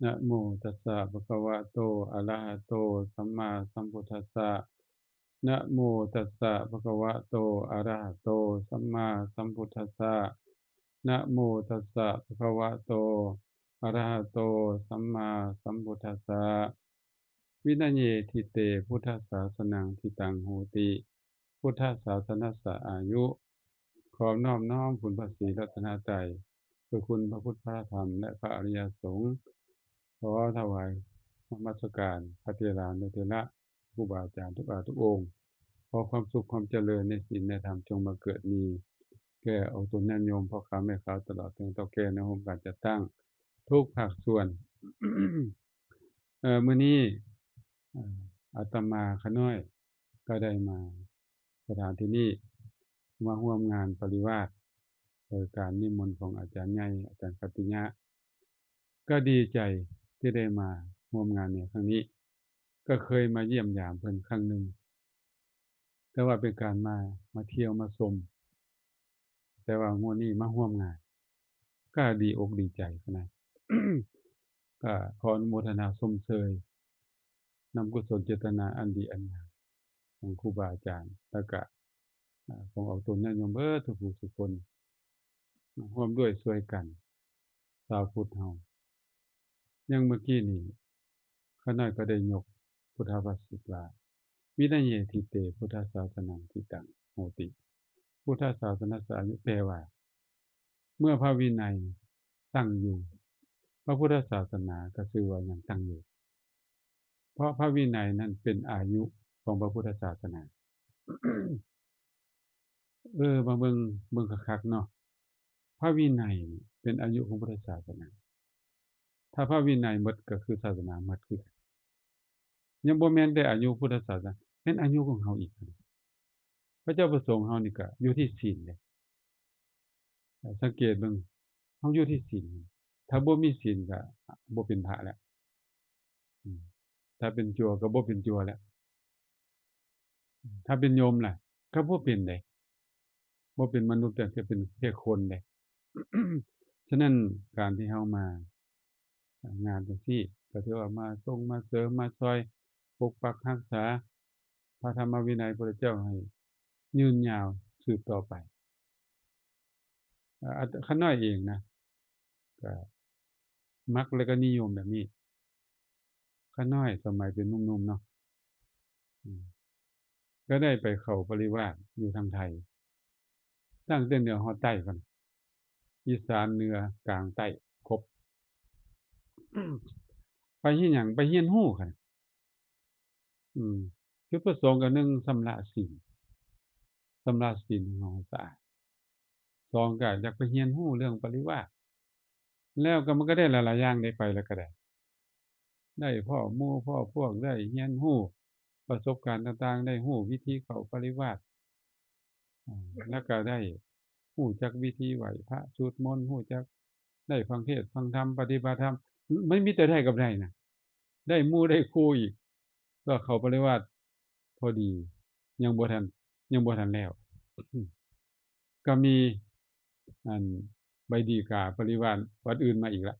ນະໂມຕັດສະ ພະຄະວະໂຕ ອະລະຫະໂຕ ສຳມາສຳພຸດທັດສະ ນະໂມຕັດສະ ພະຄະວະໂຕ ອະລະຫະໂຕ ສຳມາສຳພຸດທັດສະ ນະໂມຕັດສະ ພະຄະວະໂຕ ອະລະຫະໂຕ ສຳມາສຳພຸດທັດສະ ວິນະເຍທິເຕ ພຸດທະສາສະນັງ ທິຕັງ ໂຫຕິ ພຸດທະສາສະນັດສະ ອາຍຸ ຂໍນອບນ້ອມຄຸນພະສີລັດຕະນະໄຕ ຄືຄຸນພະພຸດ ພະທຳ ແລະ ພະອະລິຍະສົງ. ຂໍຖວາຍນະມັດສະການພະເຖລານຸເຖລະ ຄູບາອາຈານທຸກອາທຸກອົງ. ຂໍຄວາມສຸກຄວາມຈະເລີນໃນສິນໃນທຳຈົ່ງບັງເກີດມີແກ່ອອກຕົນຍາດໂຍມ ພໍ່ຂາວແມ່ຂາວ ຕະຫຼອດເຖິງເຖົ້າແກ່ໃນໂຮມການຈັດຕັ້ງທຸກພາກສ່ວນ. ເອີ ມື້ນີ້ ເອີ ອາດຕະມາຂະນ້ອຍກໍໄດ້ມາສະຖານທີ່ນີ້ ມາຮ່ວມງານປະລິວາດໂດຍການນິມົນຂອງອາຈານໃຫຍ່ ອາຈານຂັດຕິຍະ ກໍດີໃຈທີ່ໄດ້ມາຮ່ວມງານໃນຄັ້ງນີ້. ກໍເຄີຍມາຢ້ຽມຢາມເພິ່ນຄັ້ງໜຶ່ງ ແຕ່ວ່າເປັນການມາ ມາທ່ຽວມາຊົມ ແຕ່ວ່າງວດນີ້ມາຮ່ວມງານ ກໍດີອົກດີໃຈຂະໜາດ. ກໍຂໍອະນຸໂມທະນາຊົມເຊີຍນຳກຸສົນເຈດຕະນາອັນດີອັນງາມຂອງຄູບາອາຈານ ແລ້ວກະ ອາ ຂອງອອກຕົນຍາດໂຍມເບິດທຸກຜູ້ທຸກຄົນ ຮ່ວມດ້ວຍຊ່ວຍກັນ ຊາວພຸດເຮົາ. ຢ່າງເມື່ອກີ້ນີ້ ຂ້ານ້ອຍກໍໄດ້ຍົກພຸດທະພາສິດວ່າ ວິນະເຍທິເຕ ພຸດທະສາສະນັງ ທິຕັງ ໂຫຕິ ພຸດທະສາສະນັດສະ ອາຍຸ ແປວ່າ ເມື່ອພະວິໄນຕັ້ງຢູ່ ພະພຸດທະສາສະໜາກໍຊື່ວ່າຍັງຕັ້ງຢູ່ ເພາະພະວິໄນນັ້ນເປັນອາຍຸຂອງພະພຸດທະສາສະໜາ. ເອີ ມາເບິ່ງ ເບິ່ງຄັກໆເນາະ ພະວິໄນເປັນອາຍຸຂອງພຸດທະສາສະໜາ. ຖ້າພະວິໄນໝົດກໍຄືສາສະໜາໝົດຄືກັນ. ຍັງບໍ່ແມ່ນແຕ່ອາຍຸພຸດທະສາສະໜາ ແມ່ນອາຍຸຂອງເຮົາອີກ. ພະເຈົ້າປະສົງເຮົານີ້ກໍຢູ່ທີ່ສິນເດ້. ສັງເກດເບິ່ງ ເຮົາຢູ່ທີ່ສິນ. ຖ້າບໍ່ມີສິນກໍບໍ່ເປັນພະແລ້ວ. ອືມ ຖ້າເປັນຈົວກໍບໍ່ເປັນຈົວແລ້ວ. ຖ້າເປັນໂຍມລະ ກໍບໍ່ເປັນເດ້ ບໍ່ເປັນມະນຸດ ແຕ່ເປັນແຄ່ຄົນເດ້. ສະນັ້ນ ການທີ່ເຮົາມາງານຈັ່ງຊີ້ ກໍຖືວ່າມາສົ່ງມາເສີມມາຊ່ອຍປົກປັກຮັກສາພະທຳມະວິໄນພະພຸດທະເຈົ້າໃຫ້ຍືນຍາວສືບຕໍ່ໄປ. ອາ ຂ້ານ້ອຍເອງນະ ກໍມັກ ແລະ ກໍນິຍົມແບບນີ້. ຂ້ານ້ອຍສະໄໝເປັນໜຸ່ມໆເນາະ ອືມ ກໍໄດ້ໄປເຂົ້າປະລິວາດຢູ່ທາງໄທ ຕັ້ງແຕ່ເໜືອຮອດໃຕ້ພຸ້ນ ອີສານ ເໜືອ ກາງ ໃຕ້ ຄົບ. ໄປເຮັດຫຍັງ? ໄປຮຽນຮູ້ຫັ້ນ. ອືມ ຈຸດປະສົງກໍ ໜຶ່ງ ຊຳລະສິນ ຊຳລະສິນຂອງເຮົາໃຫ້ສະອາດ. ສອງ ກໍຢາກໄປຮຽນຮູ້ເລື່ອງປະລິວາດ ແລ້ວກໍມັນກໍໄດ້ຫຼາຍໆຢ່າງເດ້ ໄປແລ້ວກໍໄດ້ ໄດ້ພໍ້ໝູ່ພໍ້ພວກ ໄດ້ຮຽນຮູ້ປະສົບການຕ່າງໆ ໄດ້ຮູ້ວິທີເຂົ້າປະລິວາດ ອາ ແລ້ວກໍໄດ້ຮູ້ຈັກວິທີໄຫວ້ພະ ສູດມົນ ຮູ້ຈັກ ໄດ້ຟັງເທດຟັງທຳ ປະຕິບັດທຳ ມັນມີແຕ່ໄດ້ກັບໄດ້ນະ ໄດ້ໝູ່ໄດ້ຄູ່ອີກ ກໍເຂົ້າປະລິວາດພໍດີ ຍັງບໍ່ທັນ ຍັງບໍ່ທັນແລ້ວ ກໍມີອັນໃບດີກາປະລິວາດວັດອື່ນມາອີກລະ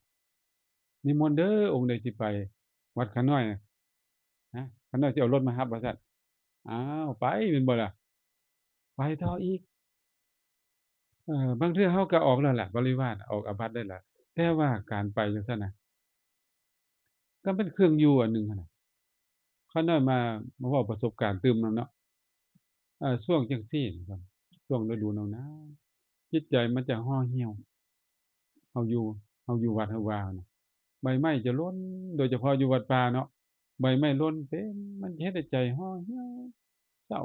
ນິມົນເດີ ອົງໃດຊິໄປວັດຂ້ານ້ອຍນະ ຂ້ານ້ອຍຊິເອົາລົດມາຮັບວ່າຊັ້ນ. ອ້າວ ໄປແມ່ນບໍ່ລະ? ໄປຕໍ່ອີກ. ເອີ ບາງເທື່ອເຮົາກໍອອກແລ້ວລະ ບໍລິວານ ອອກອາບັດໄດ້ລະ ແຕ່ວ່າການໄປຈັ່ງຊັ້ນນະ ກໍເປັນເຄື່ອງຢູ່ອັນໜຶ່ງຫັ້ນນະ. ຂ້ານ້ອຍມາ ມາເວົ້າປະສົບການຕື່ມນຳເນາະ ເອີ ຊ່ວງຈັ່ງຊີ້ນະ ຊ່ວງລະດູໜາວໆ ຈິດໃຈມັນຈະຫໍ່ຫ່ຽວ. ເຮົາຢູ່ ເຮົາຢູ່ວັດເຮົາວ່ານະ ໃບໄມ້ຈະຫຼົ່ນ ໂດຍສະເພາະຢູ່ວັດປ່າເນາະ ໃບໄມ້ຫຼົ່ນເຕັມ ມັນເຮັດໃຫ້ໃຈຫໍ່ຫ່ຽວ ເສົ້າ.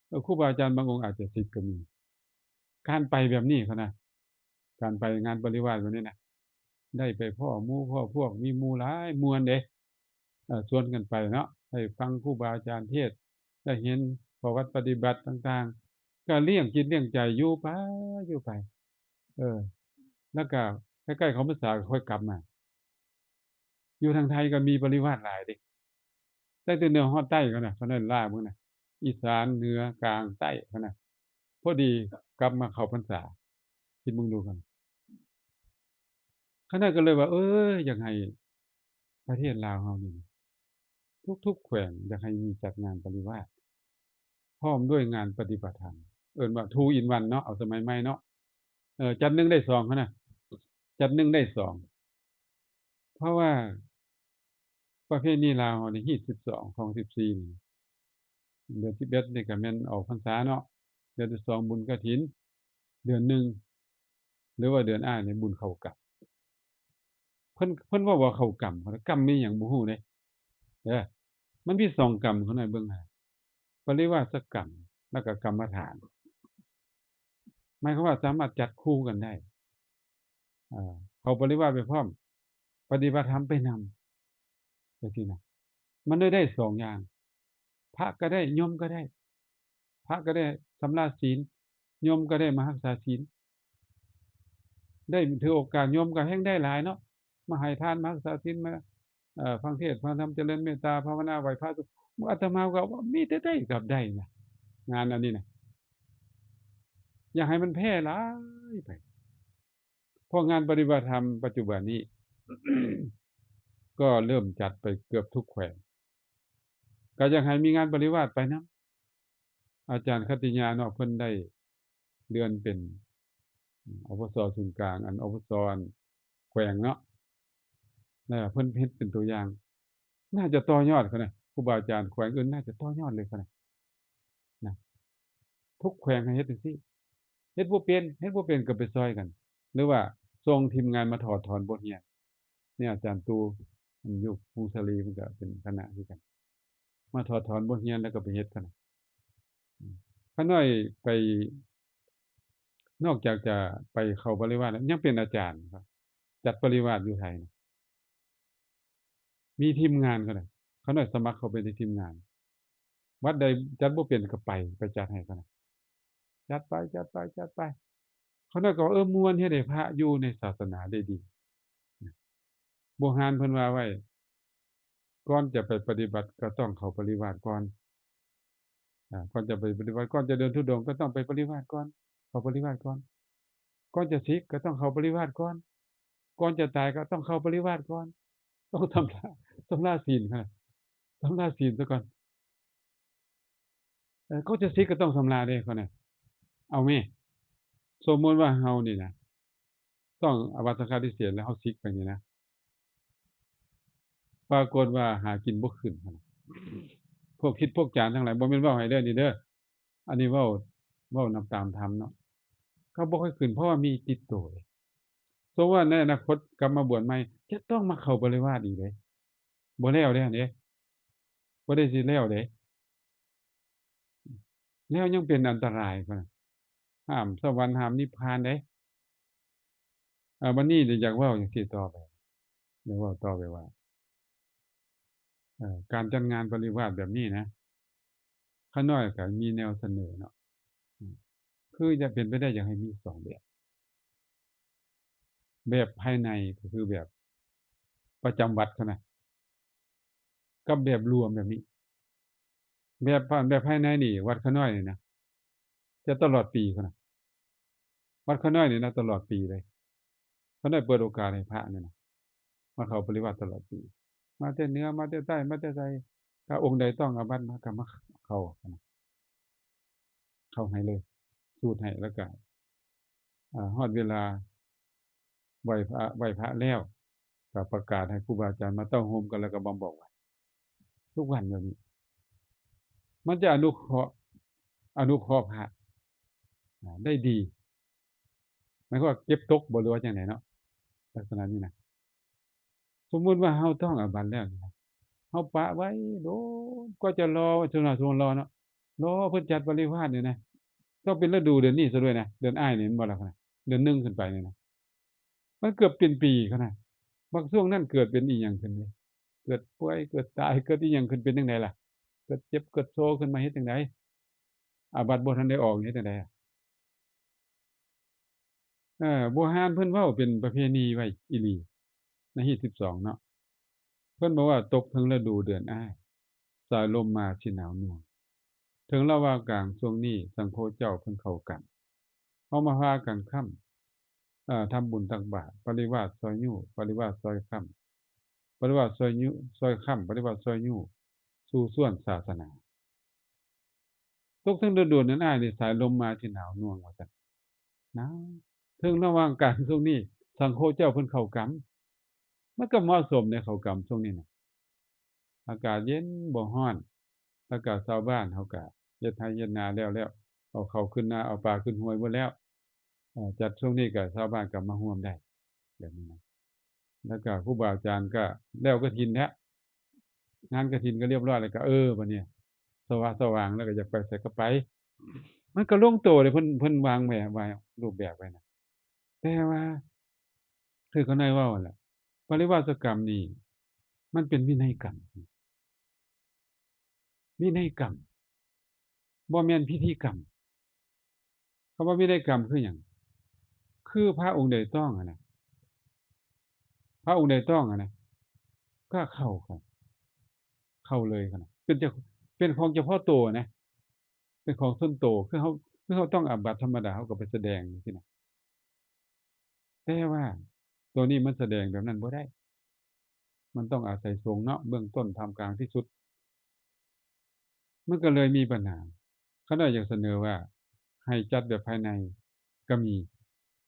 ເອີ ຄູບາອາຈານບາງອົງອາດຈະສິດກໍມີ ການໄປແບບນີ້ຫັ້ນນະ ການໄປງານປະລິວານແບບນີ້ນະ ໄດ້ໄປພໍ້ໝູ່ພໍ້ພວກ ມີໝູ່ຫຼາຍ ມ່ວນເດ້ ເອີ ຊວນກັນໄປເນາະ ໄດ້ຟັງຄູບາອາຈານເທດ ໄດ້ເຫັນປະຫວັດປະຕິບັດຕ່າງໆ ກໍລ້ຽງຈິດລ້ຽງໃຈຢູ່ໄປ ຢູ່ໄປ ເອີ ແລ້ວກໍໃກ້ໆເຂົ້າພັນສາກໍຄ່ອຍກັບມາ. ຢູ່ທາງໄທກໍມີປະລິວາດຫຼາຍເດ້ ຕັ້ງແຕ່ເໜືອຮອດໃຕ້ພຸ້ນນະ ຂະນ້ອຍລາເບິ່ງນະ ອີສານ ເໜືອ ກາງ ໃຕ້ພຸ້ນນະ ພໍດີກັບມາເຂົ້າພັນສາ ຄິດເບິ່ງດູຫັ້ນ. ຂະນ້ອຍກໍເລີຍວ່າ ເອີ ຢາກໃຫ້ປະເທດລາວເຮົານີ້ ທຸກໆແຂວງຢາກໃຫ້ມີຈັດງານປະລິວາດ ພ້ອມດ້ວຍງານປະຕິບັດທຳ ເອີ້ນວ່າ two in one ເນາະ ເອົາສະໄໝໃໝ່ເນາະ ເອີ ຈັດໜຶ່ງໄດ້ສອງຫັ້ນນະ ຈັດໜຶ່ງໄດ້ສອງ ເພາະວ່າປະເພນີລາວເຮົານີ້ ຮີດສິບສອງ ຂອງສິບສີ່ນີ້ ເດືອນສິບເອັດນີ້ກໍແມ່ນອອກພັນສາເນາະ ເດືອນສິບສອງບຸນກະຖິນ ເດືອນໜຶ່ງ ຫຼືວ່າເດືອນອ້າຍນີ້ບຸນເຂົ້າກັບ ເພິ່ນ ເພິ່ນເວົ້າວ່າເຂົ້າກັມ ກັມມີຫຍັງບໍ່ຮູ້ເດ້ ເອີ ມັນມີສອງກັມ ຂ້ານ້ອຍເບິ່ງຫາ ປະລິວາສະກັມ ແລ້ວກໍກຳມະຖານ ໝາຍຄວາມວ່າສາມາດຈັດຄູ່ກັນໄດ້ ເອີ ເຂົ້າປະລິວາດໄປພ້ອມ ປະຕິບັດທຳໄປນຳ ຈັ່ງຊີ້ນະ ມັນໄດ້ ໄດ້ສອງຢ່າງ ພະກໍໄດ້ ໂຍມກໍໄດ້ ພະກໍໄດ້ສຳລະສິນ ໂຍມກໍໄດ້ມາຮັກສາສິນ ໄດ້ຖືໂອກາດ ໂຍມກໍແຮ່ງໄດ້ຫຼາຍເນາະ ມາໃຫ້ທານ ມາຮັກສາສິນ ມາ ເອີ ຟັງເທດຟັງທຳ ຈະເລີນເມດຕາ ພາວະນາ ໄຫວ້ພະ ອາດຕະມາກໍວ່າມີແຕ່ໄດ້ກັບໄດ້ນະ ງານອັນນີ້ນະ ຢ່າໃຫ້ມັນແຜ່ຫຼາຍໄປ ເພາະງານປະຕິບັດທຳປັດຈຸບັນນີ້ ກໍເລີ່ມຈັດໄປເກືອບທຸກແຂວງ ກໍຢາກໃຫ້ມີງານປະລິວາດໄປນຳ ອາຈານຂັດຕິຍາເນາະ ເພິ່ນໄດ້ເລື່ອນເປັນ ອພສ ສູນກາງ ອັນ ອພສ ອັນແຂວງເນາະ ແລ້ວເພິ່ນເຮັດເປັນຕົວຢ່າງ ໜ້າຈະຕໍ່ຍອດ ເຂົານະ ຄູບາອາຈານແຂວງອື່ນໜ້າຈະຕໍ່ຍອດເລີຍ ເຂົານະ ນະ ທຸກແຂວງໃຫ້ເຮັດຈັ່ງຊີ້ ເຮັດບໍ່ເປັນ ເຮັດບໍ່ເປັນກໍໄປຊ່ອຍກັນ ຫຼືວ່າສົ່ງທີມງານມາຖອດຖອນບົດຮຽນ ນີ້ອາຈານຕູ້ ຢູ່ກຸງສາລີ ເພິ່ນກໍເປັນຄະນະຄືກັນ ມາຖອດຖອນບົດຮຽນແລ້ວກໍໄປເຮັດກັນ ຂ້ານ້ອຍໄປ ນອກຈາກຈະໄປເຂົ້າປະລິວາດແລ້ວ ຍັງເປັນອາຈານ ຈັດປະລິວາດຢູ່ໄທນະ ມີທີມງານ ຂ້ານ້ອຍ ຂ້ານ້ອຍສະໝັກເຂົ້າໄປໃນທີມງານ ວັດໃດຈັດບໍ່ເປັນກໍໄປ ໄປຈັດໃຫ້ ຂ້ານ້ອຍ ຈັດໄປ ຈັດໄປ ຈັດໄປ ຂ້ານ້ອຍກໍວ່າ ເອີ ມ່ວນ ເຮັດໃຫ້ພະຢູ່ໃນສາສະໜາໄດ້ດີ ບູຮານເພິ່ນວ່າໄວ້ ກ່ອນຈະໄປປະຕິບັດກໍຕ້ອງເຂົ້າປະລິວາດກ່ອນ ອາ ກ່ອນຈະໄປປະຕິບັດ ກ່ອນຈະເດີນທຸດົງກໍຕ້ອງໄປປະລິວາດກ່ອນ ເຂົ້າປະລິວາດກ່ອນ ກ່ອນຈະສິກກໍຕ້ອງເຂົ້າປະລິວາດກ່ອນ ກ່ອນຈະຕາຍກໍຕ້ອງເຂົ້າປະລິວາດກ່ອນ ຕ້ອງຊຳລະ ຊຳລະສິນ ຊຳລະສິນຊະກ່ອນ ເອີ ກໍຈະສິກກໍຕ້ອງຊຳລະເດ້ ຂ້ອຍນະ ເອົາແມ້ ສົມມຸດວ່າເຮົານີ້ນະ ຕ້ອງອາບັດສັງຄາທິເສດ ແລ້ວເຮົາສິກໄປນີ້ນະ ປາກົດວ່າຫາກິນບໍ່ຂຶ້ນ ພວກທິດພວກຈານທັງຫຼາຍ ບໍ່ແມ່ນເວົ້າໃຫ້ເດີນີ້ເດີ ອັນນີ້ເວົ້າ ເວົ້ານຳຕາມທຳເນາະ ກໍບໍ່ຄ່ອຍຂຶ້ນ ເພາະວ່າມີຕິດໂຕເດ້ ສົມມຸດວ່າໃນອະນາຄົດກັບມາບວດໃໝ່ ຈະຕ້ອງມາເຂົ້າປະລິວາດອີກເດ້ ບໍ່ແລ້ວເດ້ ອັນນີ້ ບໍ່ໄດ້ຊິແລ້ວເດ້ ແລ້ວຍັງເປັນອັນຕະລາຍພຸ້ນນະ ຫ້າມສະຫວັນ ຫ້າມນິບພານເດ້ ເອີ ບັດນີ້ຢາກເວົ້າຈັ່ງຊີ້ຕໍ່ໄປ ຢາກເວົ້າຕໍ່ໄປວ່າ ເອີ ການຈັດງານປະລິວາດແບບນີ້ນະ ຂ້ານ້ອຍກໍມີແນວສະເໜີເນາະ ຄືຈະເປັນໄປໄດ້ ຢາກໃຫ້ມີສອງແບບ ແບບພາຍໃນ ກໍຄືແບບປະຈຳວັດເທົ່ານັ້ນ ກັບແບບລວມແບບນີ້ ແບບ ແບບພາຍໃນນີ້ ວັດຂ້ານ້ອຍນີ້ນະ ຈະຕະຫຼອດປີພຸ້ນນະ ວັດຂ້ານ້ອຍນີ້ນະ ຕະຫຼອດປີເລີຍ ຂ້ານ້ອຍເປີດໂອກາດໃຫ້ພະນີ້ນະ ມາເຂົ້າປະລິວາດຕະຫຼອດປີ ມາແຕ່ເໜືອ ມາແຕ່ໃຕ້ ມາແຕ່ໃສ ຖ້າອົງໃດຕ້ອງອາບັດມາ ກໍມາເຂົ້າຫັ້ນນະ ເຂົ້າໃຫ້ເລີຍ ສູດໃຫ້ ແລ້ວກໍ ອາ ຮອດເວລາໄຫວ້ພະ ໄຫວ້ພະແລ້ວ ກໍປະກາດໃຫ້ຄູບາອາຈານມາເຕົ້າໂຮມກັນ ແລ້ວກໍມາບອກວ່າ ທຸກວັນດຽວນີ້ ມັນຈະອະນຸເຄາະ ອະນຸເຄາະພະ ອາ ໄດ້ດີ ໝາຍຄວາມວ່າເກັບຕົກບໍ ຫຼືວ່າຈັ່ງໃດເນາະ ລັກສະນະນີ້ນະ ສົມມຸດວ່າເຮົາຕ້ອງອາບັດແລ້ວນີ້ນະ ເຮົາປະໄວ້ໂດນ ກວ່າຈະລໍ ຊົນລາຊົນລໍເນາະ ລໍເພິ່ນຈັດປະລິວາດນີ້ນະ ຕ້ອງເປັນລະດູເດືອນນີ້ຊະດ້ວຍນະ ເດືອນອ້າຍນີ້ແມ່ນບໍ່ລະ ເດືອນໜຶ່ງຂຶ້ນໄປນີ້ນະ ມັນເກືອບເປັນປີ ຂະໜາດ ບັກຊ່ວງນັ້ນເກີດເປັນອີ່ຫຍັງຂຶ້ນເດ ເກີດປ່ວຍ ເກີດຕາຍ ເກີດອີ່ຫຍັງຂຶ້ນ ເປັນຈັ່ງໃດລະ ເກີດເຈັບ ເກີດໂຊຂຶ້ນມາ ເຮັດຈັ່ງໃດ ອາບັດບໍ່ທັນໄດ້ອອກ ເຮັດຈັ່ງໃດ ເອີ ບູຮານເພິ່ນເວົ້າເປັນປະເພນີໄວ້ອີ່ຫຼີ ໃນຮີດສິບສອງເນາະ ເພິ່ນບອກວ່າຕົກເຖິງລະດູເດືອນອ້າຍ ສາຍລົມມາຊິໜາວໜ່ວງ ເຖິງລະຫວ່າງກາງຊ່ວງນີ້ ສັງໂຄເຈົ້າເພິ່ນເຂົ້າກັນ ເຮົາມາພາກັນຄ້ຳ ເອີ ທຳບຸນຕັກບາດ, ປະລິວາດຊ່ອຍຍູ້, ປະລິວາດຊ່ອຍຄ້ຳ, ປະລິວາດຊ່ອຍຍູ້ ຊ່ອຍຄ້ຳ, ປະລິວາດຊ່ອຍຍູ້, ສູ່ຊວນສາສະໜາ. ຕົກເຖິງລະດູໜາວໆນີ້ ສາຍລົມມາຊິໜາວໜ່ວງວ່າຊັ້ນ. ນາ ເຖິງລະຫວ່າງການຊ່ວງນີ້ ສັງໂຄເຈົ້າເພິ່ນເຂົ້າກຳ ມັນກໍເໝາະສົມໃນເຂົ້າກຳຊ່ວງນີ້ນະ. ອາກາດເຢັນບໍ່ຮ້ອນ, ແລ້ວກໍຊາວບ້ານເຮົາກໍເຮັດໄຮ່ເຮັດນາແລ້ວໆ, ເອົາເຂົ້າຂຶ້ນນາ ເອົາປາຂຶ້ນຫ້ວຍເບິດແລ້ວ. ເອີ ຈັດຊ່ວງນີ້ກໍຊາວບ້ານກໍມາຮ່ວມໄດ້ ແບບນີ້ນະ. ແລ້ວກໍຄູບາອາຈານກໍແລ້ວກະຖິນແລ້ວ, ງານກະຖິນກໍລຽບຮ້ອຍແລ້ວ ກໍ ເອີ ບັດນີ້ສະຫວ່າງ ສະຫວ່າງແລ້ວ ກໍຢາກໄປໃສກໍໄປ. ມັນກໍລົງໂຕເດ້ ເພິ່ນ ເພິ່ນວາງແບບໄວ້ ຮູບແບບໄວ້ນະ. ແຕ່ວ່າ ຄືຂ້ານ້ອຍເວົ້າຫັ້ນລະ, ປະລິວາສະກຳນີ້ ມັນເປັນວິໄນກຳ, ວິໄນກຳ ບໍ່ແມ່ນພິທີກຳ. ຄຳວ່າວິໄນກຳຄືຫຍັງ? ຄືພະອົງໃດຕ້ອງຫັ້ນນະ, ພະອົງໃດຕ້ອງຫັ້ນນະ ກໍເຂົ້າ ເຂົ້າເລີຍຫັ້ນນະ, ເປັນເຈົ້າ ເປັນຂອງສະເພາະໂຕນະ, ເປັນຂອງສ່ວນໂຕ. ຄືເຮົາ ຄືເຮົາຕ້ອງອາບັດທຳມະດາ ເຮົາກໍໄປສະແດງຈັ່ງຊີ້ນະ. ແຕ່ວ່າໂຕນີ້ມັນສະແດງແບບນັ້ນບໍ່ໄດ້, ມັນຕ້ອງອາໄສສົງເນາະ, ເບື້ອງຕົ້ນ ທ່າມກາງ ທີ່ສຸດ. ມັນກໍເລີຍມີບັນຫາ. ຂ້ານ້ອຍຢາກສະເໜີວ່າໃຫ້ຈັດແບບພາຍໃນກໍມີ,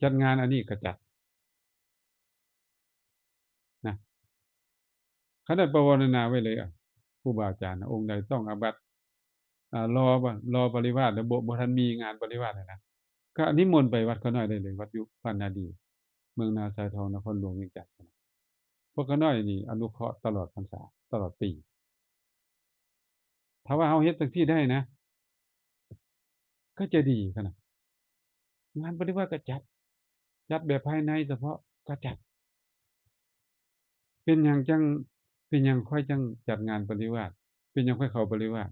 ຈັດງານອັນນີ້ກໍຈັດນະ. ຂ້ານ້ອຍປະວາລະນາໄວ້ເລີຍ ອາ ຄູບາອາຈານອົງໃດຕ້ອງອາບັດ ອາ ລໍ ລໍປະລິວາດ ຫຼື ບໍ່ ບໍ່ທັນມີງານປະລິວາດຫັ້ນນະ, ກໍນິມົນໄປວັດຂ້ານ້ອຍໄດ້ເລີຍ, ວັດຢູ່ບ້ານນາດີ ເມືອງນາຊາຍທອງ ນະຄອນຫຼວງວຽງຈັນ. ພວກຂ້ານ້ອຍນີ້ອະນຸເຄາະຕະຫຼອດພັນສາ ຕະຫຼອດປີ. ຖ້າວ່າເຮົາເຮັດຈັ່ງຊີ້ໄດ້ນະ ກໍຈະດີຂະໜາດ. ງານປະລິວາດກໍຈັດ, ຈັດແບບພາຍໃນສະເພາະກໍຈັດ. ເປັນຫຍັງຈັ່ງ ເປັນຫຍັງຂ້ອຍຈັ່ງຈັດງານປະລິວາດ? ເປັນຫຍັງຂ້ອຍເຂົ້າປະລິວາດ?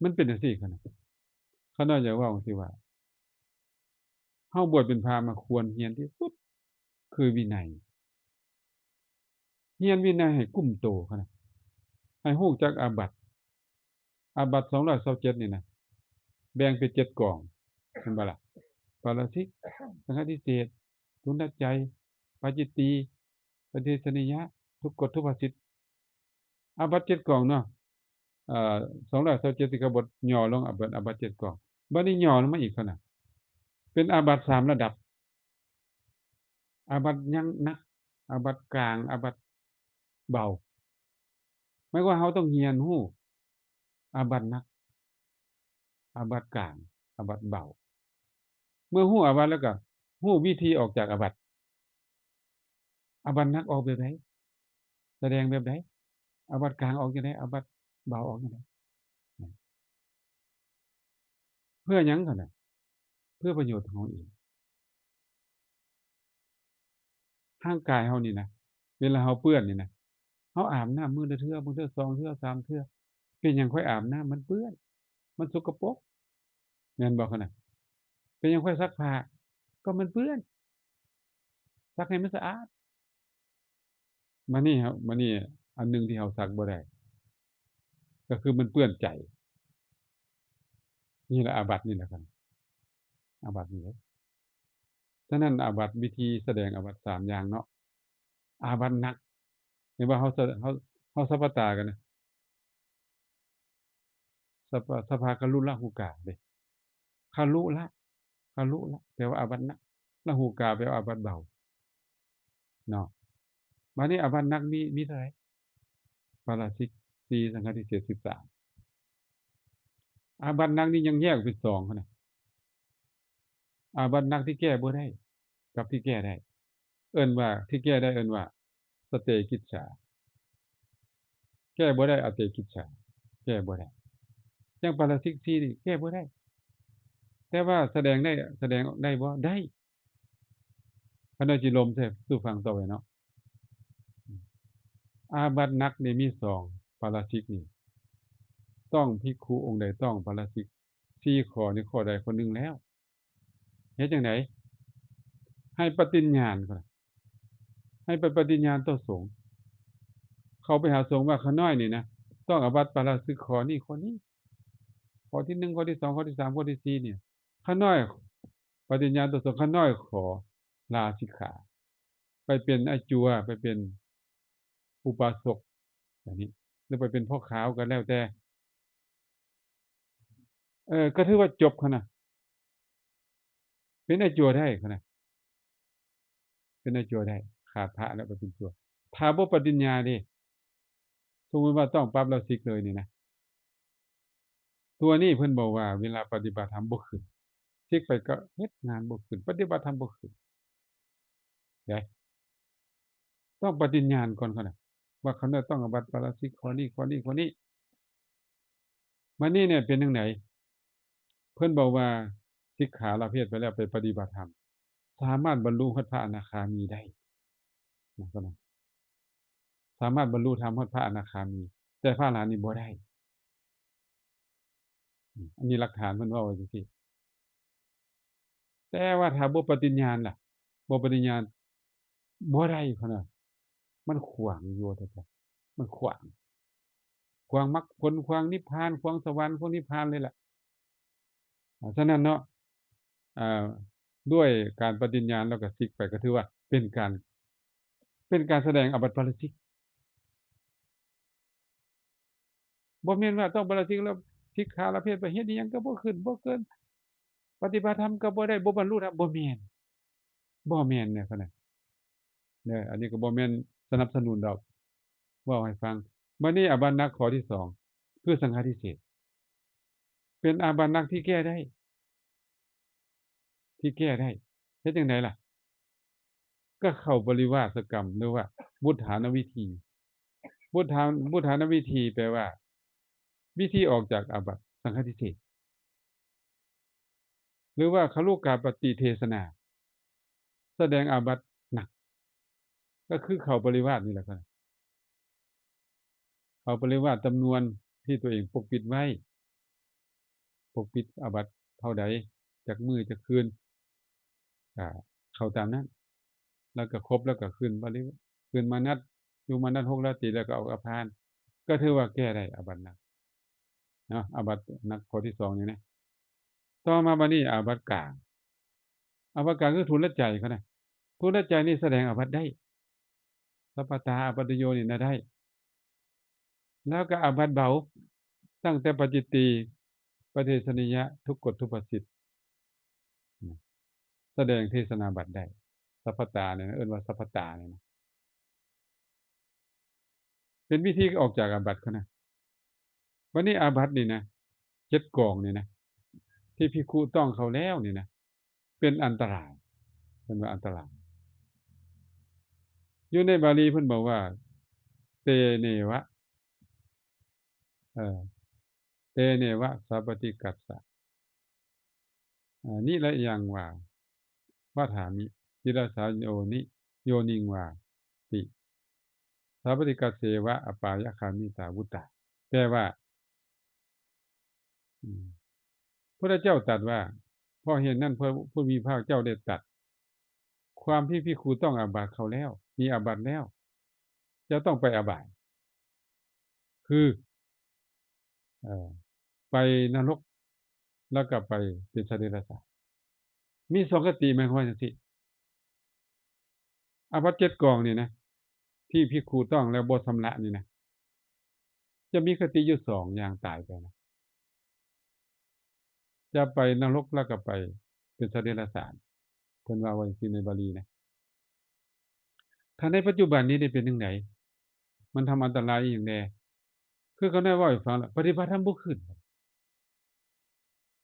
ມັນເປັນຈັ່ງຊີ້ຂະໜາດ. ຂ້ານ້ອຍຢາກເວົ້າຈັ່ງຊີ້ວ່າ ເຮົາບວດເປັນພະມາຄວນຮຽນທີ່ສຸດຄືວິໄນ. ຮຽນວິໄນໃຫ້ກຸ້ມໂຕຂະໜາດ, ໃຫ້ຮູ້ຈັກອາບັດ. ອາບັດສອງຮ້ອຍຊາວເຈັດນີ້ນະ ແບ່ງເປັນເຈັດກອງ ເຫັນບໍ່ລະ? ປາລາຊິກ, ສັງຄະທິເສດ, ທຸນນະໄຈ, ປາຈິດຕີ, ປະຕິສະນິຍະ, ທຸກກົດ, ທຸພະສິດ. ອາບັດເຈັດກອງເນາະ, ເອີ ສອງຮ້ອຍຊາວເຈັດທີ່ເຂົາບົດຫຍໍ້ລົງ ອາບັດ ອາບັດເຈັດກອງ. ບັດນີ້ຫຍໍ້ລົງມາອີກຂະໜາດ, ເປັນອາບັດສາມລະດັບ. ອາບັດຍັງໜັກ, ອາບັດກາງ, ອາບັດເບົາ. ໝາຍຄວາມວ່າເຮົາຕ້ອງຮຽນຮູ້ອາບັດໜັກ, ອາບັດກາງ, ອາບັດເບົາ. ເມື່ອຮູ້ອາບັດແລ້ວກໍຮູ້ວິທີອອກຈາກອາບັດ. ອາບັດໜັກອອກແບບໃດ? ສະແດງແບບໃດ? ອາບັດກາງອອກຈັ່ງໃດ? ອາບັດເບົາອອກຈັ່ງໃດ? ເພື່ອຫຍັງຂະໜາດ? ເພື່ອປະໂຫຍດຂອງເຮົາເອງ. ຮ່າງກາຍເຮົານີ້ນະ ເວລາເຮົາເປື້ອນນີ້ນະ ເຮົາອາບນ້ຳມື້ລະເທື່ອ, ບາງເທື່ອສອງເທື່ອ, ສາມເທື່ອ. ເປັນຫຍັງຂ້ອຍອາບນ້ຳ? ມັນເປື້ອນ, ມັນສົກກະປົກ, ແມ່ນບໍ່ຂະນະ? ເປັນຫຍັງຂ້ອຍຊັກຜ້າ? ກໍມັນເປື້ອນ, ຊັກໃຫ້ມັນສະອາດ. ມານີ້ເຮົາ ມານີ້ ອັນໜຶ່ງທີ່ເຮົາຊັກບໍ່ໄດ້ ກໍຄືມັນເປື້ອນໃຈ. ນີ້ລະອາບັດນີ້ລະ ອາບັດນີ້ເດ້. ສະນັ້ນອາບັດ ວິທີສະແດງອາບັດສາມຢ່າງເນາະ. ອາບັດໜັກ ເຫັນບໍ່? ເຮົາ ເຮົາ ເຮົາສັບປະຕາກັນນະ ສັບ ສັບພະຄະລຸລະຫູກາເດ້. ຄະລຸລະ ຄະລຸລະ ແປວ່າອາບັດໜັກ, ລະຫູກາ ແປວ່າອາບັດເບົາເນາະ. ບາດນີ້ອາບັດໜັກມີ ມີເທົ່າໃດ? ປາລາຊິກສີ່ ສັງຄະທິເສດສິບສາມ. ອາບັດໜັກນີ້ຍັງແຍກເປັນສອງຫັ້ນນະ. ອາບັດໜັກທີ່ແກ້ບໍ່ໄດ້ກັບທີ່ແກ້ໄດ້. ເອີ້ນວ່າ ທີ່ແກ້ໄດ້ເອີ້ນວ່າສະເຕກິດສາ, ແກ້ບໍ່ໄດ້ອະເຕກິດສາ, ແກ້ບໍ່ໄດ້. ຢ່າງປາລາຊິກສີ່ນີ້ແກ້ບໍ່ໄດ້, ແຕ່ວ່າສະແດງໄດ້ ສະແດງໄດ້ບໍ່? ໄດ້. ຂ້ານ້ອຍຊິລົມໃສ່ສູ່ຟັງຕໍ່ໄປເນາະ. ອາບັດໜັກນີ້ມີສອງ, ປາລາຊິກນີ້ ຕ້ອງ ພິກຂຸອົງໃດຕ້ອງປາລາຊິກສີ່ຂໍ້ນີ້ ຂໍ້ໃດຂໍ້ໜຶ່ງແລ້ວ. ເຮັດຈັ່ງໃດ? ໃຫ້ປະຕິນຍານກ່ອນ, ໃຫ້ໄປປະຕິນຍານຕໍ່ສົງ. ເຂົ້າໄປຫາສົງວ່າ ຂ້ານ້ອຍນີ້ນະ ຕ້ອງອາບັດປາລາຊິກຂໍ້ນີ້ ຂໍ້ນີ້ ຂໍ້ທີໜຶ່ງ ຂໍ້ທີສອງ ຂໍ້ທີສາມ ຂໍ້ທີສີ່ນີ້. ຂ້ານ້ອຍປະຕິນຍານຕໍ່ສົງ, ຂ້ານ້ອຍຂໍ ລາສິກຂາ ໄປເປັນອາຈົວ ໄປເປັນອຸປາສົກ ແບບນີ້ ຫຼືໄປເປັນພໍ່ຂາວກໍແລ້ວແຕ່ ເອີ ກໍຖືວ່າຈົບຫັ້ນນະ ເປັນອາຈົວໄດ້ຫັ້ນນະ ເປັນອາຈົວໄດ້ ຂາດພະແລ້ວໄປເປັນຈົວ. ຖ້າບໍ່ປະຕິນຍາເດ້ ສົມມຸດວ່າຕ້ອງປັບລາສິກເລີຍນີ້ນະ ຕົວນີ້ເພິ່ນບອກວ່າເວລາປະຕິບັດທຳບໍ່ຂຶ້ນ ສິກໄປກໍເຮັດງານບໍ່ຂຶ້ນ ປະຕິບັດທຳບໍ່ຂຶ້ນ ເດ້ ຕ້ອງປະຕິນຍານກ່ອນ ເຂົານະ ວ່າເຂົານະຕ້ອງອາບັດປາລາສິກຂໍ້ນີ້ ຂໍ້ນີ້ ຂໍ້ນີ້. ບັດນີ້ເນຍເປັນຈັ່ງໃດ? ເພິ່ນບອກວ່າສິກຂາລະເພດໄປແລ້ວ ໄປປະຕິບັດທຳ ສາມາດບັນລຸຮອດພະອະນາຄາມີໄດ້ນະ ສາມາດບັນລຸທຳຮອດພະອະນາຄາມີ ແຕ່ພະອະລະຫັນນີ້ບໍ່ໄດ້. ອັນນີ້ຫຼັກຖານເພິ່ນເວົ້າໄວ້ຈັ່ງຊີ້. ແຕ່ວ່າຖ້າບໍ່ປະຕິນຍານລະ? ບໍ່ປະຕິນຍານ ບໍ່ໄດ້ເພິ່ນວ່າ ມັນຂວາງຢູ່ ວ່າຊັ້ນຊະ ມັນຂວາງ ຂວາງມັກຜົນ ຂວາງນິບພານ ຂວາງສະຫວັນ ຂວາງນິບພານເລີຍລະ. ອາ ສະນັ້ນເນາະ ອາ ດ້ວຍການປະຕິນຍານແລ້ວກໍສິກໄປ ກໍຖືວ່າເປັນການ ເປັນການສະແດງອາບັດປາລາສິກ. ບໍ່ແມ່ນວ່າຕ້ອງປາລາສິກແລ້ວ ສິກຂາລະເພດໄປ ເຮັດອີ່ຫຍັງກໍບໍ່ຂຶ້ນ ບໍ່ເກີນ ປະຕິບັດທຳກໍບໍ່ໄດ້ ບໍ່ບັນລຸທຳ ບໍ່ແມ່ນ ບໍ່ແມ່ນເນາະ ເນາະ ອັນນີ້ກໍບໍ່ແມ່ນສະໜັບສະໜູນດອກ ເວົ້າໃຫ້ຟັງ. ບັດນີ້ອາບັດໜັກຂໍ້ທີສອງ ຄືສັງຄາທິເສດ ເປັນອາບັດໜັກທີ່ແກ້ໄດ້ ທີ່ແກ້ໄດ້. ເຮັດຈັ່ງໃດລະ? ກໍເຂົ້າປະລິວາສະກຳ ຫຼືວ່າບຸດຖານະວິທີ. ບຸດຖານ ບຸດຖານະວິທີແປວ່າ ວິທີອອກຈາກອາບັດສັງຄາທິເສດ ຫຼືວ່າຄະລຸກາປະຕິເທສະນາ ສະແດງອາບັດໜັກ ກໍຄືເຂົ້າປະລິວາດນີ້ແຫຼະ ເຂົ້າປະລິວາດຈຳນວນທີ່ຕົວເອງປົກປິດໄວ້ ປົກປິດອາບັດເທົ່າໃດ ຈັກມື້ຈັກຄືນ ກະເຂົ້າຕາມນັ້ນ ແລ້ວກະຄົບ ແລ້ວກະຄືນປະລິ ຄືນມານັດ ຢູ່ມານັດຫົກລາຕີ ແລ້ວກໍອອກອາພານ ກໍຖືວ່າແກ້ໄດ້ອາບັດໜັກເນາະ ອາບັດໜັກຂໍ້ທີສອງນີ້ນະ. ຕໍ່ມາບັດນີ້ອາບັດກາງ ອາບັດກາງຄືທຸລະໃຈເຂົານະ ທຸລະໃຈນີ້ສະແດງອາບັດໄດ້ ສັບປະຕາອາບັດຕະໂຍນີ້ນະໄດ້ ແລ້ວກໍອາບັດເບົາ ຕັ້ງແຕ່ປາຈິດຕີ ປະເທສະນິຍະ ທຸກກົດ ທຸກພະສິດ ສະແດງເທສະນາບັດໄດ້ ສັບປະຕານີ້ນະ ເອີ້ນວ່າສັບປະຕານີ້ນະ ເປັນວິທີອອກຈາກອາບັດເຂົານະ. ບັດນີ້ອາບັດນີ້ນະ ເຈັດກອງນີ້ນະ ທີ່ພິກຂຸຕ້ອງເຂົ້າແລ້ວນີ້ນະ ເປັນອັນຕະລາຍ ເພິ່ນວ່າອັນຕະລາຍ. ຢູ່ໃນບາລີເພິ່ນບອກວ່າ ເຕເນວະ ເອີ ເຕເນວະ ສາປະຕິກັດສະ ນິລະຍັງວາ ວະຖາມິ ທິລະສາໂຍນິ ໂຍນິງວາຕິ ສາປະຕິກັດເສວະ ອະປາຍະຄາມິຕາວຸດຕາ. ແປວ່າ ອືມ ພຸດທະເຈົ້າຕັດວ່າ ເພາະເຫດນັ້ນ ພະຜູ້ມີພະພາກເຈົ້າໄດ້ຕັດ ຄວາມທີ່ພິກຂຸຕ້ອງອາບັດເຂົ້າແລ້ວ ມີອາບັດແລ້ວ ຈະຕ້ອງໄປອະບາຍ ຄື ເອີ ໄປນະລົກ ແລ້ວກໍໄປເປັນສັດເດຍລະສານ. ມີສອງຄະຕິ ໝາຍຄວາມວ່າຈັ່ງຊີ້ ອາບັດເຈັດກອງນີ້ນະ ທີ່ພິກຂຸຕ້ອງແລ້ວບໍ່ຊຳລະນີ້ນະ ຈະມີຄະຕິຢູ່ສອງຢ່າງຕາຍໄປນະ ຈະໄປນະລົກ ແລ້ວກໍໄປເປັນສັດເດຍລະສານ ເພິ່ນວ່າໄວ້ຈັ່ງຊີ້ໃນບາລີນະ. ຖ້າໃນປັດຈຸບັນນີ້ໄດ້ເປັນຈັ່ງໃດ? ມັນທຳອັນຕະລາຍອີ່ຫຍັງແດ່? ຄືເຂົານ້ອຍເວົ້າໃຫ້ຟັງລະ ປະຕິບັດທຳບໍ່ຂຶ້ນ.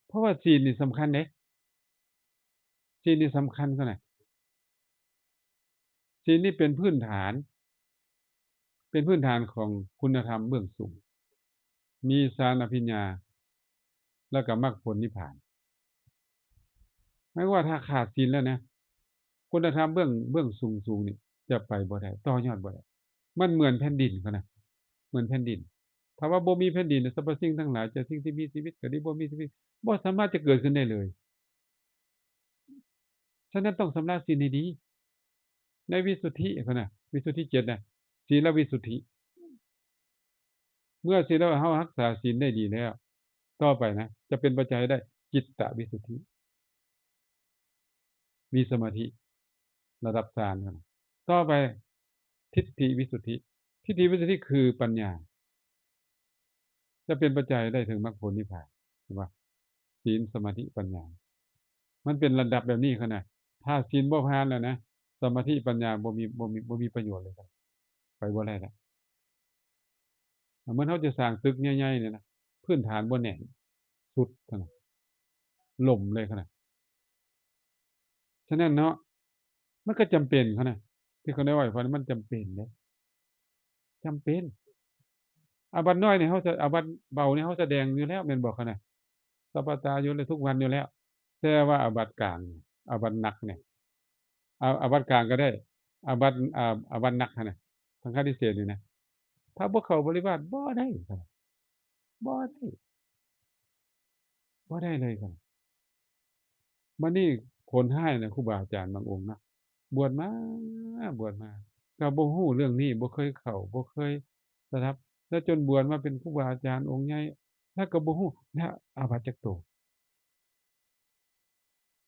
ເພາະວ່າສິນນີ້ສຳຄັນເດ້ ສິນນີ້ສຳຄັນຂະໜາດ ສິນນີ້ເປັນພື້ນຖານ ເປັນພື້ນຖານຂອງຄຸນນະທຳເບື້ອງສູງ ມີຊານອະພິນຍາ ແລ້ວກໍມັກຜົນນິບພານ. ໝາຍຄວາມວ່າຖ້າຂາດສິນແລ້ວນະ ຄຸນນະທຳເບື້ອງ ເບື້ອງສູງໆນີ້ຈະໄປບໍ່ໄດ້ ຕໍ່ຍອດບໍ່ໄດ້. ມັນເໝືອນແຜ່ນດິນເຂົານະ ເໝືອນແຜ່ນດິນ. ຖ້າວ່າບໍ່ມີແຜ່ນດິນ ສັບພະສິ່ງທັງຫຼາຍ ຈະສິ່ງທີ່ມີຊີວິດກໍດີ ບໍ່ມີຊີວິດ ບໍ່ສາມາດຈະເກີດຂຶ້ນໄດ້ເລີຍ. ສະນັ້ນຕ້ອງຊຳລະສິນໃຫ້ດີ ໃນວິສຸດທິເຂົານະ ວິສຸດທິເຈັດນະ ສີລະວິສຸດທິ. ເມື່ອສິນລະ ເຮົາຮັກສາສິນໄດ້ດີແລ້ວ ຕໍ່ໄປນະ ຈະເປັນປັດໄຈໃຫ້ໄດ້ຈິດຕະວິສຸດທິ ມີສະມາທິ. ລະດັບສາມຫັ້ນນະ. ຕໍ່ໄປ ທິດຖິວິສຸດທິ ທິດຖິວິສຸດທິຄືປັນຍາ ຈະເປັນປັດໄຈໄດ້ເຖິງມັກຜົນນິບພານ ເຫັນບໍ່? ສີນ ສະມາທິ ປັນຍາ ມັນເປັນລະດັບແບບນີ້ຫັ້ນນະ. ຖ້າສີນບໍ່ຜ່ານແລ້ວນະ ສະມາທິ ປັນຍາບໍ່ມີ ບໍ່ມີ ບໍ່ມີປະໂຫຍດເລີຍ ໄປບໍ່ໄດ້ແລ້ວ. ເໝືອນເຮົາຈະສ້າງຕຶກໃຫຍ່ໆນີ້ນະ ພື້ນຖານບໍ່ແໜ້ນ ຊຸດຫັ້ນນະ ລົ້ມເລີຍຫັ້ນນະ. ສະນັ້ນເນາະ ມັນກໍຈຳເປັນຫັ້ນນະ ທີ່ຂ້ານ້ອຍເວົ້າໃຫ້ຟັງ ມັນຈຳເປັນເດ້ ຈຳເປັນ. ອາບັດນ້ອຍນີ້ເຮົາ ອາບັດເບົານີ້ເຮົາສະແດງຢູ່ແລ້ວແມ່ນບໍ່ຫັ້ນນະ? ສະປະຕາຢູ່ແລ້ວ ທຸກວັນຢູ່ແລ້ວ. ແຕ່ວ່າອາບັດກາງ ອາບັດໜັກນີ້ ອາ ອາບັດກາງກໍໄດ້ ອາບັດ ອາ ອາບັດໜັກຫັ້ນນະ ສັງຄາທິເສດນີ້ນະ ຖ້າບໍ່ເຂົ້າປະລິວາດບໍ່ໄດ້ ບໍ່ໄດ້ ບໍ່ໄດ້ເລີຍ. ບັດນີ້ຜົນຮ້າຍນະ ຄູບາອາຈານບາງອົງນະ ບວດມາ ບວດມາ ກໍບໍ່ຮູ້ເລື່ອງນີ້ ບໍ່ເຄີຍເຂົ້າ ບໍ່ເຄີຍສະດັບ ແລ້ວຈົນບວດມາເປັນຄູບາອາຈານອົງໃຫຍ່ ແລ້ວກໍບໍ່ຮູ້ ແລ້ວອາບັດຈັກໂຕ?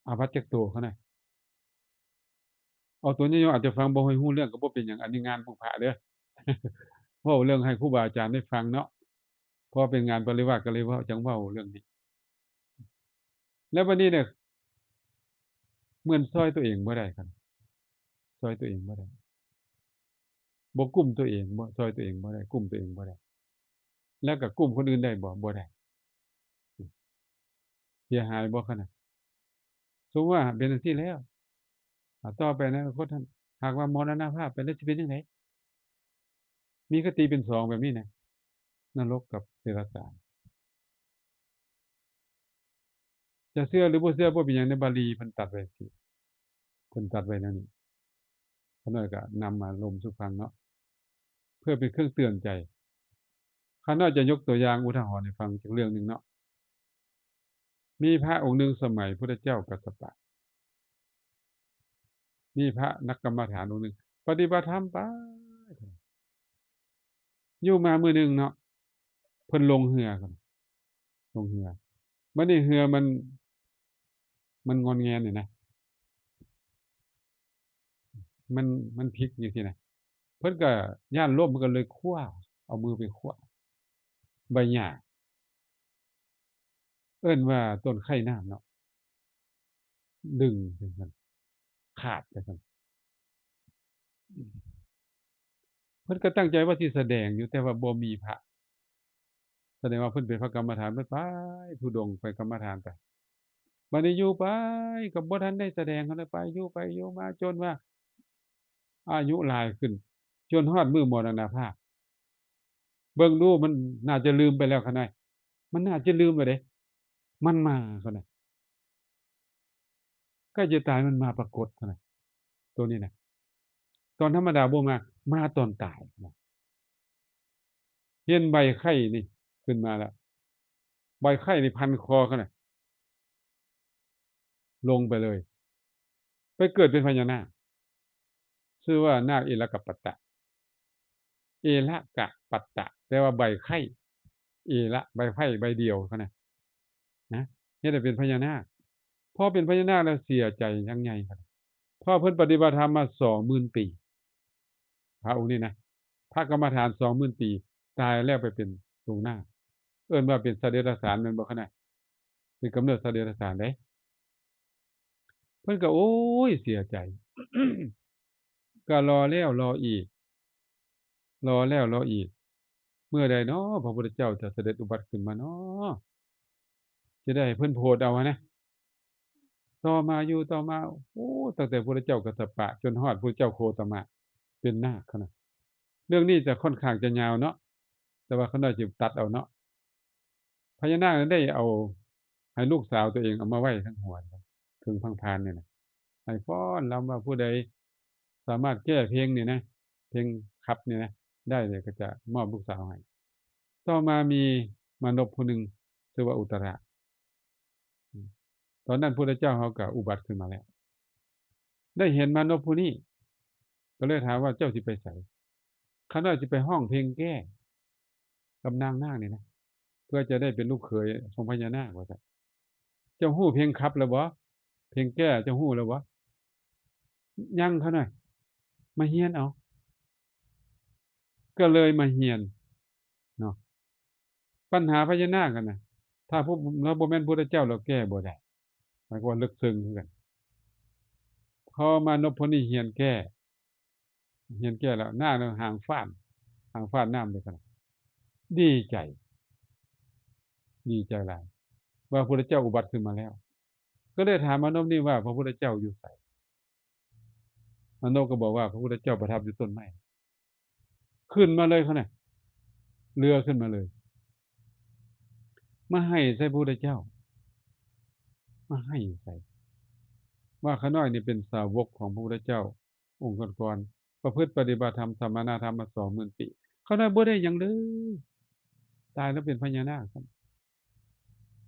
ອາບັດຈັກໂຕຫັ້ນນະ? ເອົາຕົວຫຍໍ້ໆ ອາດຈະຟັງບໍ່ຄ່ອຍຮູ້ເລື່ອງກໍບໍ່ເປັນຫຍັງ ອັນນີ້ງານຂອງພະເດີ້ ເວົ້າເລື່ອງໃຫ້ຄູບາອາຈານໄດ້ຟັງເນາະ ເພາະເປັນງານປະລິວາດກໍເລີຍເວົ້າ ຈັ່ງເວົ້າເລື່ອງນີ້. ແລ້ວບັດນີ້ເດ້ ເໝືອນຊ່ອຍຕົວເອງບໍ່ໄດ້ ຊ່ອຍຕົວເອງບໍ່ໄດ້ ບໍ່ກຸ້ມຕົວເອງ ບໍ່ ຊ່ອຍຕົວເອງບໍ່ໄດ້ ກຸ້ມຕົວເອງບໍ່ໄດ້ ແລ້ວກໍກຸ້ມຄົນອື່ນໄດ້ບໍ່? ບໍ່ໄດ້. ເສຍຫາຍບໍ່ຂະນະ? ສົມມຸດວ່າເປັນຈັ່ງຊີ້ແລ້ວ ອາ ຕໍ່ໄປໃນອະນາຄົດຫັ້ນ ຫາກວ່າມໍລະນະພາບໄປແລ້ວຊິເປັນຈັ່ງໃດ? ມີຄະຕິເປັນສອງແບບນີ້ນະ ນະລົກກັບເດຍລະສານ. ຈະເຊື່ອຫຼືບໍ່ເຊື່ອບໍ່ເປັນຫຍັງ ໃນບາລີເພິ່ນຕັດໄວ້ຈັ່ງຊີ້ ເພິ່ນຕັດໄວ້ແນວນີ້ ຂ້ານ້ອຍກໍນຳມາລົມສູ່ຟັງເນາະ ເພື່ອເປັນເຄື່ອງເຕືອນໃຈ. ຂ້ານ້ອຍຈະຍົກຕົວຢ່າງອຸທາຫອນໃຫ້ຟັງຈັກເລື່ອງໜຶ່ງເນາະ. ມີພະອົງໜຶ່ງສະໄໝພຸດທະເຈົ້າກັດສະປະ ມີພະນັກກຳມະຖານອົງໜຶ່ງປະຕິບັດທຳໄປ ຢູ່ມາມື້ໜຶ່ງເນາະ ເພິ່ນລົງເຮືອ ລົງເຮືອ ບັດນີ້ເຮືອມັນ ມັນງອນແງນນີ້ນະ ມັນ ມັນພິກຢູ່ຊີ້ນະ ເພິ່ນກໍຢ້ານລົ້ມ ເພິ່ນກໍເລີຍຄວ້າ ເອົາມືໄປຄວ້າໃບຫຍ້າ ເອີ້ນວ່າຕົ້ນໄຄນ້ຳເນາະ ດຶງໄປຊັ້ນ ຂາດໄປຊັ້ນ. ເພິ່ນກໍຕັ້ງໃຈວ່າຊິສະແດງຢູ່ ແຕ່ວ່າບໍ່ມີພະ ສະແດງວ່າເພິ່ນເປັນພະກຳມະຖານ ເພິ່ນໄປທຸດົງໄປກຳມະຖານໄປ. ບັດນີ້ຢູ່ໄປກໍບໍ່ທັນໄດ້ສະແດງເທົ່າໃດ ໄປຢູ່ໄປຢູ່ມາຈົນວ່າອາຍຸຫຼາຍຂຶ້ນ ຈົນຮອດມື້ມໍລະນະພາບ. ເບິ່ງດູ ມັນໜ້າຈະລືມໄປແລ້ວຂະນ້ອຍ ມັນໜ້າຈະລືມແລ້ວເດ້ ມັນມາຂະນ້ອຍ ໃກ້ຈະຕາຍມັນມາປາກົດຂະນ້ອຍ ໂຕນີ້ນະ ຕອນທຳມະດາບໍ່ມາ ມາຕອນຕາຍນະ. ເຫັນໃບໄຂ້ນີ້ຂຶ້ນມາແລ້ວ ໃບໄຂ້ນີ້ພັນຄໍຂະນ້ອຍ ລົງໄປເລີຍ ໄປເກີດເປັນພະຍານາກ ຊື່ວ່ານາກເອລະກະປັດຕະ ເອລະກະປັດຕະ ແປວ່າໃບໄຂ້ ເອລະ ໃບໄຂ້ໃບດຽວຫັ້ນນະ ນະ ເຮັດໃຫ້ເປັນພະຍານາກ. ພໍເປັນພະຍານາກແລ້ວເສຍໃຈຢ່າງໃຫຍ່ ເພາະເພິ່ນປະຕິບັດທຳມາສອງໝື່ນປີ ພະອົງນີ້ນະ ພະກຳມະຖານສອງໝື່ນປີ ຕາຍແລ້ວໄປເປັນຕົວໜ້າ ເອີ້ນວ່າເປັນສັດເດຍລະສານແມ່ນບໍ່ຂະນະ? ເປັນກຳເນີດສັດເດຍລະສານເດ້. ເພິ່ນກໍ ໂອ້ຍ ເສຍໃຈ ກໍລໍແລ້ວລໍອີກ ລໍແລ້ວລໍອີກ ເມື່ອໃດນໍ ພະພຸດທະເຈົ້າຈະສະເດັດອຸບັດຂຶ້ນມານໍ ຈະໄດ້ໃຫ້ເພິ່ນໂຜດເອົາຫັ້ນນະ. ຕໍ່ມາຢູ່ຕໍ່ມາ ໂອ້ ຕັ້ງແຕ່ພຸດທະເຈົ້າກັດສະປະ ຈົນຮອດພຸດທະເຈົ້າໂຄຕະມະ ເປັນນາກຫັ້ນນະ. ເລື່ອງນີ້ຈະຂ້ອນຂ້າງຈະຍາວເນາະ ແຕ່ວ່າຂ້ານ້ອຍຊິຕັດເອົາເນາະ. ພະຍານາກນັ້ນໄດ້ເອົາໃຫ້ລູກສາວຕົວເອງເອົາມາໄວ້ເທິງຫົວ ເທິງພັງພານນີ້ນະ ໃຫ້ຟ້ອນລຳວ່າ ຜູ້ໃດສາມາດແກ້ເພງນີ້ນະ ເພງຂັບນີ້ນະ ໄດ້ ແລ້ວກໍຈະມອບລູກສາວໃຫ້. ຕໍ່ມາມີມານົບຜູ້ໜຶ່ງ ຊື່ວ່າອຸດຕະລະ ຕອນນັ້ນພຸດທະເຈົ້າເຮົາກໍອຸບັດຂຶ້ນມາແລ້ວ ໄດ້ເຫັນມານົບຜູ້ນີ້ ກໍເລີຍຖາມວ່າ ເຈົ້າຊິໄປໃສ? ຂ້ານ້ອຍຊິໄປຮ້ອງເພງແກ້ກັບນາງນາງນີ້ນະ ເພື່ອຈະໄດ້ເປັນລູກເຂີຍຂອງພະຍານາກ ວ່າຊັ້ນ. ເຈົ້າຮູ້ເພງຂັບແລ້ວບໍ່? ເພງແກ້ເຈົ້າຮູ້ແລ້ວບໍ່? ຍັງຂະໜ້ອຍ ມາຮຽນເອົາ ກໍເລີຍມາຮຽນເນາະ. ບັນຫາພະຍານາກຫັ້ນນະ ຖ້າຜູ້ ລາວບໍ່ແມ່ນພຸດທະເຈົ້າ ລາວແກ້ບໍ່ໄດ້ ໝາຍຄວາມວ່າເລິກເຊິ່ງຄືກັນ. ພໍມານົບຜູ້ນີ້ຮຽນແກ້ ຮຽນແກ້ແລ້ວ ນາງນັ້ນຫາງຟາດ ຫາງຟາດນ້ຳເລີຍຂະໜາດ ດີໃຈ ດີໃຈຫຼາຍ ວ່າພະພຸດທະເຈົ້າອຸບັດຂຶ້ນມາແລ້ວ. ກໍເລີຍຖາມມານົບນີ້ວ່າ ພະພຸດທະເຈົ້າຢູ່ໃສ? ມານົບກໍບອກວ່າ ພະພຸດທະເຈົ້າປະທັບຢູ່ຕົ້ນໄມ້. ຂຶ້ນມາເລີຍຂະໜາດ ເຫຼືອຂຶ້ນມາເລີຍ ມາໄຫ້ໃສ່ພະພຸດທະເຈົ້າ ມາໄຫ້ໃສ່ ວ່າຂ້ານ້ອຍນີ້ເປັນສາວົກຂອງພະພຸດທະເຈົ້າ ອົງກ່ອນໆ ປະພຶດປະຕິບັດທຳສຳມະນາທຳມາສອງໝື່ນປີ ຂ້ານ້ອຍບໍ່ໄດ້ຫຍັງເລີຍ ຕາຍແລ້ວເປັນພະຍານາກ.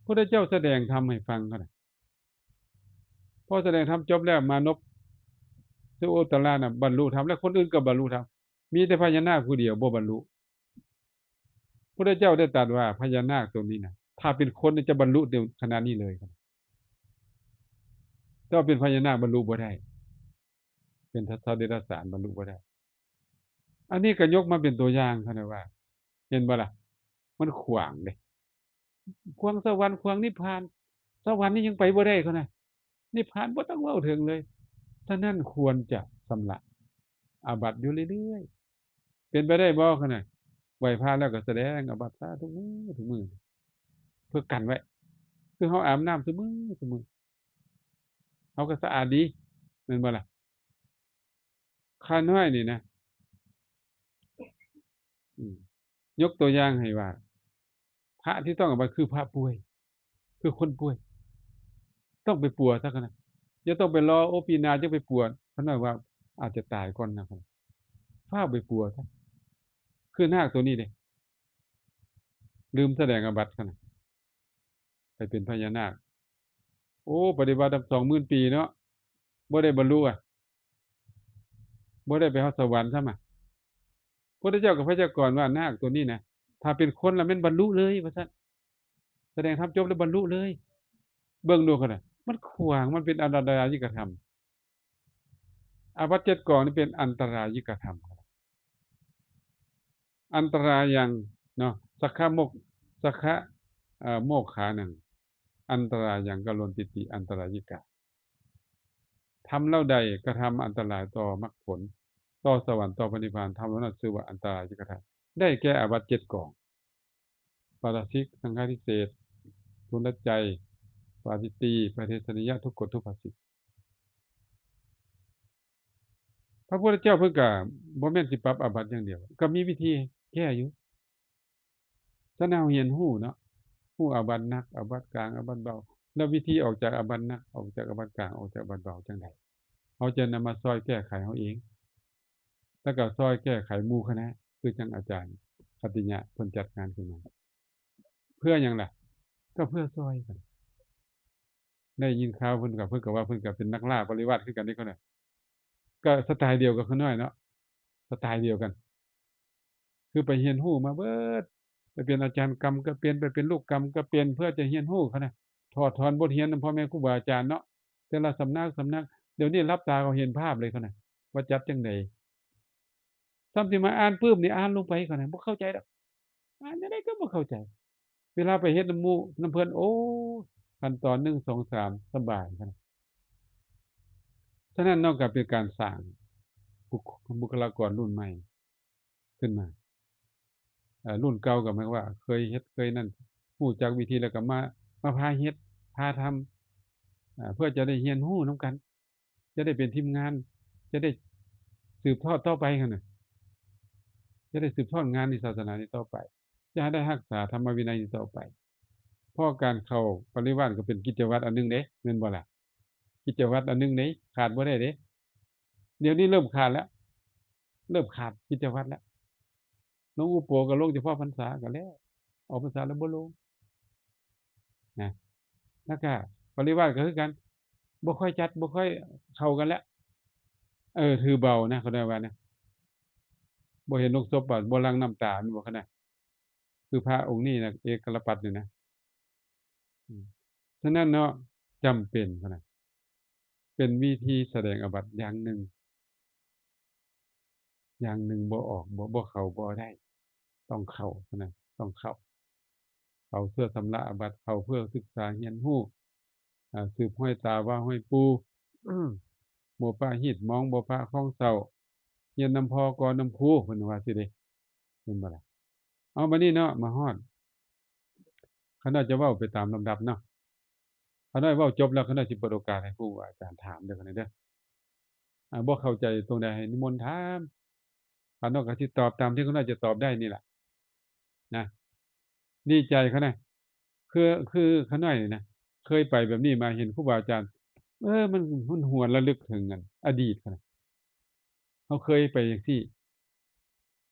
ພຸດທະເຈົ້າສະແດງທຳໃຫ້ຟັງ ຂ້ານ້ອຍ ພໍສະແດງທຳຈົບແລ້ວ ມານົບສຸໂອດຕະລານະ ບັນລຸທຳ ແລະ ຄົນອື່ນກໍບັນລຸທຳ ມີແຕ່ພະຍານາກຜູ້ດຽວບໍ່ບັນລຸ. ພຸດທະເຈົ້າໄດ້ຕັດວ່າ ພະຍານາກຕົວນີ້ນະ ຖ້າເປັນຄົນຈະບັນລຸໃນຂະນະນີ້ເລີຍ ແຕ່ວ່າເປັນພະຍານາກບັນລຸບໍ່ໄດ້ ເປັນສັດເດຍລະສານບັນລຸບໍ່ໄດ້. ອັນນີ້ກໍຍົກມາເປັນຕົວຢ່າງ ຂະໜາດວ່າ ເຫັນບໍ່ລະ ມັນຂວາງເດ້ ຂວາງສະຫວັນ ຂວາງນິບພານ. ສະຫວັນນີ້ຍັງໄປບໍ່ໄດ້ ຂະໜາດ ນິບພານບໍ່ຕ້ອງເວົ້າເຖິງເລີຍ. ສະນັ້ນຄວນຈະຊຳລະອາບັດຢູ່ເລື້ອຍໆ ເປັນໄປໄດ້ບໍ່ ຂະໜາດ ໄຫວ້ພະແລ້ວກໍສະແດງອາບັດຊະທຸກມື້ ທຸກມື້ ເພື່ອກັນໄວ້ ຄືເຮົາອາບນ້ຳຊຸມື້ ຊຸມື້ ເຮົາກໍສະອາດດີ ແມ່ນບໍ່ລະ? ຂ້ານ້ອຍນີ້ນະ ອືມ ຍົກຕົວຢ່າງໃຫ້ວ່າ ພະທີ່ຕ້ອງອາບັດຄືພະປ່ວຍ ຄືຄົນປ່ວຍ ຕ້ອງໄປປົວຊະ ຂະໜາດ ຢ່າຕ້ອງໄປລໍ ໂອ້ ປີໜ້າຈັ່ງໄປປົວ ຂ້ານ້ອຍວ່າອາດຈະຕາຍກ່ອນນະ ຂະໜາດ ຟ້າວໄປປົວຊະ ຄືນາກຕົວນີ້ເດ້ ລືມສະແດງອາບັດ ຂະໜາດ ໄປເປັນພະຍານາກ ໂອ້ ປະຕິບັດຕັ້ງສອງໝື່ນປີເນາະ ບໍ່ໄດ້ບັນລຸອະ ບໍ່ໄດ້ໄປຮອດສະຫວັນຊ້ຳອະ. ພຸດທະເຈົ້າກໍພະຍາກອນວ່າ ນາກຕົວນີ້ນະ ຖ້າເປັນຄົນລະແມ່ນບັນລຸເລີຍວ່າຊັ້ນ ສະແດງທຳຈົບແລ້ວບັນລຸເລີຍ. ເບິ່ງດູ ຂະໜາດ ມັນຂວາງ ມັນເປັນອັນຕະລາຍິກະທຳ. ອາບັດເຈັດກອງນີ້ເປັນອັນຕະລາຍິກະທຳ ອັນຕະລາຍັງເນາະ ສັກຂະໂມກ ສັກຂະ ເອີ ໂມກຂານັງ ອັນຕະລາຍັງ ກະໂລນຕິຕິ ອັນຕະລາຍິກາ ທຳເຫຼົ່າໃດກະທຳອັນຕະລາຍຕໍ່ມັກຜົນ ຕໍ່ສະຫວັນ ຕໍ່ພະນິບພານ ທຳເຫຼົ່ານັ້ນຊື່ວ່າອັນຕະລາຍິກະທຳ ໄດ້ແກ່ອາບັດເຈັດກອງ ປາຣາຊິກ ສັງຄາທິເສດ ທຸລະໄຈ ປາຈິດຕີ ປະເທສະນິຍະ ທຸກກົດ ທຸກພາສິດ. ພະພຸດທະເຈົ້າເພິ່ນກະບໍ່ແມ່ນຊິປັບອາບັດຢ່າງດຽວ ກະມີວິທີແກ້ຢູ່. ສະນັ້ນເຮົາຮຽນຮູ້ເນາະ ຮູ້ອາບັດໜັກ ອາບັດກາງ ອາບັດເບົາ ແລ້ວວິທີອອກຈາກອາບັດໜັກ ອອກຈາກອາບັດກາງ ອອກຈາກອາບັດເບົາຈັ່ງໃດ ເຮົາຈະນຳມາຊ່ອຍແກ້ໄຂເຮົາເອງ ແລ້ວກໍຊ່ອຍແກ້ໄຂໝູ່ຄະນະ ຄືຈັ່ງອາຈານຂັດຕິຍະເພິ່ນຈັດງານຂຶ້ນມາ. ເພື່ອຫຍັງລະ? ກໍເພື່ອຊ່ອຍກັນ. ໄດ້ຍິນຂ່າວເພິ່ນກໍ ເພິ່ນກໍວ່າເພິ່ນກໍເປັນນັກລ່າປະລິວາດຄືກັນເດ້ ເຂົານະ ກໍສະໄຕດຽວກັບຂ້ານ້ອຍເນາະ ສະໄຕດຽວກັນ ຄືໄປຮຽນຮູ້ມາເບິດ ໄປເປັນອາຈານກຳກໍເປັນ ໄປເປັນລູກກຳກໍເປັນ ເພື່ອຈະຮຽນຮູ້ ເຂົານະ ຖອດຖອນບົດຮຽນນຳພໍ່ແມ່ຄູບາອາຈານເນາະ ແຕ່ລະສຳນັກ ສຳນັກ. ດຽວນີ້ຫຼັບຕາກໍເຫັນພາບເລີຍ ເຂົານະ ວ່າຈັດຈັ່ງໃດ. ສ່ຳຊິມາອ່ານປຶບນີ້ ອ່ານລົງໄປ ເຂົານະ ບໍ່ເຂົ້າໃຈດອກ ອ່ານຈັ່ງໃດກໍບໍ່ເຂົ້າໃຈ. ເວລາໄປເຮັດນຳໝູ່ນຳເພິ່ນ ໂອ້ ຂັ້ນຕອນໜຶ່ງ ສອງ ສາມ ສະບາຍ. ສະນັ້ນເນາະ ກໍເປັນການສ້າງບຸກ ບຸກຄະລາກອນລຸ້ນໃໝ່ຂຶ້ນມາ. ເອີ ລຸ້ນເກົ່າກໍໝາຍຄວາມວ່າເຄີຍເຮັດເຄີຍນັ້ນ ຮູ້ຈັກວິທີແລ້ວກໍມາ ມາພາເຮັດ ພາທຳ ເພື່ອຈະໄດ້ຮຽນຮູ້ນຳກັນ ຈະໄດ້ເປັນທີມງານ ຈະໄດ້ສືບທອດຕໍ່ໄປຫັ້ນນະ ຈະໄດ້ສືບທອດງານໃນສາສະໜານີ້ຕໍ່ໄປ ຈະໃຫ້ໄດ້ຮັກສາທຳມະວິໄນນີ້ຕໍ່ໄປ. ເພາະການເຂົ້າປະລິວາດກໍເປັນກິດຈະວັດອັນໜຶ່ງເດ້ ແມ່ນບໍ່ລະ? ກິດຈະວັດອັນໜຶ່ງເດ້ ຂາດບໍ່ໄດ້ເດ້. ດຽວນີ້ເລີ່ມຂາດແລ້ວ ເລີ່ມຂາດກິດຈະວັດແລ້ວ. ລົງອຸໂປກໍລົງສະເພາະພັນສາກໍແລ້ວ ອອກພັນສາແລ້ວບໍ່ລົງນະ. ແລ້ວກໍປະລິວາດກໍຄືກັນ ບໍ່ຄ່ອຍຈັດ ບໍ່ຄ່ອຍເຂົ້າກັນແລ້ວ. ເອີ ຖືເບົານະ ເຂົາເອີ້ນວ່ານະ ບໍ່ເຫັນໂລງສົບ ບໍ່ຫຼັ່ງນ້ຳຕາ ແມ່ນບໍ່ ຂະນະ? ຄືພະອົງນີ້ນະ ເອກະລະປັດນີ້ນະ. ອືມ ສະນັ້ນເນາະ ຈຳເປັນ ເຂົານະ ເປັ ປັນວິທີສະແດງອາບັດຢ່າງໜຶ່ງ ຢ່າງໜຶ່ງບໍ່ອອກ ບໍ່ ບໍ່ເຂົ້າບໍ່ໄດ້ ຕ້ອງເຂົ້ານະ ຕ້ອງເຂົ້າ ເຂົ້າເພື່ອຊຳລະອາບັດ ເຂົ້າເພື່ອສຶກສາຮຽນຮູ້ ອາ ສືບຮອຍຕາວ່າຮອຍປູ່ ບໍ່ປະຮີດມອງ ບໍ່ປະຄອງເສົ້າ ຮຽນນຳພໍ່ກ່ອນນຳຄູ ເພິ່ນວ່າຊີ້ເດ້ ແມ່ນບໍ່ລະ? ເອົາ ບາດນີ້ເນາະ ມາຮອດ ຂ້ານ້ອຍຈະເວົ້າໄປຕາມລຳດັບເນາະ ຂ້ານ້ອຍເວົ້າຈົບແລ້ວ ຂ້ານ້ອຍຊິເປີດໂອກາດໃຫ້ຄູອາຈານຖາມເດີ ຂ້ານ້ອຍເດີ ອາ ບໍ່ເຂົ້າໃຈຕົງໃດໃຫ້ນິມົນຖາມ ຂ້ານ້ອຍກໍຊິຕອບຕາມທີ່ຂ້ານ້ອຍຈະຕອບໄດ້ນີ້ລະນະ ດີໃຈຂ້ານ້ອຍ ຄື ຄືຂ້ານ້ອຍນີ້ນະ ເຄີຍໄປແບບນີ້ມາ ເຫັນຄູບາອາຈານ ເອີ ມັນ ມັນຫວນລະລຶກເຖິງອັນອະດີດຂ້ານ້ອຍ ເຮົາເຄີຍໄປຈັ່ງຊີ້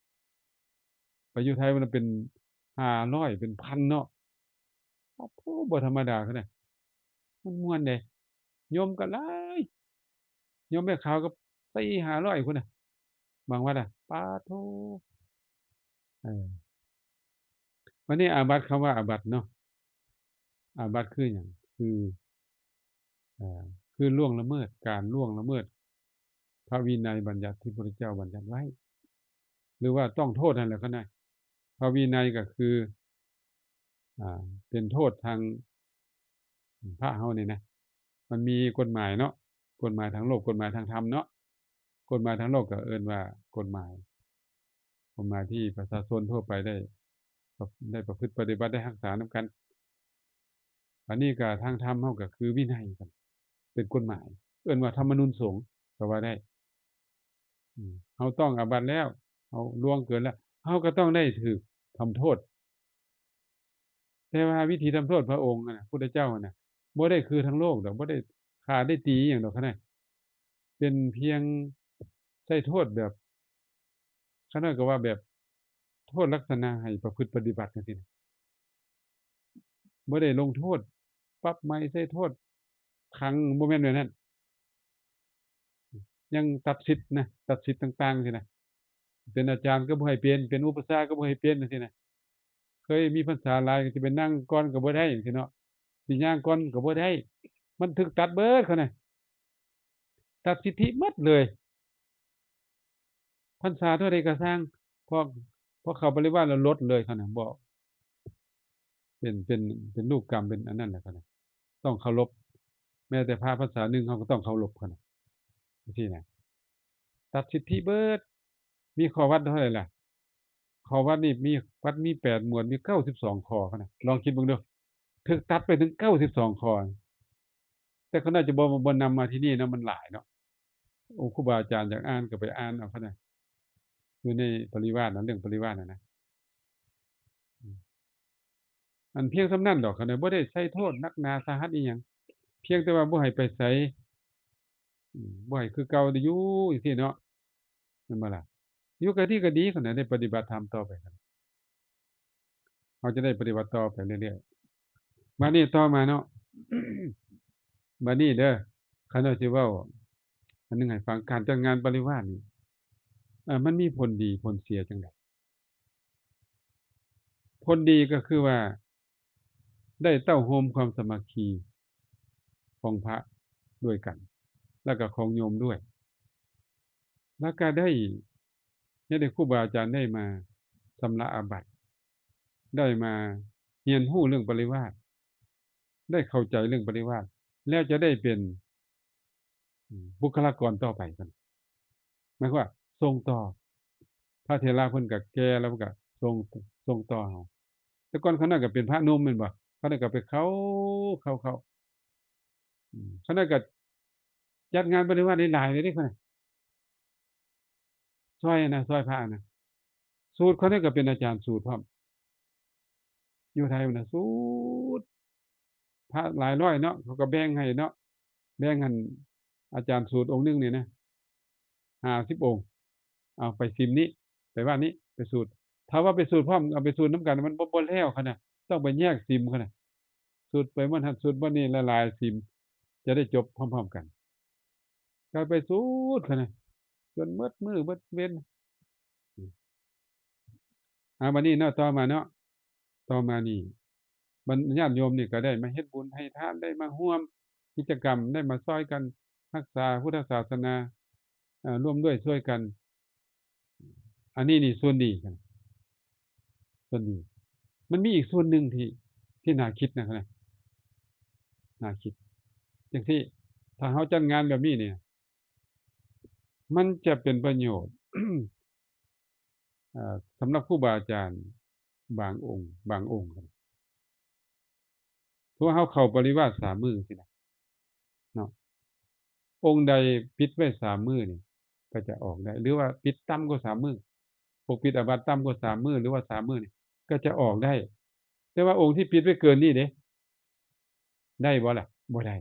ໄປຢູ່ໄທມັນເປັນຫ້າຮ້ອຍເປັນພັນເນາະ ໂອ້ ບໍ່ທຳມະດາເລີຍ ມັນມ່ວນເດ້ ໂຍມກໍຫຼາຍ ໂຍມແມ່ຂາວກໍສີ່ຫ້າຮ້ອຍພຸ້ນນະ ບາງວັດນະ ປາໂທ ເອີ ບາດນີ້ອາບັດ ຄຳວ່າອາບັດເນາະ ອາບັດຄືຫຍັງ? ຄື ເອີ ຄືລ່ວງລະເມີດ ການລ່ວງລະເມີດພະວິໄນບັນຍັດທີ່ພະພຸດທະເຈົ້າບັນຍັດໄວ້ ຫຼືວ່າຕ້ອງໂທດຫັ້ນແຫຼະ ຂ້ານ້ອຍ ພະວິໄນກໍຄື ອ່າ ເປັນໂທດທາງພະເຮົານີ້ນະ ມັນມີກົດໝາຍເນາະ ກົດໝາຍທາງໂລກ ກົດໝາຍທາງທຳເນາະ ກົດໝາຍທາງໂລກກໍເອີ້ນວ່າກົດໝາຍ ກົດໝາຍທີ່ປະຊາຊົນທົ່ວໄປໄດ້ ໄດ້ປະພຶດປະຕິບັດ ໄດ້ຮັກສານຳກັນ ອັນນີ້ກໍທາງທຳເຮົາກໍຄືວິໄນ ເປັນກົດໝາຍ ເອີ້ນວ່າທຳມະນູນສົງກໍວ່າໄດ້ ເຮົາຕ້ອງອາບັດແລ້ວ ເຮົາລ່ວງເກີນແລ້ວ ເຮົາກໍຕ້ອງໄດ້ຖືກທຳໂທດ ແຕ່ວ່າວິທີທຳໂທດພະອົງຫັ້ນນະ ພຸດທະເຈົ້າຫັ້ນນະ ບໍ່ໄດ້ຄືທາງໂລກດອກ ບໍ່ໄດ້ຂ້າໄດ້ຕີຫຍັງດອກ ຂະນ້ອຍ ເປັນພຽງໃຊ້ໂທດແບບ ຂະນ້ອຍກໍວ່າແບບໂທດລັກສະນະໃຫ້ປະພຶດປະຕິບັດຈັ່ງຊີ້ນະ ບໍ່ໄດ້ລົງໂທດ ປັບໃໝ ໃສ່ໂທດຂັງ ບໍ່ແມ່ນແບບນັ້ນ ຍັງຕັດສິດນະ ຕັດສິດຕ່າງໆຊີ້ນະ ເປັນອາຈານກໍບໍ່ໃຫ້ເປັນ ເປັນອຸປັດຊາກໍບໍ່ໃຫ້ເປັນຈັ່ງຊີ້ນະ ເຄີຍມີພັນສາຫຼາຍກໍຊິໄປນັ່ງກ່ອນກໍບໍ່ໄດ້ຈັ່ງຊີ້ເນາະ ຊິຍ່າງກ່ອນກໍບໍ່ໄດ້ ມັນຖືກຕັດເບິດ ຂະນ້ອຍ ຕັດສິດທິໝົດເລີຍ ພັນສາເທົ່າໃດກໍຊ່າງ ພໍ ພໍເຂົ້າປະລິວານແລ້ວລົດເລີຍ ຂະນ້ອຍ ບໍ່ ເປັນ ເປັນ ເປັນລູກກຳ ເປັນອັນນັ້ນແຫຼະ ຂະນ້ອຍ ຕ້ອງເຄົາລົບ ແມ້ແຕ່ພະພັນສາໜຶ່ງເຮົາກໍຕ້ອງເຄົາລົບ ຂະນ້ອຍ ຈັ່ງຊີ້ນະ ຕັດສິດທິເບິດ ມີຂໍ້ວັດເທົ່າໃດລະ? ຂໍ້ວັດນີ້ມີ ວັດມີແປດໝວດ ມີເກົ້າສິບສອງຂໍ້ ຂະນ້ອຍ ລອງຄິດເບິ່ງດູ ຖືກຕັດໄປເຖິງເກົ້າສິບສອງຂໍ້ ແຕ່ຂະນ້ອຍຈະບໍ່ ບໍ່ນຳມາທີ່ນີ້ເນາະ ມັນຫຼາຍເນາະ ໂອ້ ຄູບາອາຈານຢາກອ່ານກໍໄປອ່ານເອົາ ຂະນ້ອຍ ຢູ່ໃນປະລິວາດນະ ເລື່ອງປະລິວາດນະນະ ອັນພຽງສ່ຳນັ້ນດອກ ຂະນ້ອຍ ບໍ່ໄດ້ໃສ່ໂທດໜັກໜາສາຫັດອີ່ຫຍັງ ພຽງແຕ່ວ່າບໍ່ໃຫ້ໄປໃສ ອືມ ບໍ່ໃຫ້ຄືເກົ່າ ຢູ່ຈັ່ງຊີ້ເນາະ ແມ່ນບໍ່ລະ? ຢູ່ກໍດີກໍດີ ຂະນ້ອຍ ໄດ້ປະຕິບັດທຳຕໍ່ໄປ ເຮົາຈະໄດ້ປະຕິບັດຕໍ່ໄປເລື້ອຍໆ ບາດນີ້ຕໍ່ມາເນາະ ບາດນີ້ເດີ ຂ້ານ້ອຍຊິເວົ້າອັນໜຶ່ງໃຫ້ຟັງ ການຈັດງານປະລິວາດນີ້ ເອີ ມັນມີຜົນດີຜົນເສຍຈັ່ງໃດ? ຜົນດີກໍຄືວ່າ ໄດ້ເຕົ້າໂຮມຄວາມສາມັກຄີຂອງພະດ້ວຍກັນ ແລ້ວກໍຂອງໂຍມດ້ວຍ ແລ້ວກໍໄດ້ ເຮັດໃຫ້ຄູບາອາຈານໄດ້ມາຊຳລະອາບັດ ໄດ້ມາຮຽນຮູ້ເລື່ອງປະລິວາດ ໄດ້ເຂົ້າໃຈເລື່ອງປະລິວາດ ແລ້ວຈະໄດ້ເປັນ ອືມ ບຸກຄະລາກອນຕໍ່ໄປ ໝາຍຄວາມວ່າສົ່ງຕໍ່ ພະເຖລະເພິ່ນກໍແກ່ແລ້ວ ເພິ່ນກໍສົ່ງ ສົ່ງຕໍ່ເຮົາ ແຕ່ກ່ອນຂ້ານ້ອຍກໍເປັນພະໜຸ່ມແມ່ນບໍ່ ຂ້ານ້ອຍກໍໄປເຂົ້າ ເຂົ້າ ເຂົ້າ ອືມ ຂ້ານ້ອຍກໍຈັດງານປະລິວາດໄດ້ຫຼາຍເລີຍເດ້ ຂ້ານ້ອຍ ຊ່ອຍນະ ຊ່ອຍພະນະ ສູດ ຂ້ອຍນີ້ກໍເປັນອາຈານສູດພ້ອມ ຢູ່ໄທພຸ້ນນະ ສູດ ພະຫຼາຍຮ້ອຍເນາະ ເຂົາກໍແບ່ງໃຫ້ເນາະ ແບ່ງຫັ້ນ ອາຈານສູດອົງໜຶ່ງນີ້ນະ ຫ້າສິບອົງ ເອົາໄປສິມນີ້ ໄປວັດນີ້ ໄປສູດ ຖ້າວ່າໄປສູດພ້ອມ ເອົາໄປສູດນຳກັນ ມັນບໍ່ ບໍ່ແລ້ວ ຂະນະ ຕ້ອງໄປແຍກສິມ ຂະນະ ສູດໄປໝົດຫັ້ນ ສູດໝົດນີ້ ຫຼາຍໆສິມ ຈະໄດ້ຈົບພ້ອມໆກັນ ກໍໄປສູດ ຂະນະ ຈົນໝົດມື້ໝົດເວັນ ອາ ບັດນີ້ເນາະ ຕໍ່ມາເນາະ ຕໍ່ມານີ້ ບັນ ຍາດໂຍມນີ້ກໍໄດ້ມາເຮັດບຸນໃຫ້ທານ ໄດ້ມາຮ່ວມກິດຈະກຳ ໄດ້ມາຊ່ອຍກັນ ຮັກສາພຸດທະສາສະໜາ ເອີ ຮ່ວມດ້ວຍຊ່ວຍກັນ. ອັນນີ້ນີ້ສ່ວນດີ ສ່ວນດີ. ມັນມີອີກສ່ວນໜຶ່ງທີ່ ທີ່ໜ້າຄິດນະ ໜ້າຄິດ. ຈັ່ງຊີ້ ຖ້າເຮົາຈັດງານແບບນີ້ນີ້ ມັນຈະເປັນປະໂຫຍດ ເອີ ສຳລັບຄູບາອາຈານບາງອົງ ບາງອົງ. ເພາະວ່າເຮົາເຂົ້າປະລິວາດສາມມື້ຊີ້ນະເນາະ, ອົງໃດປິດໄວ້ສາມມື້ນີ້ ກໍຈະອອກໄດ້ ຫຼືວ່າປິດຕ່ຳກວ່າສາມມື້, ປົກປິດອາບັດຕ່ຳກວ່າສາມມື້ ຫຼືວ່າສາມມື້ນີ້ ກໍຈະອອກໄດ້. ແຕ່ວ່າອົງທີ່ປິດໄວ້ເກີນນີ້ເດ້ ໄດ້ບໍ່ລະ? ບໍ່ໄດ້.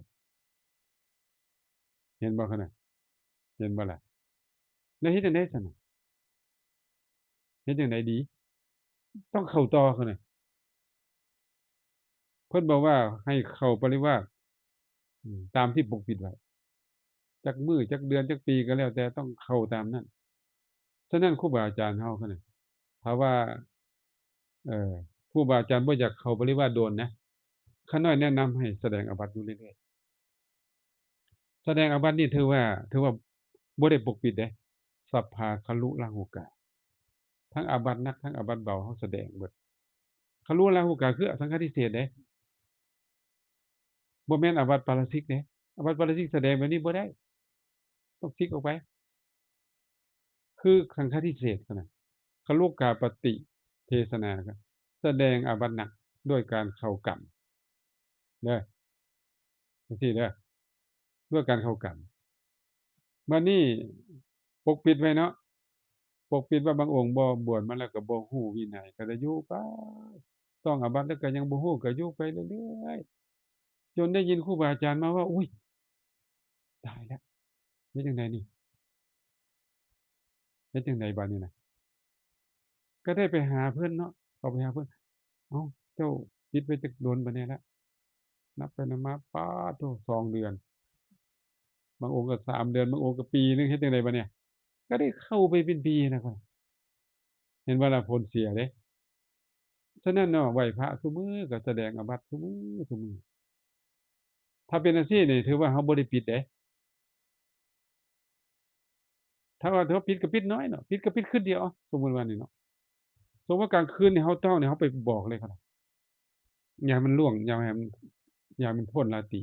ເຫັນບໍ່ຂະນະ? ເຫັນບໍ່ລະ? ແລ້ວເຮັດຈັ່ງໃດຊັ້ນນະ? ເຮັດຈັ່ງໃດດີ? ຕ້ອງເຂົ້າຕໍ່ຫັ້ນນະ. ເພິ່ນບອກວ່າໃຫ້ເຂົ້າປະລິວາດ ອາ ຕາມທີ່ປົກປິດໄວ້ ຈັກມື້ ຈັກເດືອນ ຈັກປີກໍແລ້ວແຕ່ ຕ້ອງເຂົ້າຕາມນັ້ນ. ສະນັ້ນ ຄູບາອາຈານເຮົາຫັ້ນນະ ຖ້າວ່າ ເອີ ຄູບາອາຈານບໍ່ຢາກເຂົ້າປະລິວາດດົນນະ, ຂ້ານ້ອຍແນະນຳໃຫ້ສະແດງອາບັດຢູ່ເລື້ອຍໆ. ສະແດງອາບັດນີ້ຖືວ່າ ຖືວ່າບໍ່ໄດ້ປົກປິດເດ້. ສັບພາຄະລຸລາຫູກາ ທັງອາບັດໜັກ ທັງອາບັດເບົາ ເຮົາສະແດງເບິດ. ຄະລຸລາຫູກາຄືອະສັງຄະທິເສດເດ້, ບໍ່ແມ່ນອາບັດປາລາຊິກເດ້. ອາບັດປາລາຊິກສະແດງແບບນີ້ບໍ່ໄດ້, ຕ້ອງສິກອອກໄປ. ຄືສັງຄະທິເສດຫັ້ນນະ, ຄະລຸກາປະຕິເທສະນາ ສະແດງອາບັດໜັກດ້ວຍການເຂົ້າກຳ. ເດີ ຈັ່ງຊີ້ເດີ ດ້ວຍການເຂົ້າກຳ. ບາດນີ້ປົກປິດໄວ້ເນາະ, ປົກປິດວ່າບາງອົງບໍ່ ບວດມາແລ້ວກໍບໍ່ຮູ້ວິໄນ ກໍໄດ້ຢູ່ໄປ, ຕ້ອງອາບັດແລ້ວກໍຍັງບໍ່ຮູ້ ກໍຢູ່ໄປເລື້ອຍໆ ຈົນໄດ້ຍິນຄູບາອາຈານມາເວົ້າ ອຸ້ຍ ຕາຍແລ້ວ ເຮັດຈັ່ງໃດນີ້? ເຮັດຈັ່ງໃດບາດນີ້ນະ? ກໍໄດ້ໄປຫາເພິ່ນເນາະ, ເຂົ້າໄປຫາເພິ່ນ, ເອົ້າ ເຈົ້າປິດໄວ້ຈັກດົນປານໃດລະ? ນັບໄປນັບມາ ປາດໂທ້ ສອງເດືອນ, ບາງອົງກໍສາມເດືອນ, ບາງອົງກໍປີໜຶ່ງ, ເຮັດຈັ່ງໃດບາດນີ້? ກໍໄດ້ເຂົ້າໄປເປັນປີນະ. ເຫັນບໍ່ລະ? ຜົນເສຍເດ້. ສະນັ້ນເນາະ ໄຫວ້ພະຊຸມື້ ກໍສະແດງອາບັດຊຸມື້ ຊຸມື້. ຖ້າເປັນຈັ່ງຊີ້ນີ້ ຖືວ່າເຮົາບໍ່ໄດ້ປິດເດ້. ຖ້າວ່າ ຖ້າປິດກໍປິດໜ້ອຍເນາະ, ປິດກໍປິດຄືດດຽວ. ສົມມຸດວ່ານີ້ເນາະ, ສົມມຸດວ່າກາງຄືນນີ້ເຮົາຕ້ອງນີ້ ເຮົາໄປບອກເລີຍ ຢ່າໃຫ້ມັນລ່ວງ, ຢ່າໃຫ້ມັນ, ຢ່າໃຫ້ມັນພົ້ນລາຕີ,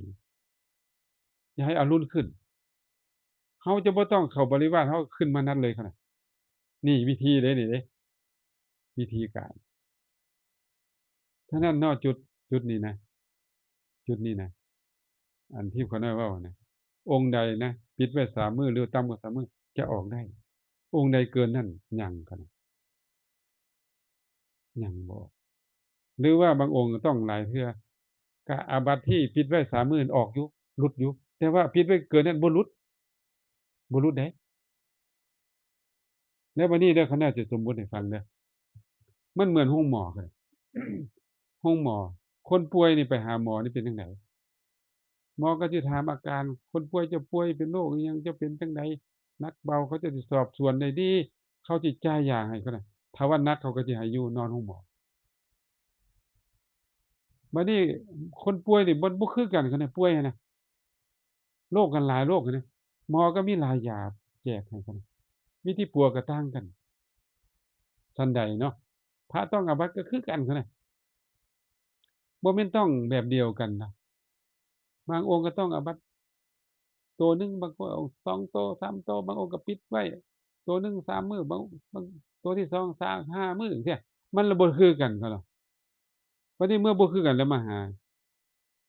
ຢ່າໃຫ້ອາລຸນຂຶ້ນ. ເຮົາຈະບໍ່ຕ້ອງເຂົ້າບໍລິວານ, ເຮົາຂຶ້ນມານັດເລີຍ. ນີ້ວິທີເດ້ ນີ້ເດ້ ວິທີການ. ສະນັ້ນເນາະ ຈຸດ, ຈຸດນີ້ນະ, ຈຸດນີ້ນະ ອັນທີ່ຂ້ານ້ອຍເວົ້ານະ, ອົງໃດນະ ປິດໄວ້ສາມມື້ ຫຼືຕ່ຳກວ່າສາມມື້ ຈະອອກໄດ້, ອົງໃດເກີນນັ້ນຍັງ ກໍຍັງບໍ່ອອກ. ຫຼືວ່າບາງອົງຕ້ອງຫຼາຍເທື່ອ, ກະອາບັດທີ່ປິດໄວ້ສາມມື້ອອກຢູ່, ຫຼຸດຢູ່, ແຕ່ວ່າປິດໄວ້ເກີນນັ້ນບໍ່ຫຼຸດ, ບໍ່ຫຼຸດເດ້. ແລ້ວບາດນີ້ເດີ ຂ້ານ້ອຍຈະສົມມຸດໃຫ້ຟັງເດີ, ມັນເໝືອນໂຮງໝໍ ໂຮງໝໍ, ຄົນປ່ວຍນີ້ໄປຫາໝໍນີ້ເປັນຈັ່ງໃດ? ໝໍກໍຊິຖາມອາການຄົນປ່ວຍ, ເຈົ້າປ່ວຍເປັນໂລກອີ່ຫຍັງ? ເຈົ້າເປັນຈັ່ງໃດ? ໜັກເບົາ ເຂົາເຈົ້າຊິສອບສວນໄດ້ດີ, ເຂົາຊິຈ່າຍຢາໃຫ້ ເຂົານະ. ຖ້າວ່າໜັກ ເຂົາກໍຊິໃຫ້ຢູ່ນອນໂຮງໝໍ. ບາດນີ້ຄົນປ່ວຍນີ້ ບໍ່ ບໍ່ຄືກັນ ເຂົານະ, ປ່ວຍຫັ້ນນະ ໂລກກັນຫຼາຍໂລກຫັ້ນນະ, ໝໍກໍມີຫຼາຍຢາແຈກໃຫ້ ເຂົານະ, ວິທີປົວກໍຕ່າງກັນ. ສັນໃດເນາະ ພະຕ້ອງອາບັດກໍຄືກັນ ເຂົານະ, ບໍ່ແມ່ນຕ້ອງແບບດຽວກັນນະ. ບາງອົງກໍຕ້ອງອາບັດໂຕໜຶ່ງ, ບາງຄົນເອົາສອງໂຕ ສາມໂຕ, ບາງອົງກໍປິດໄວ້ໂຕໜຶ່ງສາມມື້, ບາງ ບາງໂຕທີສອງ ສາມ ຫ້າມື້ຈັ່ງຊີ້, ມັນລະບໍ່ຄືກັນ ເຂົານະ. ບັດນີ້ເມື່ອບໍ່ຄືກັນແລ້ວມາຫາ,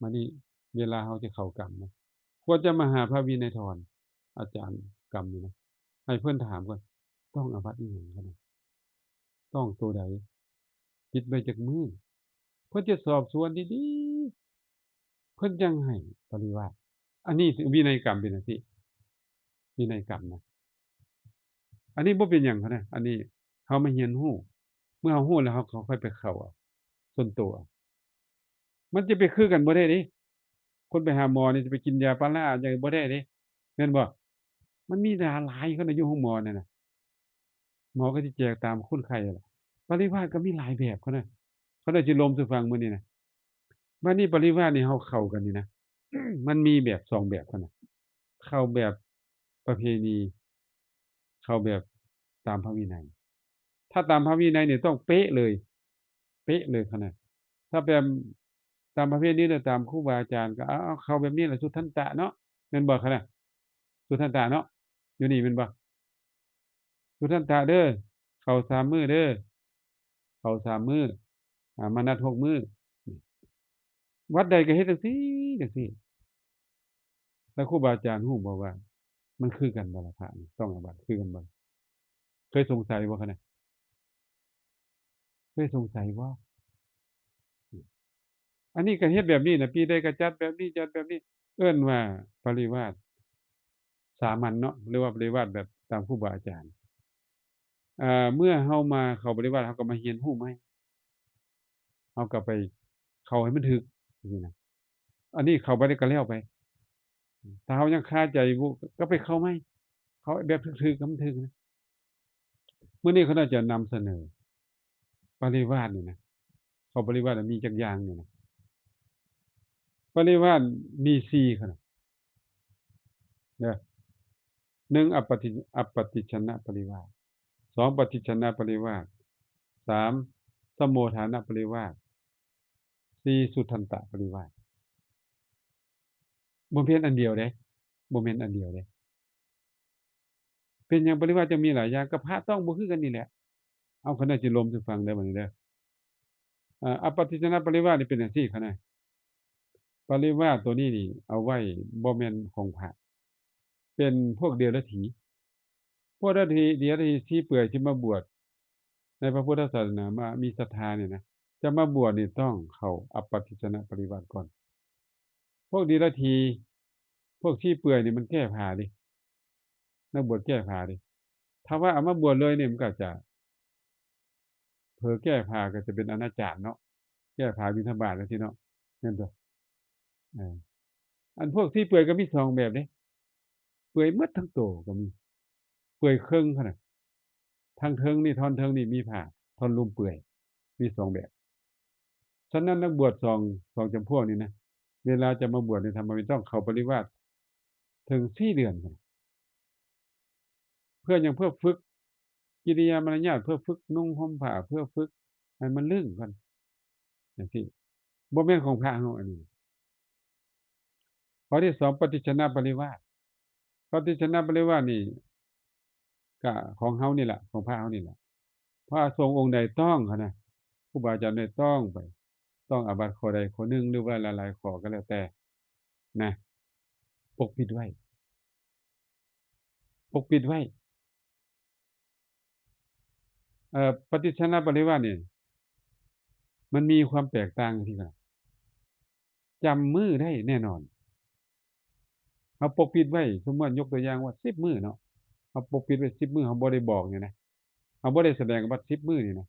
ບັດນີ້ເວລາເຮົາຈະເຂົ້າກຳນະ ຄວນຈະມາຫາພະວິໄນທອນ ອາຈານກຳນີ້ນະ, ໃຫ້ເພິ່ນຖາມກ່ອນ ຕ້ອງອາບັດອີ່ຫຍັງ ເຂົານະ, ຕ້ອງໂຕໃດ, ປິດໄວ້ຈັກມື້, ເພິ່ນຈະສອບສວນດີໆ ເພິ່ນຈັ່ງໃຫ້ປະລິວາດ. ອັນນີ້ວິໄນກຳເປັນຈັ່ງຊີ້, ວິໄນກຳນະ. ອັນນີ້ບໍ່ເປັນຫຍັງ ເຂົານະ, ອັນນີ້ເຮົາມາຮຽນຮູ້, ເມື່ອເຮົາຮູ້ແລ້ວ ເຮົາ ເຮົາຄ່ອຍໄປເຂົ້າເອົາສ່ວນໂຕເອົາ. ມັນຈະໄປຄືກັນບໍ່ໄດ້ເດ້. ຄົນໄປຫາໝໍນີ້ ຈະໄປກິນຢາປາລາຫຍັງບໍ່ໄດ້ເດ້, ແມ່ນບໍ່? ມັນມີຢາຫຼາຍ ເຂົານະ ຢູ່ໂຮງໝໍນັ້ນນະ, ໝໍກໍຊິແຈກຕາມຄົນໄຂ້ຫັ້ນລະ. ປະລິວາດກໍມີຫຼາຍແບບ ເຂົານະ, ເຂົານະ ຊິລົມສູ່ຟັງມື້ນີ້ນະ. ບັດນີ້ປະລິວາດນີ້ ເຮົາເຂົ້າກັນນີ້ນະ ມັນມີແບບສອງແບບ ເຂົານະ. ເຂົ້າແບບປະເພນີ ເຂົ້າແບບຕາມພະວິໄນ. ຖ້າຕາມພະວິໄນນີ້ຕ້ອງເປະເລີຍ ເປະເລີຍຂະໜາດ. ຖ້າແບບຕາມປະເພນີ ແລະ ຕາມຄູບາອາຈານກໍ ເອົາ ເອົາເຂົ້າແບບນີ້ລະ ສຸທັນຕະເນາະ ແມ່ນບໍ່ຂະໜາດ? ສຸທັນຕະເນາະ ຢູ່ນີ້ແມ່ນບໍ່? ສຸທັນຕະເດີ ເຂົ້າສາມມື້ເດີ ເຂົ້າສາມມື້ ອາ ມານັດຫົກມື້. ວັດໃດກໍເຮັດຈັ່ງຊີ້ ຈັ່ງຊີ້. ແລ້ວຄູບາອາຈານຮູ້ບໍ່ວ່າມັນຄືກັນບໍ່ລະ ພະນີ້ຕ້ອງອາບັດຄືກັນບໍ່? ເຄີຍສົງໄສບໍ່ຂະນະ? ເຄີຍສົງໄສບໍ່? ອັນນີ້ກໍເຮັດແບບນີ້ນະ ປີໃດກໍຈັດແບບນີ້ ຈັດແບບນີ້ ເອີ້ນວ່າປະລິວາດສາມັນເນາະ ຫຼືວ່າປະລິວາດແບບຕາມຄູບາອາຈານ. ເອີ ເມື່ອເຮົາມາເຂົ້າປະລິວາດ ເຮົາກໍມາຮຽນຮູ້ໃໝ່ ເຮົາກໍໄປເຂົ້າໃຫ້ມັນຖືກ ຈັ່ງຊີ້ນະ. ອັນນີ້ເຂົ້າໄປແລ້ວກໍແລ້ວໄປ ຖ້າເຮົາຍັງຄາໃຈຢູ່ ກໍໄປເຂົ້າໃໝ່ ເຂົ້າແບບຖືກໆ ໃຫ້ມັນຖືກນະ. ມື້ນີ້ຂ້ານ້ອຍຈະນຳສະເໜີປະລິວາດນີ້ນະ ເຂົ້າປະລິວາດມີຈັກຢ່າງນີ້ນະ. ປະລິວາດມີສີ່ ຂ້ານ້ອຍເດີ ໜຶ່ງ ອະປະຕິ ອະປະຕິດສະນະປະລິວາດ, ສອງ ປະຕິດສະນະປະລິວາດ, ສາມ ສະໂມທານະປະລິວາດ, ສີ່ ສຸທັນຕະປະລິວາດ. ບໍ່ແມ່ນອັນດຽວເດ້ ບໍ່ແມ່ນອັນດຽວເດ້. ເປັນຫຍັງປະລິວາດຈຶ່ງມີຫຼາຍຢ່າງ? ກໍພະຕ້ອງບໍ່ຄືກັນນີ້ແຫຼະ. ເອົາ ຂ້ານ້ອຍຊິລົມສູ່ຟັງເດີ ບັດນີ້ເດີ. ອາ ອະປະຕິດສະນະປະລິວາດນີ້ເປັນຈັ່ງຊີ້ ຂ້ານ້ອຍ. ປະລິວາດໂຕນີ້ນີ້ເອົາໄວ້ບໍ່ແມ່ນຂອງພະ ເປັນພວກເດຍລະຖີ. ພວກເດຍລະຖີ ເດຍລະຖີຊີ້ເປື່ອຍທີ່ມາບວດໃນພະພຸດທະສາສະໜາ ມາມີສັດທານີ້ນະ ຈະມາບວດນີ້ຕ້ອງເຂົ້າອະປະຕິດສະນະປະລິວາດກ່ອນ. ພວກເດຍລະຖີ ພວກຊີ້ເປື່ອຍນີ້ມັນແກ້ຜ້າເດ້ ນັກບວດແກ້ຜ້າເດ້. ຖ້າວ່າເອົາມາບວດເລີຍນີ້ ມັນກໍຈະເຜີແກ້ຜ້າ ກໍຈະເປັນອະນາຈານເນາະ ແກ້ຜ້າບິນທະບາດຈັ່ງຊີ້ເນາະ ແມ່ນບໍ່? ເອີ ອັນພວກຊີ້ເປື່ອຍກໍມີສອງແບບເດ້ ເປື່ອຍໝົດທັງໂຕກໍມີ ເປື່ອຍເຄິ່ງເທົ່ານັ້ນ. ທາງເທິງນີ້ ທ່ອນເທິງນີ້ມີຜ້າ ທ່ອນລຸ່ມເປື່ອຍ ມີສອງແບບ. ສະນັ້ນ ນັກບວດສອງ ສອງຈຳພວກນີ້ນະ ເວລາຈະມາບວດໃນທຳມະວິໄນ ຕ້ອງເຂົ້າປະລິວາດເຖິງສີ່ເດືອນພຸ້ນ. ເພື່ອຫຍັງ? ເພື່ອຝຶກກິລິຍາມາລະຍາດ ເພື່ອຝຶກນຸ່ງຫົ່ມຜ້າ ເພື່ອຝຶກໃຫ້ມັນລຶ້ງກ່ອນ ຈັ່ງຊີ້. ບໍ່ແມ່ນຂອງພະເຮົາອັນນີ້. ຂໍ້ທີສອງ ປະຕິດສະນະປະລິວາດ. ປະຕິດສະນະປະລິວາດນີ້ກະຂອງເຮົານີ້ແຫຼະ ຂອງພະເຮົານີ້ແຫຼະ. ພະສົງອົງໃດຕ້ອງຫັ້ນນະ ຄູບາອາຈານໃດຕ້ອງໄປ ຕ້ອງອາບັດຂໍ້ໃດຂໍ້ໜຶ່ງ ຫຼືວ່າຫຼາຍໆຂໍ້ກໍແລ້ວແຕ່ນະ ປົກປິດໄວ້ ປົກປິດໄວ້. ເອີ ປະຕິດສະນະປະລິວາດນີ້ ມັນມີຄວາມແຕກຕ່າງທີ່ວ່າ ຈຳມື້ໄດ້ແນ່ນອນ. ເຮົາປົກປິດໄວ້ ສົມມຸດຍົກຕົວຢ່າງວ່າສິບມື້ເນາະ ເຮົາປົກປິດໄວ້ສິບມື້ ເຮົາບໍ່ໄດ້ບອກນີ້ນະ ເຮົາບໍ່ໄດ້ສະແດງອາບັດສິບມື້ນີ້ນະ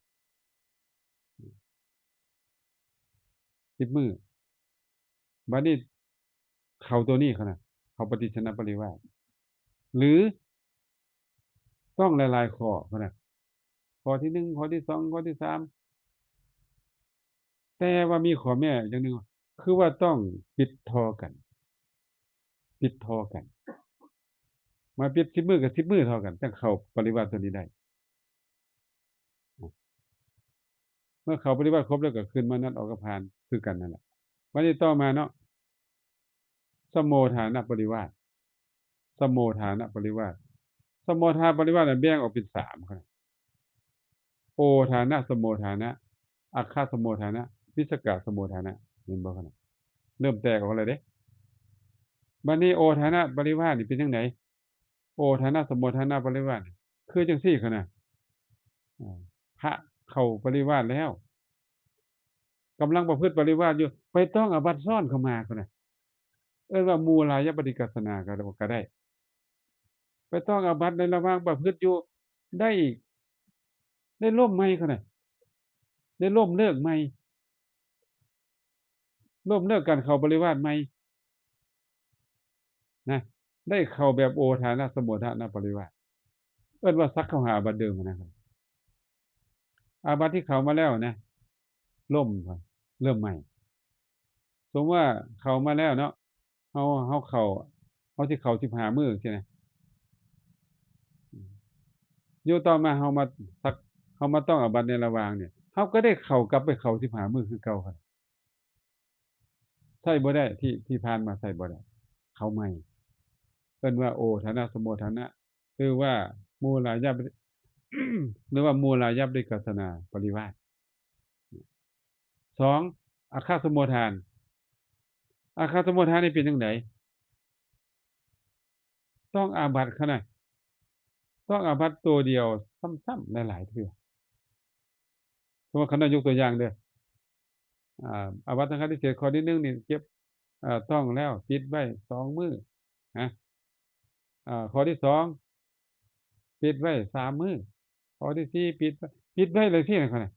ສິບມື້. ບາດນີ້ເຂົ້າໂຕນີ້ ເຂົ້ານະ ເຂົ້າປະຕິດສະນະປະລິວາດ ຫຼືຕ້ອງຫຼາຍໆຂໍ້ ເຂົ້ານະ ຂໍ້ທີໜຶ່ງ ຂໍ້ທີສອງ ຂໍ້ທີສາມ ແຕ່ວ່າມີຂໍ້ແມ້ຢ່າງໜຶ່ງ ຄືວ່າຕ້ອງປິດທໍ່ກັນ ປິດທໍ່ກັນ ມາປິດສິບມື້ກັບສິບມື້ທໍ່ກັນ ຈັ່ງເຂົ້າປະລິວາດໂຕນີ້ໄດ້. ເມື່ອເຂົ້າປະລິວາດຄົບແລ້ວ ກໍຂຶ້ນມານັດອອກກັບພານຄືກັນນັ້ນແຫຼະ. ບັດນີ້ຕໍ່ມາເນາະ ສະໂມທານະປະລິວາດ ສະໂມທານະປະລິວາດ. ສະໂມທານະປະລິວາດນັ້ນແບ່ງອອກເປັນສາມ ໂອທານະ ສະໂມທານະ ອັກຂະສະໂມທານະ ວິສະກະສະໂມທານະ ເຫັນບໍ່ຂະນະ? ເລີ່ມແຕກອອກແລ້ວເດ້. ບັດນີ້ໂອທານະປະລິວາດນີ້ເປັນຈັ່ງໃດ? ໂອທານະ ສະໂມທານະປະລິວາດ ຄືຈັ່ງຊີ້ຂະນະ ພະເຂົ້າປະລິວາດແລ້ວ ກຳລັງປະພຶດປະລິວາດຢູ່ ໄປຕ້ອງອາບັດຊ້ອນເຂົ້າມາພຸ້ນນະ ເອີ້ນວ່າມູລາຍະປະຕິກັດສະນາກໍ ກໍໄດ້ ໄປຕ້ອງອາບັດໃນລະຫວ່າງປະພຶດຢູ່ ໄດ້ອີກ ໄດ້ລົ້ມໃໝ່ພຸ້ນນະ ໄດ້ລົ້ມເລີກໃໝ່ ລົ້ມເລີກການເຂົ້າປະລິວາດໃໝ່ ນະ ໄດ້ເຂົ້າແບບໂອທານະ ສະໂມທານະປະລິວາດ ເອີ້ນວ່າສັກເຂົ້າຫາອາບັດເດີມນະ. ອາບັດທີ່ເຂົ້າມາແລ້ວນະ ລົ້ມ ເລີ່ມໃໝ່. ສົມມຸດວ່າເຂົ້າມາແລ້ວເນາະ ເຮົາ ເຮົາເຂົ້າ ຮົາຊິເຂົ້າສິບຫ້າມື້ຊີ້ນະ. ຢູ່ຕໍ່ມາເຮົາມາສັກ ເຮົາມາຕ້ອງອາບັດໃນລະຫວ່າງນີ້ ເຮົາກໍໄດ້ເຂົ້າ ກັບໄປເຂົ້າສິບຫ້າມື້ຄືເກົ່າ. ໃຊ້ບໍ່ໄດ້ ທີ່ ທີ່ຜ່ານມາໃຊ້ບໍ່ໄດ້ ເຂົ້າໃໝ່ ເອີ້ນວ່າໂອທະນະສະໂມທະນະ ຫຼືວ່າມູລາຍັບ ຫຼືວ່າມູລາຍັບເດກະສະນາປະລິວາດ. ສອງ ອາຄະສະໂມທານ. ອາຄະສະໂມທານນີ້ເປັນຈັ່ງໃດ? ຕ້ອງອາບັດຂະນະ ຕ້ອງອາບັດໂຕດຽວຊ້ຳໆຫຼາຍໆເທື່ອ. ສົມມຸດ ຂ້ານ້ອຍຍົກຕົວຢ່າງເດີ້ ອາ ອາບັດສັງຄະຕິເສດຂໍ້ທີໜຶ່ງນີ້ ເກັບ ເອີ ຕ້ອງແລ້ວ ປິດໄວ້ສອງມື້ນະ. ອາ ຂໍ້ທີສອງ ປິດໄວ້ສາມມື້. ຂໍ້ທີສີ່ ປິດ ປິດໄວ້ເລີຍຊີ້ນະ.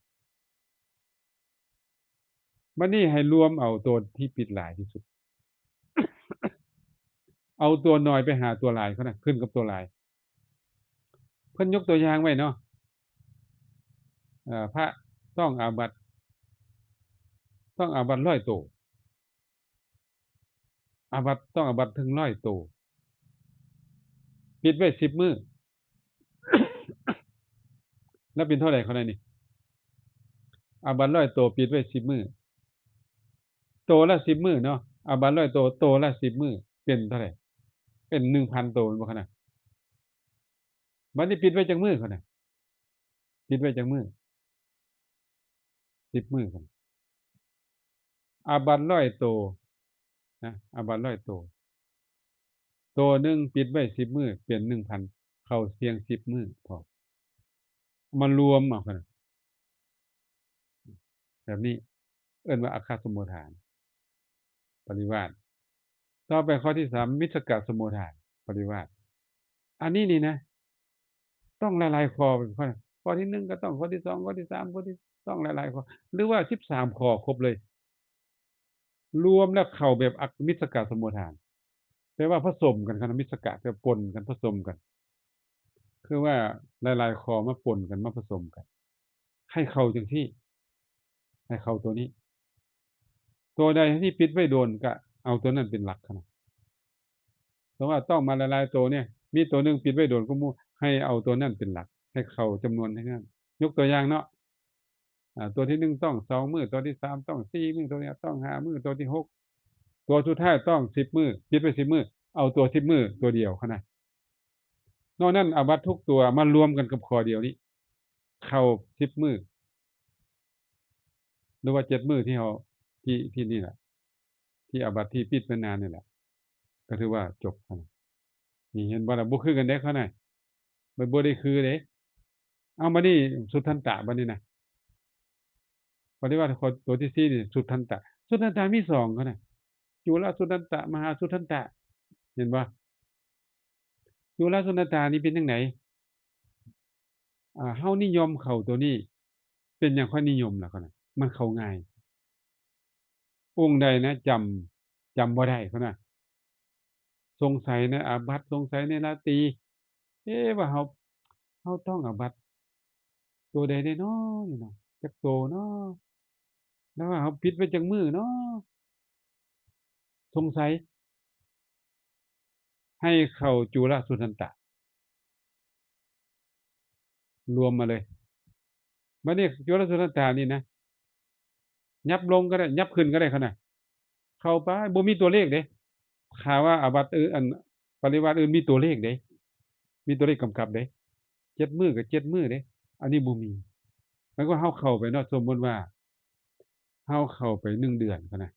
ບັດນີ້ໃຫ້ລວມເອົາໂຕທີ່ປິດຫຼາຍທີ່ສຸດ ເອົາຕົວໜ້ອຍໄປຫາຕົວຫຼາຍ ເຂົານະ ຂຶ້ນກັບຕົວຫຼາຍ. ເພິ່ນຍົກຕົວຢ່າງໄວ້ເນາະ ເອີ ພະຕ້ອງອາບັດ ຕ້ອງອາບັດຮ້ອຍໂຕ. ອາບັດ ຕ້ອງອາບັດເຖິງຮ້ອຍໂຕ ປິດໄວ້ສິບມື້ ແລ້ວເປັນເທົ່າໃດເຂົາໄດ້ນີ້? ອາບັດຮ້ອຍໂຕ ປິດໄວ້ສິບມື້ ໂຕລະສິບມື້ເນາະ ອາບັດຮ້ອຍໂຕ ໂຕລະສິບມື້ ເປັນເທົ່າໃດ? ເປັນໜຶ່ງພັນໂຕແມ່ນບໍ່ຂະນະ? ບັດນີ້ປິດໄວ້ຈັກມື້ຂະນະ? ປິດໄວ້ຈັກມື້? ສິບມື້ ອາບັດຮ້ອຍໂຕນະ ອາບັດຮ້ອຍໂຕ ໂຕໜຶ່ງປິດໄວ້ສິບມື້ ເປັນໜຶ່ງພັນ ເຂົ້າພຽງສິບມື້ພໍ ມາລວມເອົາ ແບບນີ້ເອີ້ນວ່າອາຄະສະໂມທານ ປະລິວາດ. ຕໍ່ໄປຂໍ້ທີສາມ ມິດສະກະສະໂມທານ ປະລິວາດ. ອັນນີ້ນີ້ນະ ຕ້ອງຫຼາຍໆຂໍ້ ຂໍ້ທີໜຶ່ງກໍຕ້ອງ ຂໍ້ທີສອງ ຂໍ້ທີສາມ ຂໍ້ທີ ຕ້ອງຫຼາຍໆຂໍ້ ຫຼືວ່າສິບສາມຂໍ້ຄົບເລີຍ ລວມແລ້ວເຂົ້າແບບອັກ ມິດສະກະສະໂມທານ ແປວ່າຜະສົມກັນ ຄຳວ່າມິດສະກະ ແປວ່າປົນກັນ ຜະສົມກັນ ຄືວ່າຫຼາຍໆຂໍ້ມາປົນກັນ ມາຜະສົມກັນ ໃຫ້ເຂົ້າຈັ່ງຊີ້ ໃຫ້ເຂົ້າໂຕນີ້ ໂຕໃດທີ່ປິດໄວ້ດົນກະເອົາໂຕນັ້ນເປັນຫຼັກຫັ້ນນະ. ສົມມຸດວ່າຕ້ອງມາຫຼາຍໆໂຕນີ້ ມີໂຕໜຶ່ງປິດໄວ້ດົນກວ່າໝູ່ ໃຫ້ເອົາໂຕນັ້ນເປັນຫຼັກ ໃຫ້ເຂົ້າຈຳນວນໃນນັ້ນ. ຍົກຕົວຢ່າງເນາະ ອາ ໂຕທີໜຶ່ງຕ້ອງສອງມື້ ໂຕທີສາມຕ້ອງສີ່ມື້ ໂຕທີຫ້າຕ້ອງຫ້າມື້ ໂຕທີຫົກ ໂຕສຸດທ້າຍຕ້ອງສິບມື້ ປິດໄວ້ສິບມື້ ເອົາໂຕສິບມື້ໂຕດຽວຫັ້ນນະ. ນອກນັ້ນອາບັດທຸກຕົວມາລວມກັນກັບຂໍ້ດຽວນີ້ ເຂົ້າສິບມື້ ຫຼືວ່າເຈັດມື້ທີ່ເຮົາ ທີ່ ທີ່ນີ້ແຫຼະ ທີ່ອາບັດທີ່ປິດໄວ້ນານນີ້ແຫຼະ ກໍຖືວ່າຈົບ. ນີ້ເຫັນບໍ່ລະ ບໍ່ຄືກັນເດ້ ເຂົານະ ມັນບໍ່ໄດ້ຄືເດ້. ເອົາ ບັດນີ້ສຸດທັນຕະ ບັດນີ້ນະ ປະລິວາດຂໍ້ຕົວທີສີ່ນີ້ ສຸດທັນຕະ ສຸດທັນຕະມີສອງ ເຂົານະ ຈຸລະສຸດທັນຕະ ມະຫາສຸດທັນຕະ ເຫັນບໍ່? ຈຸລະສຸດທັນຕະນີ້ເປັນຈັ່ງໃດ? ອາ ເຮົານິຍົມເຂົ້າໂຕນີ້ ເປັນຫຍັງຂ້ອຍນິຍົມລະ ເຂົານະ ມັນເຂົ້າງ່າຍ. ອົງໃດນະ ຈຳ ຈຳບໍ່ໄດ້ ເຂົານະ ສົງໄສໃນອາບັດ ສົງໄສໃນລາຕີ ເອ ວ່າເຮົາ ເຮົາຕ້ອງອາບັດໂຕໃດແດ່ນໍນີ້ເນາະ ຈັກໂຕນໍ ແລ້ວວ່າເຮົາປິດໄວ້ຈັກມື້ນໍ ສົງໄສ ໃຫ້ເຂົ້າຈຸລະສຸດທັນຕະ ລວມມາເລີຍ. ບັດນີ້ຈຸລະສຸດທັນຕະນີ້ນະ ຫຍັບລົງກໍໄດ້ ຫຍັບຂຶ້ນກໍໄດ້ ເຂົານະ ເຂົ້າໄປ ບໍ່ມີຕົວເລກເດ້. ຖ້າວ່າອາບັດອື່ນ ອັນ ປະລິວາດອື່ນມີຕົວເລກເດ້ ມີຕົວເລກກຳກັບເດ້ ເຈັດມື້ກໍເຈັດມື້ເດ້ ອັນນີ້ບໍ່ມີ. ໝາຍຄວາມເຮົາເຂົ້າໄປເນາະ ສົມມຸດວ່າເຮົາເຂົ້າໄປໜຶ່ງເດືອນ ເຂົານະ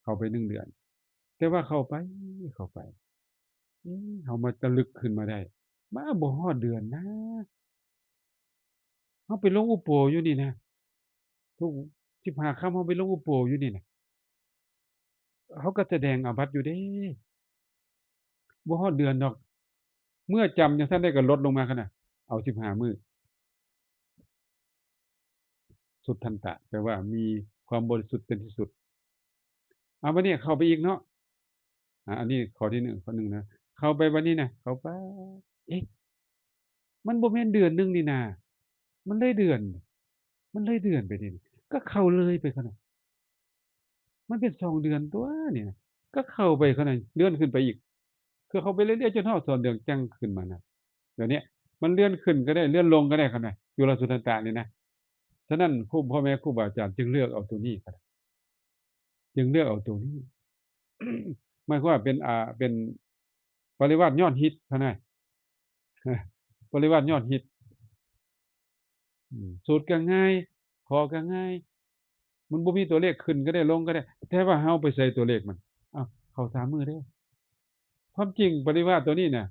ເຂົ້າໄປໜຶ່ງເດືອນ ແຕ່ວ່າເຂົ້າໄປ ເຂົ້າໄປ ເອີ ເຮົາມາຕະລຶກຂຶ້ນມາໄດ້ ມາບໍ່ຮອດເດືອນນາ ເຮົາໄປລົງອຸໂປຢູ່ນີ້ນະ ທຸກສິບຫ້າຄ່ຳເຮົາໄປລົງອຸໂປຢູ່ນີ້ນະ ເຮົາກໍສະແດງອາບັດຢູ່ເດ້ ບໍ່ຮອດເດືອນດອກ. ເມື່ອຈຳຈັ່ງຊັ້ນໄດ້ກໍລົດລົງມາ ເຂົານະ ເອົາສິບຫ້າມື້ ສຸດທັນຕະ ແປວ່າມີຄວາມບໍລິສຸດເປັນທີ່ສຸດ. ເອົາ ບັດນີ້ເຂົ້າໄປອີກເນາະ ອາ ອັນນີ້ຂໍ້ທີໜຶ່ງ ຂໍ້ໜຶ່ງນະ ເຂົ້າໄປບັດນີ້ນະ ເຂົ້າໄປ ເອະ ມັນບໍ່ແມ່ນເດືອນໜຶ່ງນີ້ນາ ມັນເລີຍເດືອນ ມັນເລີຍເດືອນໄປນີ້ ກໍເຂົ້າເລີຍໄປ ເຂົານະ ມັນເປັນສອງເດືອນຕົວະນີ້ນະ ກໍເຂົ້າໄປ ເຂົານະ ເລື່ອນຂຶ້ນໄປອີກ ຄືເຂົ້າໄປເລື້ອຍໆ ຈົນຮອດສອນເດືອນຈັ່ງຂຶ້ນມານະ. ດຽວນີ້ມັນເລື່ອນຂຶ້ນກໍໄດ້ ເລື່ອນລົງກໍໄດ້ ຄັນວ່າຈຸລະສຸທັນຕະນີ້ນະ. ສະນັ້ນ ຄູ ພໍ່ແມ່ຄູບາອາຈານຈຶ່ງເລືອກເອົາໂຕນີ້ ຈຶ່ງເລືອກເອົາໂຕນີ້ ໝາຍຄວາມວ່າເປັນ ອ່າ ເປັນປະລິວາດຍອດຮິດ ເຂົານະ ປະລິວາດຍອດຮິດ. ອືມ ສູດກໍງ່າຍ ຂໍ້ກໍງ່າຍ ມັນບໍ່ມີຕົວເລກ ຂຶ້ນກໍໄດ້ ລົງກໍໄດ້ ແຕ່ວ່າເຮົາໄປໃສ່ຕົວເລກມັນ ເອົ້າ ເຂົ້າສາມມື້ເດ້. ຄວາມຈິງປະລິວາດຕົວນີ້ນະ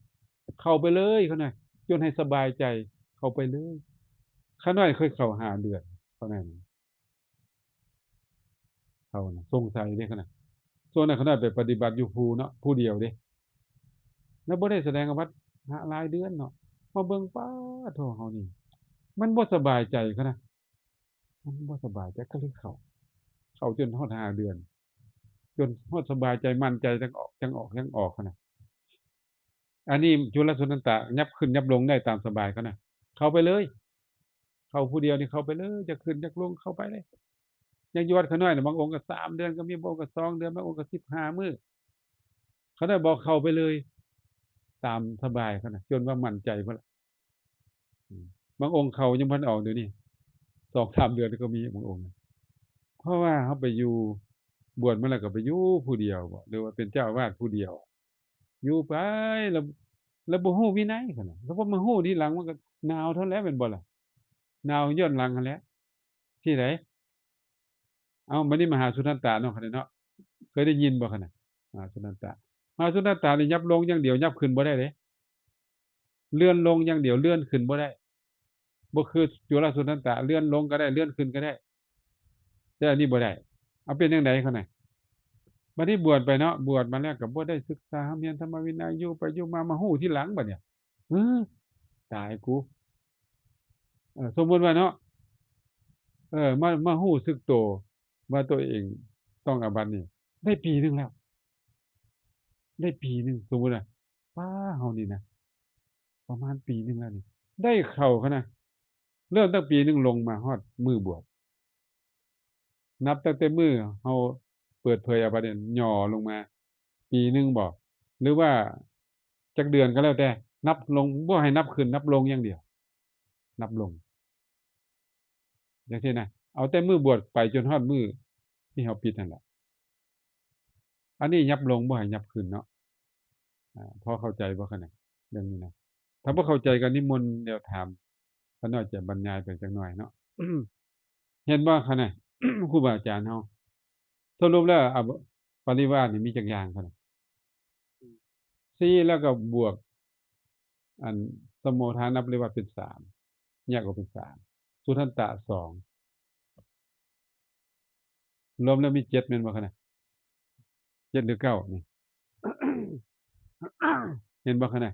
ເຂົ້າໄປເລີຍ ເຂົານະ ຈົນໃຫ້ສະບາຍໃຈ ເຂົ້າໄປເລີຍ. ຂ້ານ້ອຍເຄີຍເຂົ້າຫ້າເດືອນ ເຂົານັ້ນ ເຂົານະ ສົງໄສເດ້ ເຂົານະ. ຊ່ວງນັ້ນຂ້ານ້ອຍໄປປະຕິບັດຢູ່ພູເນາະ ຜູ້ດຽວເດ້ ແລ້ວບໍ່ໄດ້ສະແດງອາບັດຫຼາຍເດືອນເນາະ. ມາເບິ່ງ ປາດໂທ້ ເຮົານີ້ ມັນບໍ່ສະບາຍໃຈ ເຂົານະ ມັນບໍ່ສະບາຍໃຈ ກໍເລີຍເຂົ້າ ເຂົ້າຈົນຮອດຫ້າເດືອນ ຈົນຮອດສະບາຍໃຈ ໝັ້ນໃຈ ຈັ່ງອອກ ຈັ່ງອອກ ຈັ່ງອອກ ເຂົານະ. ອັນນີ້ຈຸລະສຸທັນຕະ ຫຍັບຂຶ້ນຫຍັບລົງໄດ້ຕາມສະບາຍ ເຂົານະ ເຂົ້າໄປເລີຍ. ເຂົ້າຜູ້ດຽວນີ້ເຂົ້າໄປເລີຍ ຢາກຂຶ້ນຢາກລົງເຂົ້າໄປເລີຍ. ຢ່າງຢູ່ວັດຂ້ານ້ອຍນະ ບາງອົງກໍສາມເດືອນກໍມີ ບາງອົງກໍສອງເດືອນ ບາງອົງກໍສິບຫ້າມື້ ເຂົາໄດ້ບອກເຂົ້າໄປເລີຍ ຕາມສະບາຍເຂົານະ ຈົນວ່າໝັ້ນໃຈພຸ້ນລະ. ອືມ ບາງອົງເຂົ້າຍັງບໍ່ທັນອອກ ດຽວນີ້ສອງສາມເດືອນກໍມີບາງອົງ. ເພາະວ່າເຮົາໄປຢູ່ ບວດມາແລ້ວກໍໄປຢູ່ຜູ້ດຽວບໍ ຫຼືວ່າເປັນເຈົ້າອາວາດຜູ້ດຽວ ຢູ່ໄປ ແລ້ວ ແລ້ວບໍ່ຮູ້ວິໄນ ເຂົານະ ແລ້ວພໍມາຮູ້ທີຫຼັງ ມັນກໍໜາວເທົ່ານັ້ນແຫຼະ ແມ່ນບໍ່ລະ? ໜາວຍ້ອນຫຼັງຫັ້ນແຫຼະ ທີ່ໃດ. ເອົ້າ ບັດນີ້ມະຫາສຸທັນຕະເນາະ ເຂົາເນາະ ເຄີຍໄດ້ຍິນບໍ່ ເຂົານະ? ມະຫາສຸທັນຕະ ມະຫາສຸທັນຕະນີ້ຫຍັບລົງຢ່າງດຽວ ຫຍັບຂຶ້ນບໍ່ໄດ້ເດ້. ເລື່ອນລົງຢ່າງດຽວ ເລື່ອນຂຶ້ນບໍ່ໄດ້. ບໍ່ຄືຈຸລະສຸທັນຕະ ເລື່ອນລົງກໍໄດ້ ເລື່ອນຂຶ້ນກໍໄດ້ ແຕ່ອັນນີ້ບໍ່ໄດ້. ເອົາ ເປັນຈັ່ງໃດ ເຂົານະ? ບັດນີ້ບວດໄປເນາະ ບວດມາແລ້ວກໍບໍ່ໄດ້ສຶກສາຮ່ຳຮຽນທຳມະວິໄນ ຢູ່ໄປຢູ່ມາ ມາຮູ້ທີຫຼັງບັດນີ້ ເອີ ຕາຍກູ ເອີ ສົມມຸດວ່າເນາະ ເອີ ມາ ມາຮູ້ສຶກໂຕວ່າໂຕເອງຕ້ອງອາບັດນີ້ ໄດ້ປີໜຶ່ງແລ້ວ ໄດ້ປີໜຶ່ງ ສົມມຸດວ່າ ປ້າ ເຮົານີ້ນະ ປະມານປີໜຶ່ງແລ້ວນີ້ ໄດ້ເຂົ້າ ເຂົານະ ເລີ່ມຕັ້ງປີໜຶ່ງ ລົງມາຮອດມື້ບວດ ນັບຕັ້ງແຕ່ມື້ເຮົາເປີດເຜີຍອາບັດນີ້ ຫຍໍ້ລົງມາປີໜຶ່ງບໍ ຫຼືວ່າຈັກເດືອນກໍແລ້ວແຕ່ ນັບລົງ ບໍ່ໃຫ້ນັບຂຶ້ນ ນັບລົງຢ່າງດຽວ ນັບລົງ ຈັ່ງຊີ້ນະ ເອົາແຕ່ມື້ບວດໄປຈົນຮອດມື້ທີ່ເຮົາປິດຫັ້ນແຫຼະ. ອັນນີ້ຫຍັບລົງ ບໍ່ໃຫ້ຫຍັບຂຶ້ນເນາະ. ອາ ພໍເຂົ້າໃຈບໍ່ ຄັນນະ ເລື່ອງນີ້ນະ? ຖ້າບໍ່ເຂົ້າໃຈກໍນິມົນແນວຖາມ ຂ້ານ້ອຍຈະບັນຍາຍໄປຈັກໜ້ອຍເນາະ. ເຫັນບໍ່ ຄັນນະ ຄູບາອາຈານເຮົາ ສະຫຼຸບແລ້ວ ອາ ປະລິວາດນີ້ມີຈັກຢ່າງ ຄັນນະ? ສີ່ ແລ້ວກໍບວກ ອັນ ສະໂມທານະປະລິວາດເປັນສາມ ແຍກອອກເປັນສາມ ສຸທັນຕະສອງ ລວມແລ້ວມີເຈັດ ແມ່ນບໍ່ ຄັນນະ? ເຈັດ ຫຼື ເກົ້າ ນີ້ ເຫັນບໍ່ ຄັນນະ?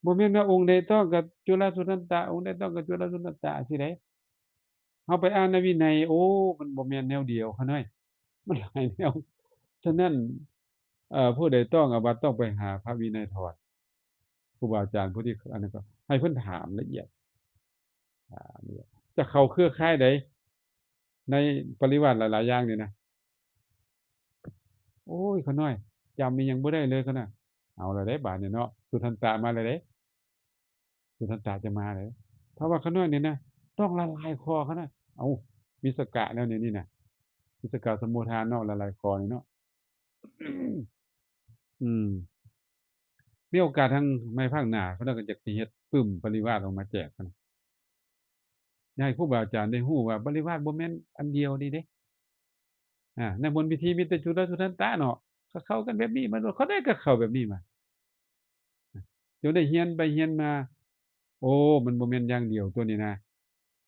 ບໍ່ແມ່ນວ່າອົງໃດຕ້ອງກໍຈຸລະສຸທັນຕະ ອົງໃດຕ້ອງກໍຈຸລະສຸທັນຕະ ຊີ້ໃດ. ເຮົາໄປອ່ານໃນວິໄນ ໂອ້ ມັນບໍ່ແມ່ນແນວດຽວ ຂະນ້ອຍ ມັນຫຼາຍແນວ. ສະນັ້ນ ເອີ ຜູ້ໃດຕ້ອງອາບັດ ຕ້ອງໄປຫາພະວິໄນທອດ ຄູບາອາຈານຜູ້ທີ່ ອັນນັ້ນ ກໍໃຫ້ເພິ່ນຖາມລະອຽດ ອ່າ ຈະເຂົ້າເຄືອຂ່າຍໃດ ໃນປະລິວາດຫຼາຍໆຢ່າງນີ້ນະ. ໂອ້ຍ ຂະນ້ອຍ ຈຳອີ່ຫຍັງບໍ່ໄດ້ເລີຍ ຂະນ້ອຍ. ເອົາລະເດ້ ບາດນີ້ເນາະ ສຸທັນຕະມາແລ້ວເດ້ ສຸທັນຕະຈະມາເດ້. ຖ້າວ່າຂະນ້ອຍນີ້ນະ ຕ້ອງຫຼາຍໆຂໍ້ ຂະນ້ອຍ. ເອົາ ວິສະກະແນວນີ້ນີ້ນະ ວິສະກະສະໂມທານເນາະ ຫຼາຍໆຂໍ້ນີ້ເນາະ. ອືມ ມີໂອກາດທາງໃນພາກໜ້າ ຂ້ານ້ອຍກໍຢາກຊິເຮັດປຶ້ມປະລິວາດອອກມາແຈກ ຢາກໃຫ້ຄູບາອາຈານໄດ້ຮູ້ວ່າປະລິວາດບໍ່ແມ່ນອັນດຽວນີ້ເດ້. ອາ ໃນມົນພິທີມີແຕ່ຈຸລະສຸທັນຕະເນາະ ກໍເຂົ້າກັນແບບນີ້ມາໂດຍ ເຂົາໄດ້ກໍເຂົ້າແບບນີ້ມາ ຈົນໄດ້ຮຽນໄປຮຽນມາ ໂອ້ ມັນບໍ່ແມ່ນຢ່າງດຽວຕົວນີ້ນະ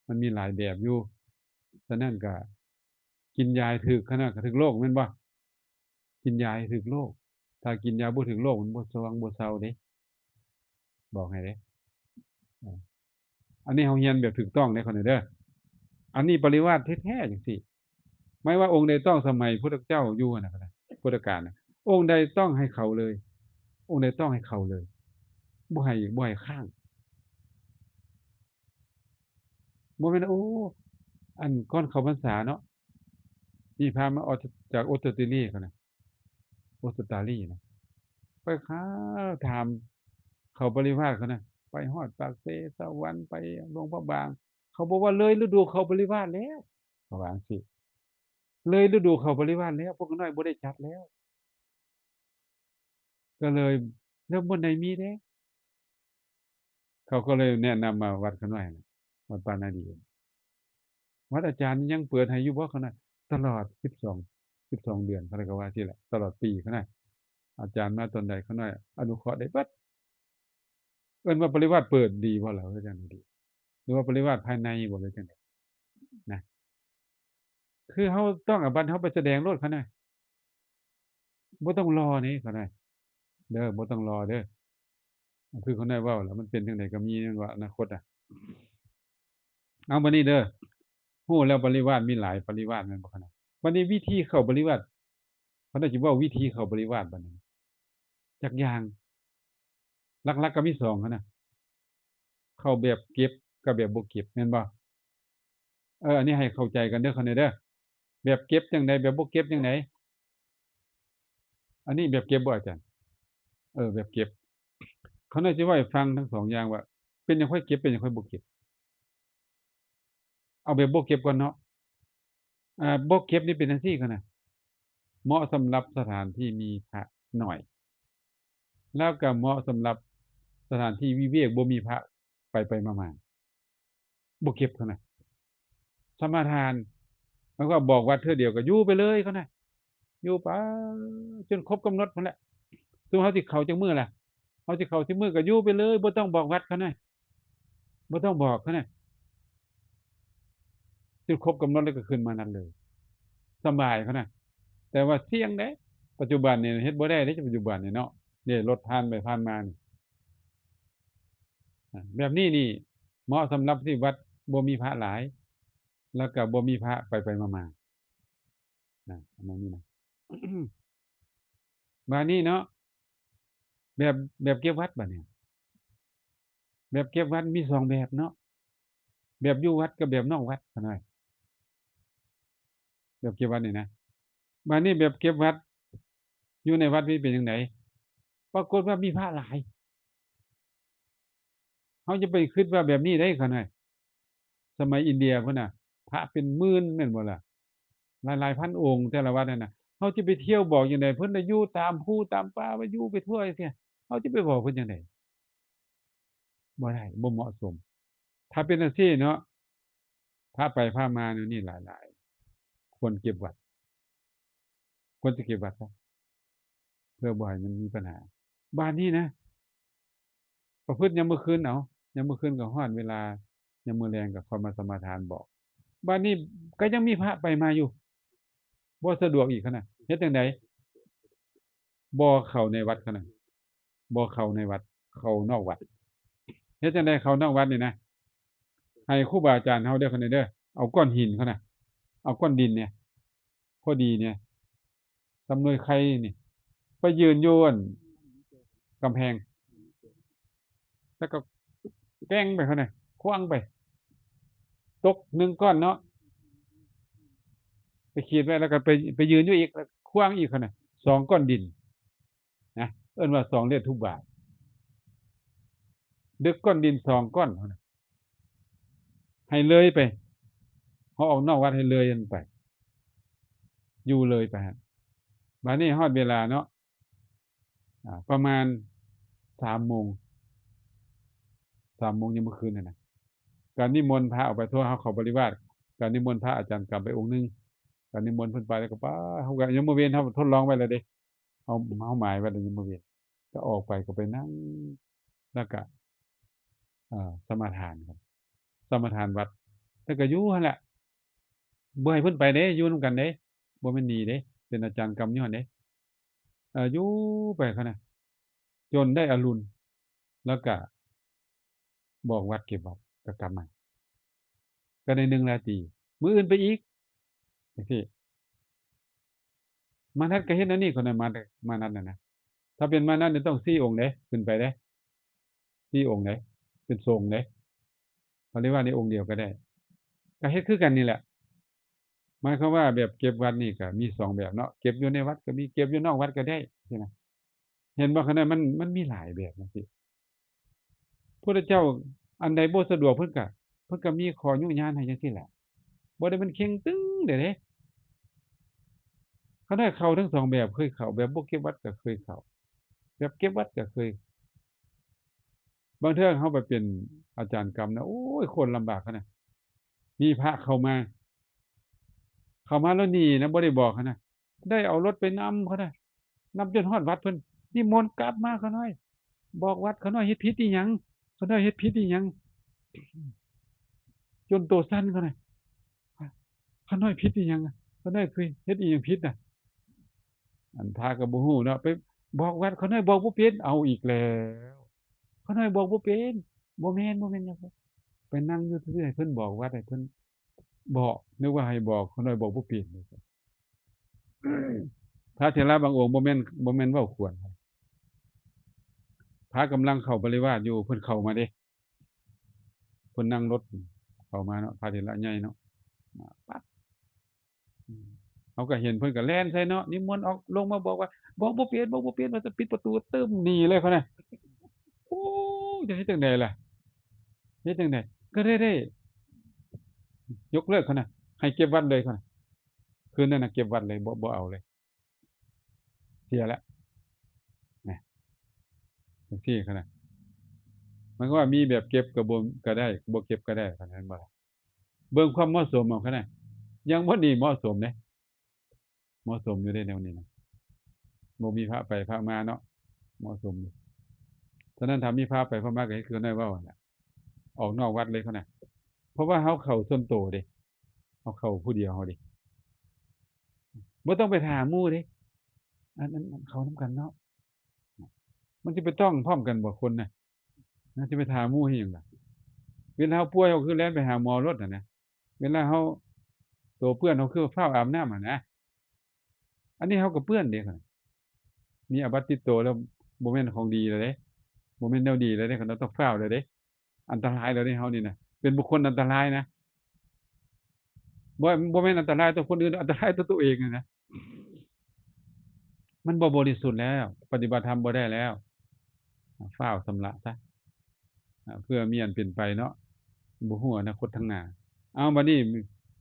ມັນມີຫຼາຍແບບຢູ່. ສະນັ້ນກໍກິນຢາໃຫ້ຖືກ ຂະນະ ກໍຖືກໂລກ ແມ່ນບໍ່? ກິນຢາໃຫ້ຖືກໂລກ ຖ້າກິນຢາບໍ່ຖືກໂລກ ມັນບໍ່ສວ່າງບໍ່ເຊົາເດ້ ບອກໃຫ້ເດ້. ເອີ ອັນນີ້ເຮົາຮຽນແບບຖືກຕ້ອງເດ້ ຂະນ້ອຍເດີ. ອັນນີ້ປະລິວາດແທ້ໆ ຈັ່ງຊີ້ ໝາຍວ່າອົງໃດຕ້ອງ ສະໄໝພຸດທະເຈົ້າຢູ່ຫັ້ນນະ ພຸດທະການນະ ອົງໃດຕ້ອງໃຫ້ເຂົ້າເລີຍ ອົງໃດຕ້ອງໃຫ້ເຂົ້າເລີຍ ບໍ່ໃຫ້ ບໍ່ໃຫ້ຄ້າງ. ບໍ່ແມ່ນ ໂອ້ ອັນກ່ອນເຂົ້າພັນສາເນາະ ມີພະມາອອກຈາກອົດສະຕາລີ ເຂົານະ ອົດສະຕາລີນະ ຂ້າວຖາມເຂົ້າປະລິວາດເຂົານະ ໄປຮອດປາກເຊ ສະຫວັນ ໄປຫຼວງພະບາງ ເຂົາບອກວ່າເລີຍລະດູເຂົ້າປະລິວາດແລ້ວ ເຂົາວ່າຈັ່ງຊີ້ ເລີຍລະດູເຂົ້າປະລິວາດແລ້ວ ພວກຂ້ານ້ອຍບໍ່ໄດ້ຈັດແລ້ວ ກໍເລີຍ ແລ້ວບ່ອນໃດມີເດ? ເຂົາກໍເລີຍແນະນຳມາວັດຂ້ານ້ອຍ ວັດປ່ານາດີ ວັດອາຈານຍັງເປີດໃຫ້ຢູ່ບໍ່ ຂ້ານ້ອຍ? ຕະຫຼອດສິບສອງ ສິບສອງເດືອນ ຂ້ານ້ອຍກໍວ່າຊີ້ແຫຼະ ຕະຫຼອດປີ ຂ້ານ້ອຍ ອາຈານມາຕອນໃດ ຂ້ານ້ອຍອະນຸເຄາະໄດ້ເບິດ. ເອີ້ນວ່າປະລິວາດເປີດດີບໍ່ລະ ຫຼືຈັ່ງໃດດີ ຫຼືວ່າປະລິວາດພາຍໃນບໍ່ ຫຼືຈັ່ງໃດນະ? ຄືເຮົາຕ້ອງເອົາບັດເຮົາໄປສະແດງໂລດ ຂ້ານ້ອຍ ບໍ່ຕ້ອງລໍນີ້ ຂ້ານ້ອຍເດີ ບໍ່ຕ້ອງລໍເດີ. ຄືຂ້ານ້ອຍເວົ້າລະ ມັນເປັນຈັ່ງໃດກໍມີແມ່ນວ່າອະນາຄົດອະ. ເອົາ ບັດນີ້ເດີ ຮູ້ແລ້ວປະລິວາດມີຫຼາຍປະລິວາດແມ່ນບໍ່ ຂ້ານ້ອຍ? ບັດນີ້ວິທີເຂົ້າປະລິວາດ ຂ້ານ້ອຍຊິເວົ້າວິທີເຂົ້າປະລິວາດບັດນີ້ ຈັກຢ່າງ ຫຼັກໆກໍມີສອງຫັ້ນນະ ເຂົ້າແບບເກັບກັບແບບບໍ່ເກັບ ແມ່ນບໍ່? ເອີ ອັນນີ້ໃຫ້ເຂົ້າໃຈກັນເດີ ຂ້ານ້ອຍເດີ ແບບເກັບຈັ່ງໃດ ແບບບໍ່ເກັບຈັ່ງໃດ? ອັນນີ້ແບບເກັບບໍ່ອາຈານ? ເອີ ແບບເກັບ ຂ້ານ້ອຍຊິເວົ້າໃຫ້ຟັງທັງສອງຢ່າງວ່າ ເປັນຫຍັງຄ່ອຍເກັບ ເປັນຫຍັງຄ່ອຍບໍ່ເກັບ. ເອົາແບບບໍ່ເກັບກ່ອນເນາະ ອາ ບໍ່ເກັບນີ້ເປັນຈັ່ງຊີ້ ຂ້ານ້ອຍ ເໝາະສຳລັບສະຖານທີ່ມີພະໜ້ອຍ ແລ້ວກໍເໝາະສຳລັບສະຖານທີ່ວິເວກ ບໍ່ມີພະໄປໆມາໆ ບໍ່ເກັບ ຂ້ານ້ອຍ ສະມາທານ ໝາຍຄວາມວ່າບອກວັດເທື່ອດຽວກໍຢູ່ໄປເລີຍ ຂ້ານ້ອຍ ຢູ່ໄປຈົນຄົບກຳນົດພຸ້ນແຫຼະ. ສົມມຸດເຮົາຊິເຂົ້າຈັກມື້ລະ ເຮົາຊິເຂົ້າສິບມື້ກໍຢູ່ໄປເລີຍ ບໍ່ຕ້ອງບອກວັດ ຂ້ານ້ອຍ ບໍ່ຕ້ອງບອກ ຂ້ານ້ອຍ ຈົນຄົບກຳນົດແລ້ວກໍຂຶ້ນມານັດເລີຍ ສະບາຍ ຂ້ານ້ອຍ ແຕ່ວ່າສ່ຽງເດ້ ປັດຈຸບັນນີ້ເຮັດບໍ່ໄດ້ເດ້ ປັດຈຸບັນນີ້ເນາະ ເດ້ລົດຜ່ານໄປຜ່ານມານີ້. ອາ ແບບນີ້ນີ້ເໝາະສຳລັບທີ່ວັດບໍ່ມີພະຫຼາຍ ແລ້ວກໍບໍ່ມີພະໄປໆມາໆ ນະ ປະມານນີ້ນະ. ບາດນີ້ເນາະ ແບບ ແບບເກັບວັດ ບາດນີ້ ແບບເກັບວັດມີສອງແບບເນາະ ແບບຢູ່ວັດກັບແບບນອກວັດ ຂ້ານ້ອຍ ແບບເກັບວັດນີ້ນະ. ບາດນີ້ແບບເກັບວັດຢູ່ໃນວັດນີ້ເປັນຈັ່ງໃດ? ປາກົດວ່າມີພະຫຼາຍ ເຮົາຢ່າໄປຄິດວ່າແບບນີ້ເດ້ ຂ້ານ້ອຍ ສະໄໝອິນເດຍພຸ້ນນະ ພະເປັນໝື່ນແມ່ນບໍ່ລະ ຫຼາຍໆພັນອົງແຕ່ລະວັດຫັ້ນນະ ເຮົາຈະໄປທ່ຽວບອກຈັ່ງໃດ? ເພິ່ນລະຢູ່ຕາມພູຕາມປ່າ ວ່າຢູ່ໄປທົ່ວຈັ່ງຊີ້ ເຮົາຈະໄປບອກເພິ່ນຈັ່ງໃດ? ບໍ່ໄດ້ ບໍ່ເໝາະສົມ. ຖ້າເປັນຈັ່ງຊີ້ເນາະ ພະໄປພະມາແນວນີ້ຫຼາຍໆ ຄວນເກັບວັດ ຄວນຈະເກັບວັດຊະ ເພື່ອບໍ່ໃຫ້ມັນມີບັນຫາ. ບາດນີ້ນະ ປະພຶດຍາມມື້ຄືນເອົາ ຍາມມື້ຄືນກໍຮອດເວລາ ຍາມມື້ແລງກໍຄ່ອຍມາສະມາທານບອກ. ບາດນີ້ກໍຍັງມີພະໄປມາຢູ່ ບໍ່ສະດວກອີກຫັ້ນນະ ເຮັດຈັ່ງໃດ? ບໍ່ເຂົ້າໃນວັດຫັ້ນນະ ບໍ່ເຂົ້າໃນວັດ ເຂົ້ານອກວັດ. ເຮັດຈັ່ງໃດເຂົ້ານອກວັດນີ້ນະ? ໃຫ້ຄູບາອາຈານເຮົາເດີ ເຂົານີ້ເດີ ເອົາກ້ອນຫີນເຂົານະ ເອົາກ້ອນດິນນີ້ ພໍດີນີ້ ສ່ຳໜ່ວຍໄຂ່ນີ້ ໄປຢືນຢູ່ອັນກຳແພງ ແລ້ວກໍແກວ່ງໄປເຂົານີ້ ຂວ້າງໄປ ຕົກໜຶ່ງກ້ອນເນາະ ໄປຂີດໄວ້ ແລ້ວກໍໄປ ໄປຢືນຢູ່ອີກ ແລ້ວຂວ້າງອີກເຂົານີ້ ສອງກ້ອນດິນ ນະ ເອີ້ນວ່າສອງເລດທຸບາດ ດຶກກ້ອນດິນສອງກ້ອນ ໃຫ້ເລີຍໄປ ເຮົາອອກນອກວັດໃຫ້ເລີຍຫັ້ນໄປ ຢູ່ເລີຍໄປຫັ້ນ. ບາດນີ້ຮອດເວລາເນາະ ອາ ປະມານສາມໂມງ ສາມໂມງຍາມມື້ຄືນຫັ້ນນະ ກະນິມົນພະອອກໄປ ເພາະເຮົາເຂົ້າບໍລິວາດ ກະນິມົນພະອາຈານກຳໄປອົງໜຶ່ງ ກະນິມົນເພິ່ນໄປ ແລ້ວກໍໄປ ເຮົາກໍຍາມມື້ເວັນເຮົາທົດລອງໄວ້ແລ້ວເດ້ ເຮົາ ເຮົາໝາຍໄວ້ແລ້ວຍາມມື້ເວັນ ກໍອອກໄປ ກໍໄປນັ່ງ ແລ້ວກະ ເອີ ສະມາທານ ສະມາທານວັດ ແລ້ວກະຢູ່ຫັ້ນແຫຼະ ບໍ່ໃຫ້ເພິ່ນໄປເດ້ ຢູ່ນຳກັນເດ້ ບໍ່ແມ່ນໜີເດ້ ເປັນອາຈານກຳຢູ່ຫັ້ນເດ້ ເອີ ຢູ່ໄປຫັ້ນນະ ຈົນໄດ້ອະລຸນ ແລ້ວກະບອກວັດເກັບວັດ ກະກັບມາ ກະໄດ້ໜຶ່ງລາຕີ ມື້ອື່ນໄປອີກ ຈັ່ງຊີ້. ມານັດກໍເຮັດແນວນີ້ ຄົນນັ້ນມາ ມານັດນັ້ນນະ ຖ້າເປັນມານັດນີ້ຕ້ອງສີ່ອົງເດ້ ຂຶ້ນໄປເດ້ ສີ່ອົງເດ້ ເປັນສົງເດ້ ເຂົາເລີຍວ່າໃນອົງດຽວກໍໄດ້ ກໍເຮັດຄືກັນນີ້ແຫຼະ. ໝາຍຄວາມວ່າແບບເກັບວັດນີ້ກໍມີສອງແບບເນາະ ເກັບຢູ່ໃນວັດກໍມີ ເກັບຢູ່ນອກວັດກໍໄດ້ຊີ້ນະ. ເຫັນບໍ່ຂະນ້ອຍ? ມັນ ມັນມີຫຼາຍແບບຈັ່ງຊີ້. ພຸດທະເຈົ້າ ອັນໃດບໍ່ສະດວກເພິ່ນກະ ເພິ່ນກະມີຂໍ້ຍຸຍານໃຫ້ຈັ່ງຊີ້ແຫຼະ. ບໍ່ໄດ້ແມ່ນເຄັ່ງຕຶງເດ້ ເດ້. ຂະນ້ອຍເຂົ້າທັງສອງແບບ, ເຄີຍເຂົ້າແບບບໍ່ເກັບວັດກະເຄີຍເຂົ້າ, ແບບເກັບວັດກະເຄີຍ. ບາງເທື່ອເຮົາໄປເປັນອາຈານກຳນະ, ໂອ້ຍ ຄົນລຳບາກຂະນ້ອຍ. ມີພະເຂົ້າມາ, ເຂົ້າມາແລ້ວໜີນະ, ບໍ່ໄດ້ບອກຂະນ້ອຍ. ໄດ້ເອົາລົດໄປນຳຂະນ້ອຍ, ນຳຈົນຮອດວັດເພິ່ນ, ນິມົນກັບມາຂະນ້ອຍ, ບອກວັດຂະນ້ອຍເຮັດຜິດອີ່ຫຍັງ, ຂະນ້ອຍເຮັດຜິດອີ່ຫຍັງ, ຈົນໂຕສັ່ນຂະນ້ອຍ. ຂະນ້ອຍຜິດອີ່ຫຍັງ? ຂະນ້ອຍເຄີຍເຮັດອີ່ຫຍັງຜິດນະ? ອັນພະກໍບໍ່ຮູ້ເນາະ, ໄປບອກວັດ, ຂະນ້ອຍບອກບໍ່ເປັນ. ເອົາອີກແລ້ວ, ຂະນ້ອຍບອກບໍ່ເປັນ. ບໍ່ແມ່ນ, ບໍ່ແມ່ນຫຍັງ, ໄປນັ່ງຢູ່ຊື່ໆ ໃຫ້ເພິ່ນບອກວັດ, ໃຫ້ເພິ່ນບອກ, ນຶກວ່າໃຫ້ບອກ, ຂະນ້ອຍບອກບໍ່ເປັນ. ພະເຖລະບາງອົງບໍ່ແມ່ນ ບໍ່ແມ່ນເວົ້າຂວັນ, ພະກຳລັງເຂົ້າປະລິວາດຢູ່, ເພິ່ນເຂົ້າມາເດ້, ເພິ່ນນັ່ງລົດເຂົ້າມາເນາະ, ພະເຖລະໃຫຍ່ເນາະ, ມາປັບ ເຮົາກໍເຫັນເພິ່ນກໍແລ່ນໃສ່ເນາະ, ນິມົນອອກ ລົງມາບອກວ່າ ບອກບໍ່ເປັນ, ບອກບໍ່ເປັນ, ວ່າຈະປິດປະຕູ ຕຶ້ມ ໜີເລີຍຂະນ້ອຍ. ໂອ້ ຈະເຮັດຈັ່ງໃດລະ? ເຮັດຈັ່ງໃດ? ກໍເລີຍໄດ້ຍົກເລີກຂະນ້ອຍ, ໃຫ້ເກັບວັດເລີຍຂະນ້ອຍ. ຄືນນັ້ນນະເກັບວັດເລີຍ, ບໍ່ ບໍ່ເອົາເລີຍ, ເສຍລະ ນະ ຈັ່ງຊີ້ຂະນ້ອຍ. ໝາຍຄວາມວ່າມີແບບເກັບກໍບໍ່ ກໍໄດ້, ບໍ່ເກັບກໍໄດ້, ເຫັນບໍ່ລະ? ເບິ່ງຄວາມເໝາະສົມເອົາຂະນ້ອຍ. ຢ່າງໝົດນີ້ເໝາະສົມເດ້, ເໝາະສົມຢູ່ເດ້ແນວນີ້ນະ, ບໍ່ມີພະໄປພະມາເນາະ, ເໝາະສົມຢູ່. ສະນັ້ນຖ້າມີພະໄປພະມາກໍເຮັດຄືນ້ອຍເວົ້າຫັ້ນແຫຼະ, ອອກນອກວັດເລີຍຂະນ້ອຍ. ເພາະວ່າເຮົາເຂົ້າສ່ວນໂຕເດ້, ເຮົາເຂົ້າຜູ້ດຽວເຮົາເດ້, ບໍ່ຕ້ອງໄປຖ້າໝູ່ເດ້. ອັນ ອັນ ອັນເຂົ້ານຳກັນເນາະ, ມັນຊິໄປຕ້ອງພ້ອມກັນບໍ່ຄົນນະ? ມັນຊິໄປຖ້າໝູ່ເຮັດຫຍັງລະ? ເວລາເຮົາປ່ວຍ ເຮົາຄືແລ່ນໄປຫາໝໍໂລດຫັ້ນນະ, ເວລາເຮົາໂຕເປື້ອນ ເຮົາຄືຟ້າວອາບນ້ຳຫັ້ນນະ. ອັນນີ້ເຮົາກໍເປື້ອນເດ້, ມີອາບັດຕິດໂຕແລ້ວ ບໍ່ແມ່ນຂອງດີແລ້ວເດ້, ບໍ່ແມ່ນແນວດີແລ້ວເດ້, ເຮົາຕ້ອງຟ້າວແລ້ວເດ້. ອັນຕະລາຍແລ້ວເດ້ເຮົານີ້ນະ, ເປັນບຸກຄົນອັນຕະລາຍນະ. ບໍ່ ບໍ່ແມ່ນອັນຕະລາຍຕໍ່ຄົນອື່ນ, ອັນຕະລາຍຕໍ່ຕົວເອງນະ. ມັນບໍ່ບໍລິສຸດແລ້ວ, ປະຕິບັດທຳບໍ່ໄດ້ແລ້ວ, ຟ້າວຊຳລະຊະ ເພື່ອມີອັນເປັນໄປເນາະ, ບໍ່ຮູ້ອະນາຄົດທາງໜ້າ. ເອົາ ບັດນີ້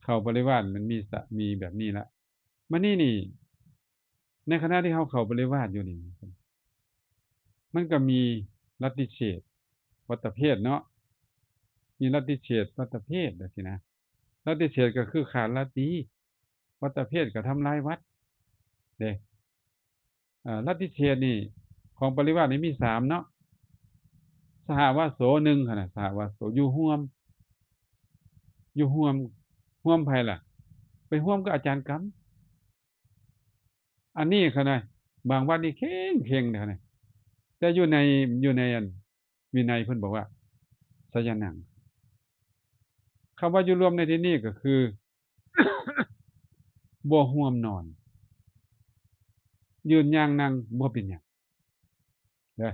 ເຂົ້າປະລິວາດ ມັນມີສະ ມີແບບນີ້ລະ. ບັດນີ້ນີ້ ໃນຂະນະທີ່ເຮົາເຂົ້າປະລິວາດຢູ່ນີ້ ມັນກໍມີລັດຕິເສດ ວັດຕະເພດເນາະ, ມີລັດຕິເສດ ວັດຕະເພດ ຈັ່ງຊີ້ນະ. ລັດຕິເສດກໍຄືຂາດລາຕີ, ວັດຕະເພດກໍທຳລາຍວັດເດ້. ເອີ ລັດຕິເສດນີ້ຂອງປະລິວາດນີ້ມີສາມເນາະ. ສະຫະວາໂສ ໜຶ່ງຫັ້ນນະ, ສະຫະວາໂສ ຢູ່ຮ່ວມ, ຢູ່ຮ່ວມ, ຮ່ວມໃຜລະ? ໄປຮ່ວມກັບອາຈານກຳ. ອັນນີ້ຂະນ້ອຍ ບາງວັດນີ້ເຄັ່ງເຄັ່ງເດ້ຂະນ້ອຍ, ແຕ່ຢູ່ໃນ ຢູ່ໃນອັນ ວິໄນເພິ່ນບອກວ່າ ສະຍະນັງ. ຄຳວ່າຢູ່ຮ່ວມໃນທີ່ນີ້ກໍຄື ບໍ່ຮ່ວມນອນ, ຢືນຍ່າງນັ່ງບໍ່ເປັນຫຍັງເດີ,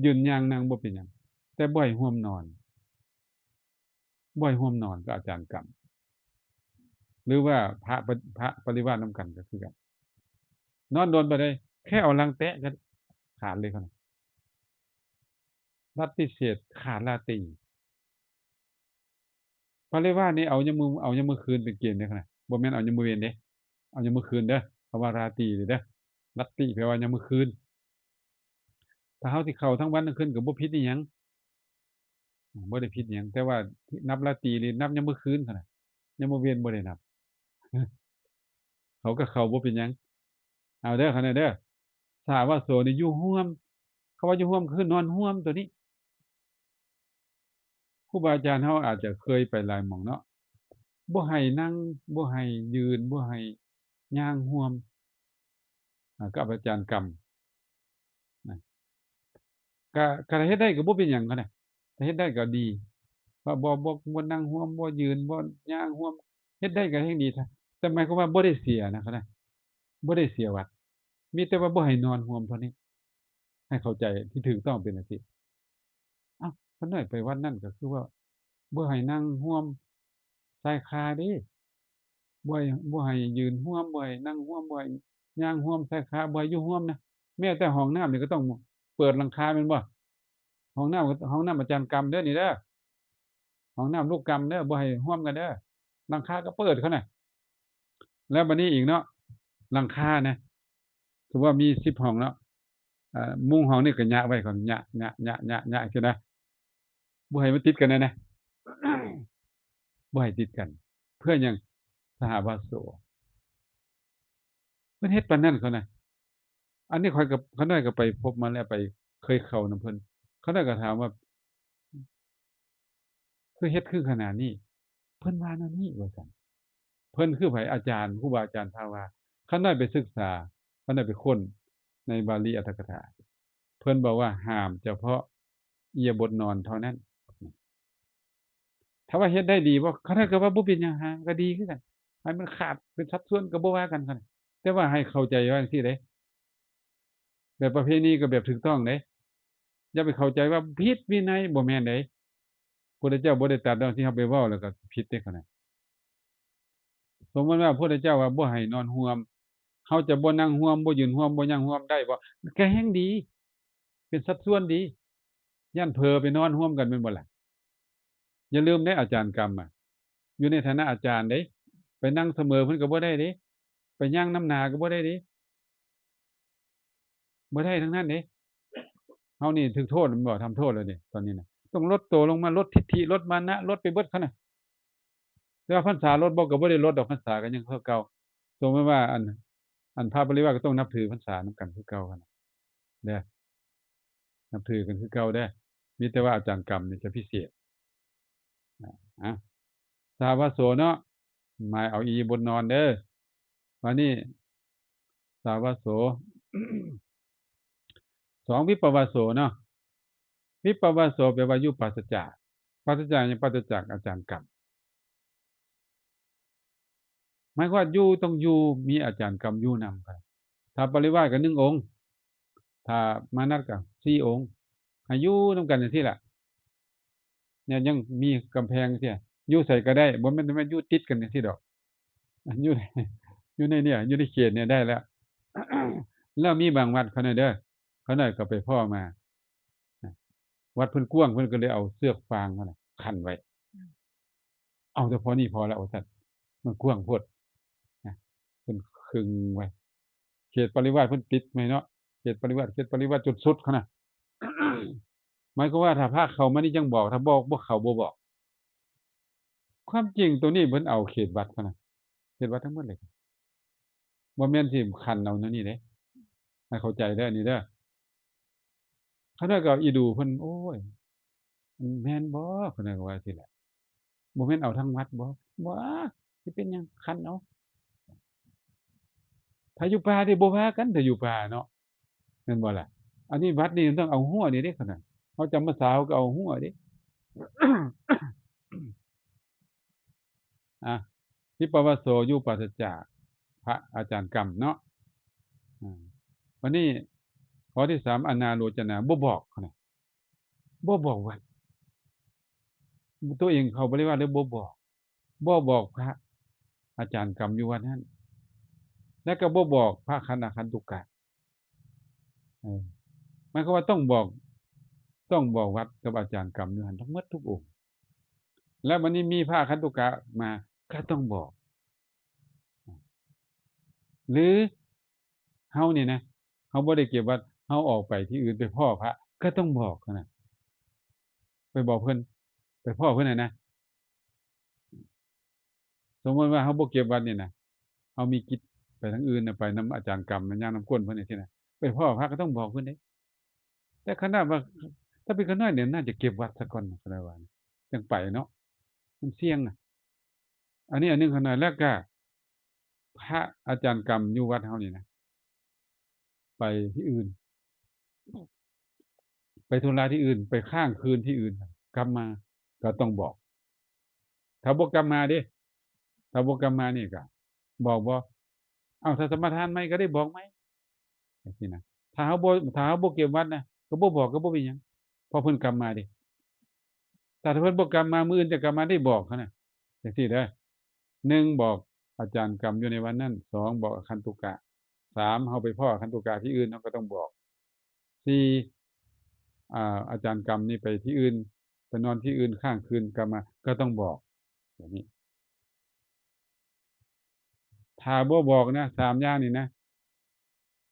ຢືນຍ່າງນັ່ງບໍ່ເປັນຫຍັງ, ແຕ່ບໍ່ໃຫ້ຮ່ວມນອນ, ບໍ່ໃຫ້ຮ່ວມນອນກັບອາຈານກຳ ຫຼືວ່າພະ ພະປະລິວາດນຳກັນກໍຄືກັນ. ນອນດົນປານໃດ ແຄ່ເອົາຫຼັງແຕະກໍຂາດເລີຍ. ລັດຕິເສດຂາດລາຕີ. ປະລິວາດນີ້ເອົາຍາມມື້ ເອົາຍາມມື້ຄືນເປັນເກນເດ້ຂະນ້ອຍ, ບໍ່ແມ່ນເອົາຍາມມື້ເວັນເດ້, ເອົາຍາມມື້ຄືນເດີ. ຄຳວ່າລາຕີເດີ, ລາຕີແປວ່າຍາມມື້ຄືນ. ຖ້າເຮົາຊິເຂົ້າທັງວັນທັງຄືນກໍບໍ່ຜິດອີ່ຫຍັງ, ບໍ່ໄດ້ຜິດຫຍັງ, ແຕ່ວ່ານັບລາຕີນີ້ນັບຍາມມື້ຄືນຂະນ້ອຍ, ຍາມມື້ເວັນບໍ່ໄດ້ນັບ. ເຂົາກໍເຂົ້າບໍ່ເປັນຫຍັງ. ເອົາເດີຂະນ້ອຍເດີ, ສາວາໂສນີ້ຢູ່ຮ່ວມ, ຄຳວ່າຢູ່ຮ່ວມຄືນອນຮ່ວມໂຕນີ້. ຄູບາອາຈານເຮົາອາດຈະເຄີຍໄປຫຼາຍໝ່ອງເນາະ, ບໍ່ໃຫ້ນັ່ງ, ບໍ່ໃຫ້ຢືນ, ບໍ່ໃຫ້ຍ່າງຮ່ວມ ອາ ກັບອາຈານກຳນະ. ກະ ກະຖ້າເຮັດໄດ້ກໍບໍ່ເປັນຫຍັງຫັ້ນນະ, ຖ້າເຮັດໄດ້ກໍດີ. ວ່າບໍ່ ບໍ່ ບໍ່ນັ່ງຮ່ວມ, ບໍ່ຢືນ, ບໍ່ຍ່າງຮ່ວມ, ເຮັດໄດ້ກໍແຮ່ງດີ. ແຕ່ ແຕ່ໝາຍຄວາມວ່າບໍ່ໄດ້ເສຍນະ, ເຂົານະ ບໍ່ໄດ້ເສຍວັດ, ມີແຕ່ວ່າບໍ່ໃຫ້ນອນຮ່ວມເທົ່ານີ້. ໃຫ້ເຂົ້າໃຈທີ່ຖືກຕ້ອງເປັນຈັ່ງຊີ້. ອ້າວ ຂ້ານ້ອຍໄປວັດນັ້ນກໍຄືວ່າບໍ່ໃຫ້ນັ່ງຮ່ວມຊາຍຄາເດ້, ບໍ່ໃຫ້ ບໍ່ໃຫ້ຢືນຮ່ວມ, ບໍ່ໃຫ້ນັ່ງຮ່ວມ, ບໍ່ໃຫ້ຍ່າງຮ່ວມຊາຍຄາ, ບໍ່ໃຫ້ຢູ່ຮ່ວມນະ. ແມ້ແຕ່ຫ້ອງນ້ຳນີ້ກໍຕ້ອງເປີດຫຼັງຄາແມ່ນບໍ່? ຫ້ອງນ້ຳ ຫ້ອງນ້ຳອາຈານກຳເດີນີ້ເດີ ຫ້ອງນ້ຳລູກກຳເດີ ບໍ່ໃຫ້ຮ່ວມກັນເດີ ຫຼັງຄາກໍເປີດເຂົານະ. ແລ້ວບັດນີ້ອີກເນາະ ຫຼັງຄານະ ສົມມຸດວ່າມີສິບຫ້ອງເນາະ ອາ ມຸງຫ້ອງນີ້ກໍຍະໄວ້ກ່ອນ ຍະ ຍະ ຍະ ຍະ ຍະ ຈັ່ງຊີ້ນະ ບໍ່ໃຫ້ມັນຕິດກັນນະ ບໍ່ໃຫ້ຕິດກັນ ເພື່ອຫຍັງ? ສະຫະວາໂສ ເພິ່ນເຮັດປານນັ້ນເຂົານະ. ອັນນີ້ຂ້ອຍກໍ ຂ້ານ້ອຍກໍໄປພົບມາແລ້ວ ໄປເຄີຍເຂົ້ານຳເພິ່ນ ຂ້ານ້ອຍກໍຖາມວ່າ ຄືເຮັດຄືຂະໜາດນີ້? ເພິ່ນວ່າແນວນີ້ວ່າຊັ້ນ. ເພິ່ນຄືໃຜ? ອາຈານ ຄູບາອາຈານພາວ່າ. ຂ້ານ້ອຍໄປສຶກສາ ຂ້ານ້ອຍໄປຄົ້ນໃນບາລີອັດຖະກະຖາ ເພິ່ນບອກວ່າຫ້າມສະເພາະອິລິຍາບົດນອນເທົ່ານັ້ນ. ຖ້າວ່າເຮັດໄດ້ດີບໍ່? ຂ້ານ້ອຍກໍວ່າບໍ່ເປັນຫຍັງ ຫາກໍດີຄືກັນ ໃຫ້ມັນຂາດເປັນສັດສ່ວນກໍບໍ່ວ່າກັນ ແຕ່ວ່າໃຫ້ເຂົ້າໃຈວ່າຈັ່ງຊີ້ເດ້ ແບບປະເພນີກໍແບບຖືກຕ້ອງເດ້ ຢ່າໄປເຂົ້າໃຈວ່າຜິດວິໄນ ບໍ່ແມ່ນເດ້. ພຸດທະເຈົ້າບໍ່ໄດ້ຕັດດອກ ທີ່ເຮົາໄປເວົ້າແລ້ວກໍຜິດເດ້ ຂ້ອຍນະ. ສົມມຸດວ່າພຸດທະເຈົ້າວ່າບໍ່ໃຫ້ນອນຮ່ວມ ເຮົາຈະບໍ່ນັ່ງຮ່ວມ ບໍ່ຢືນຮ່ວມ ບໍ່ຍ່າງຮ່ວມໄດ້ບໍ່? ກໍແຮ່ງດີ ເປັນສັດສ່ວນດີ ຢ້ານເຜີໄປນອນຮ່ວມກັນແມ່ນບໍ່ລະ? ຢ່າລືມເດ້ ອາຈານກຳອະ ຢູ່ໃນຖານະອາຈານເດ້ ໄປນັ່ງສະເໝີເພິ່ນກໍບໍ່ໄດ້ເດ້ ໄປຍ່າງນຳໜ້າກໍບໍ່ໄດ້ເດ້ ບໍ່ໄດ້ທັງນັ້ນເດ້. ເຮົານີ້ຖືກໂທດແມ່ນບໍ່? ທຳໂທດແລ້ວເດ້ຕອນນີ້ນະ ຕ້ອງລົດໂຕລົງມາ ລົດທິດຖິ ລົດມານະ ລົດໄປເບິດຫັ້ນນະ. ແຕ່ວ່າພັນສາລົດບໍ່? ກໍບໍ່ໄດ້ລົດດອກ ພັນສາກໍຍັງເທົ່າເກົ່າ. ສົມມຸດວ່າ ອັນ ອັນພະປະລິວາດກໍຕ້ອງນັບຖືພັນສານຳກັນຄືເກົ່າຫັ້ນນະເດີ ນັບຖືກັນຄືເກົ່າເດີ ມີແຕ່ວ່າອາຈານກຳນີ້ຈະພິເສດ. ອາ ສະຫະວາໂສເນາະ ໝາຍເອົາອິລິຍາບົດນອນເດີ. ບາດນີ້ ສະຫະວາໂສ ສອງ ວິປະວາໂສເນາະ ວິປະວາໂສແປວ່າຢູ່ປາສະຈາກ ປາສະຈາກຫຍັງ? ປາສະຈາກອາຈານກຳ ໝາຍຄວາມວ່າຢູ່ ຕ້ອງຢູ່ ມີອາຈານກຳຢູ່ນຳ. ຖ້າປະລິວາດກໍໜຶ່ງອົງ ຖ້າມານັດກໍສີ່ອົງ ໃຫ້ຢູ່ນຳກັນຈັ່ງຊີ້ລະ ແນວຍັງມີກຳແພງເທື່ອ ຢູ່ໃສກໍໄດ້ ບໍ່ແມ່ນ ແມ່ນຢູ່ຕິດກັນຈັ່ງຊີ້ດອກ ຢູ່ ຢູ່ໃນນີ້ ຢູ່ໃນເຂດນີ້ໄດ້ແລ້ວ. ແລ້ວມີບາງວັດ ຂ້ານ້ອຍເດີ ຂ້ານ້ອຍກໍໄປພໍ້ມາ ວັດເພິ່ນກວ້າງ ເພິ່ນກໍເລີຍເອົາເຊືອກຟາງຫັ້ນນະ ຂັ້ນໄວ້ ເອົາແຕ່ພໍນີ້ພໍແລ້ວວ່າຊັ້ນ ມັນກວ້າງໂພດນະ ເພິ່ນຄຶງໄວ້ ເຂດປະລິວາດເພິ່ນຕິດໄວ້ເນາະ ເຂດປະລິວາດ ເຂດປະລິວາດຈົນສຸດຫັ້ນນະ. ໝາຍຄວາມວ່າຖ້າພະເຂົ້າມານີ້ຈັ່ງບອກ ຖ້າບໍ່ ບໍ່ເຂົ້າບໍ່ບອກ. ຄວາມຈິງໂຕນີ້ເພິ່ນເອົາເຂດວັດເທົ່ານັ້ນ ເຂດວັດທັງໝົດເລີຍ ບໍ່ແມ່ນຊິຂັນເອົາແນວນີ້ເດ້ ໃຫ້ເຂົ້າໃຈເດີ ອັນນີ້ເດີ. ຂ້ານ້ອຍກໍອີດູເພິ່ນ ໂອ້ຍ ແມ່ນບໍ່? ຂ້ານ້ອຍກໍວ່າຊີ້ແຫຼະ ບໍ່ແມ່ນເອົາທັງວັດບໍ່? ບໍ່ ຊິເປັນຫຍັງ ຂັນເອົາ ຖ້າຢູ່ປ່າເດ້ ບໍ່ວ່າກັນ ຖ້າຢູ່ປ່າເນາະ ແມ່ນບໍ່ລະ? ອັນນີ້ວັດນີ້ມັນຕ້ອງເອົາຮົ້ວນີ້ເດ້ ຂະໜາດເຮົາຈຳພາສາເຮົາກໍເອົາຮົ້ວເດ້. ອາ ວິປະວາໂສ ຢູ່ປາສະຈາກພະອາຈານກຳເນາະ. ອາ ບັດນີ້ຂໍ້ທີສາມ ອະນາໂລຈະນາ ບໍ່ບອກ ຂະໜາດບໍ່ບອກວັດ ຕົວເອງເຂົ້າບໍລິວາດແລ້ວບໍ່ບອກ ບໍ່ບອກພະອາຈານກຳຢູ່ວັດນັ້ນ ແລະກໍບໍ່ບອກພະຂັນອາຄັນຕຸກະ. ເອີ ໝາຍຄວາມວ່າຕ້ອງບອກ ຕ້ອງບອກວັດກັບອາຈານກຳຢູ່ຫັ້ນທັງໝົດທຸກອົງ. ແລ້ວບັດນີ້ມີພະອາຄັນຕຸກະມາ ກໍຕ້ອງບອກ. ຫຼືເຮົານີ້ນະ ເຮົາບໍ່ໄດ້ເກັບວັດ ເຮົາອອກໄປທີ່ອື່ນ ໄປພໍ້ພະ ກໍຕ້ອງບອກຫັ້ນນະ ໄປບອກເພິ່ນ ໄປພໍ້ເພິ່ນຫັ້ນນະ. ສົມມຸດວ່າເຮົາບໍ່ເກັບວັດນີ້ນະ ເຮົາມີກິດໄປທາງອື່ນນະ ໄປນຳອາຈານກຳ ໄປຍ່າງນຳກົ້ນເພິ່ນຈັ່ງຊີ້ນະ ໄປພໍ້ພະກໍຕ້ອງບອກເພິ່ນເດ້. ແຕ່ຂະໜາດວ່າ ຖ້າເປັນຂ້ານ້ອຍນີ້ ໜ້າຈະເກັບວັດຊະກ່ອນ ຂ້ານ້ອຍວ່າ ຈັ່ງໄປເນາະ ມັນສ່ຽງນະ. ອັນນີ້ອັນໜຶ່ງ ຂ້ານ້ອຍ ແລ້ວກະພະອາຈານກຳຢູ່ວັດເຮົານີ້ນະ ໄປທີ່ອື່ນ ໄປທຸລະທີ່ອື່ນ ໄປຄ້າງຄືນທີ່ອື່ນ ກັບມາກໍຕ້ອງບອກ. ຖ້າບໍ່ກັບມາເດ້ ຖ້າບໍ່ກັບມານີ້ກະບອກບໍ່? ເອົ້າ ຖ້າສະມາທານໃໝ່ກໍໄດ້ບອກໃໝ່ ຈັ່ງຊີ້ນະ. ຖ້າເຮົາບໍ່ ຖ້າເຮົາບໍ່ເກັບວັດນະ ກໍບໍ່ບອກກໍບໍ່ເປັນຫຍັງ ເພາະເພິ່ນກັບມາເດ້. ຖ້າເພິ່ນບໍ່ກັບມາ ມື້ອື່ນຈະກັບມາ ໄດ້ບອກຫັ້ນນະ ຈັ່ງຊີ້ເດີ. ໜຶ່ງ ບອກອາຈານກຳຢູ່ໃນວັດນັ້ນ, ສອງ ບອກອາຄັນຕຸກະ, ສາມ ເຮົາໄປພໍ້ອາຄັນຕຸກະທີ່ອື່ນ ເຮົາກໍຕ້ອງບອກ ສີ່ ອາ ອາຈານກຳນີ້ໄປທີ່ອື່ນ ໄປນອນທີ່ອື່ນຄ້າງຄືນ ກັບມາກໍຕ້ອງບອກ ແບບນີ້. ຖ້າບໍ່ບອກນະ ສາມຢ່າງນີ້ນະ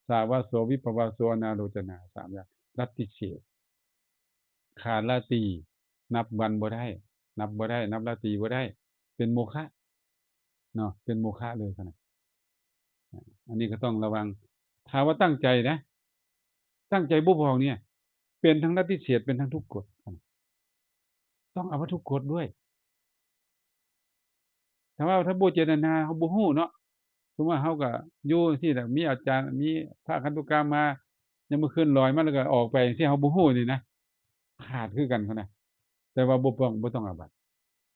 ສາວາໂສ ວິປະວາໂສ ອະນາໂລຈະນາ ສາມຢ່າງ ລັດຕິເສດ ຂາດລາຕີ ນັບວັນບໍ່ໄດ້ ນັບບໍ່ໄດ້ ນັບລາຕີບໍ່ໄດ້ ເປັນໂມຄະເນາະ ເປັນໂມຄະເລີຍຫັ້ນນະ. ອັນນີ້ກໍຕ້ອງລະວັງ ຖ້າວ່າຕັ້ງໃຈນະ ຕັ້ງໃຈບໍ່ບອກນີ້ ເປັນທັງລັດຕິເສດ ເປັນທັງທຸກກົດ ຕ້ອງອະວັດທຸກກົດດ້ວຍ. ຖ້າວ່າ ຖ້າບໍ່ເຈດຕະນາ ເຮົາບໍ່ຮູ້ເນາະ. ສົມມຸດວ່າເຮົາກໍຢູ່ຈັ່ງຊີ້ແຫຼະ ມີອາຈານ ມີພະຄັນຕຸກາມາ ຍາມມື້ຄືນລອຍມາ ແລ້ວກໍອອກໄປຈັ່ງຊີ້ ເຮົາບໍ່ຮູ້ນີ້ນະ ຂາດຄືກັນຫັ້ນນະ. ແຕ່ວ່າບໍ່ຕ້ອງ ບໍ່ຕ້ອງອາບັດ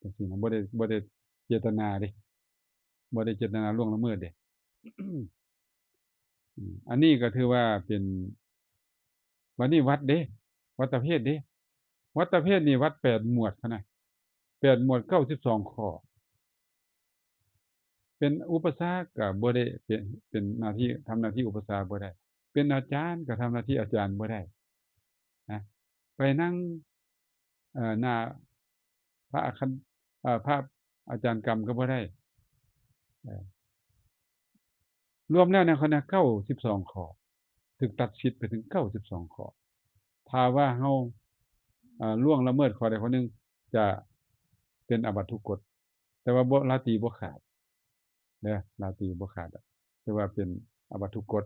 ຈັ່ງຊີ້ນະ ບໍ່ໄດ້ ບໍ່ໄດ້ເຈດຕະນາເດ້ ບໍ່ໄດ້ເຈດຕະນາລ່ວງລະເມີດເດ້. ອັນນີ້ກໍຖືວ່າເປັນ ບັດນີ້ວັດເດ້ ວັດຕະເພດເດ້ ວັດຕະເພດນີ້ວັດແປດໝວດຫັ້ນນະ ແປດໝວດ ເກົ້າສິບສອງຂໍ້. ເປັນອຸປະຊາກກໍບໍ່ໄດ້ ເປັນ ເປັນໜ້າທີ່ ທຳໜ້າທີ່ອຸປະຊາກບໍ່ໄດ້ ເປັນອາຈານກໍທຳໜ້າທີ່ອາຈານບໍ່ໄດ້ນະ ໄປນັ່ງ ເອີ ໜ້າພະອາຄັນ ເອີ ພະອາຈານກຳກໍບໍ່ໄດ້. ເອີ ລວມແລ້ວໃນຄະນະເກົ້າສິບສອງຂໍ້ ຖືກຕັດສິດໄປເຖິງເກົ້າສິບສອງຂໍ້. ຖ້າວ່າເຮົາ ເອີ ລ່ວງລະເມີດຂໍ້ໃດຂໍ້ໜຶ່ງ ຈະເປັນອາບັດທຸກກົດ ແຕ່ວ່າບໍ່ ລາຕີບໍ່ຂາດເດີ ລາຕີບໍ່ຂາດ ຖືວ່າເປັນອາບັດທຸກກົດ.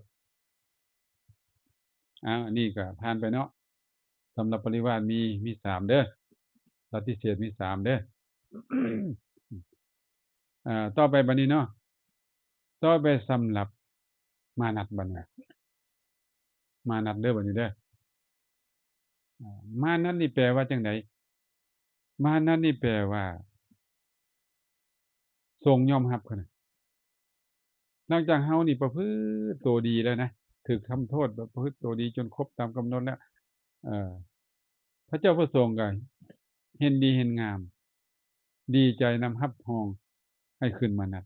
ອ້າວ ອັນນີ້ກໍຜ່ານໄປເນາະ. ສຳລັບປະລິວາດມີ ມີສາມເດີ ລັດຕິເສດມີສາມເດີ. ເອີ ຕໍ່ໄປບັດນີ້ເນາະ ຕໍ່ໄປສຳລັບມານັດບັດນີ້ ມານັດເດີບັດນີ້ເດີ. ເອີ ມານັດນີ້ແປວ່າຈັ່ງໃດ? ມານັດນີ້ແປວ່າ ຊົງຍອມຮັບຫັ້ນນະ. ຫຼັງຈາກເຮົານີ້ປະພຶດໂຕດີແລ້ວນະ ຖືກທຳໂທດ ປະພຶດໂຕດີຈົນຄົບຕາມກຳນົດແລ້ວ ເອີ ພະເຈົ້າພະສົງກໍເຫັນດີເຫັນງາມ ດີໃຈນຳຮັບຮອງໃຫ້ຂຶ້ນມານັດ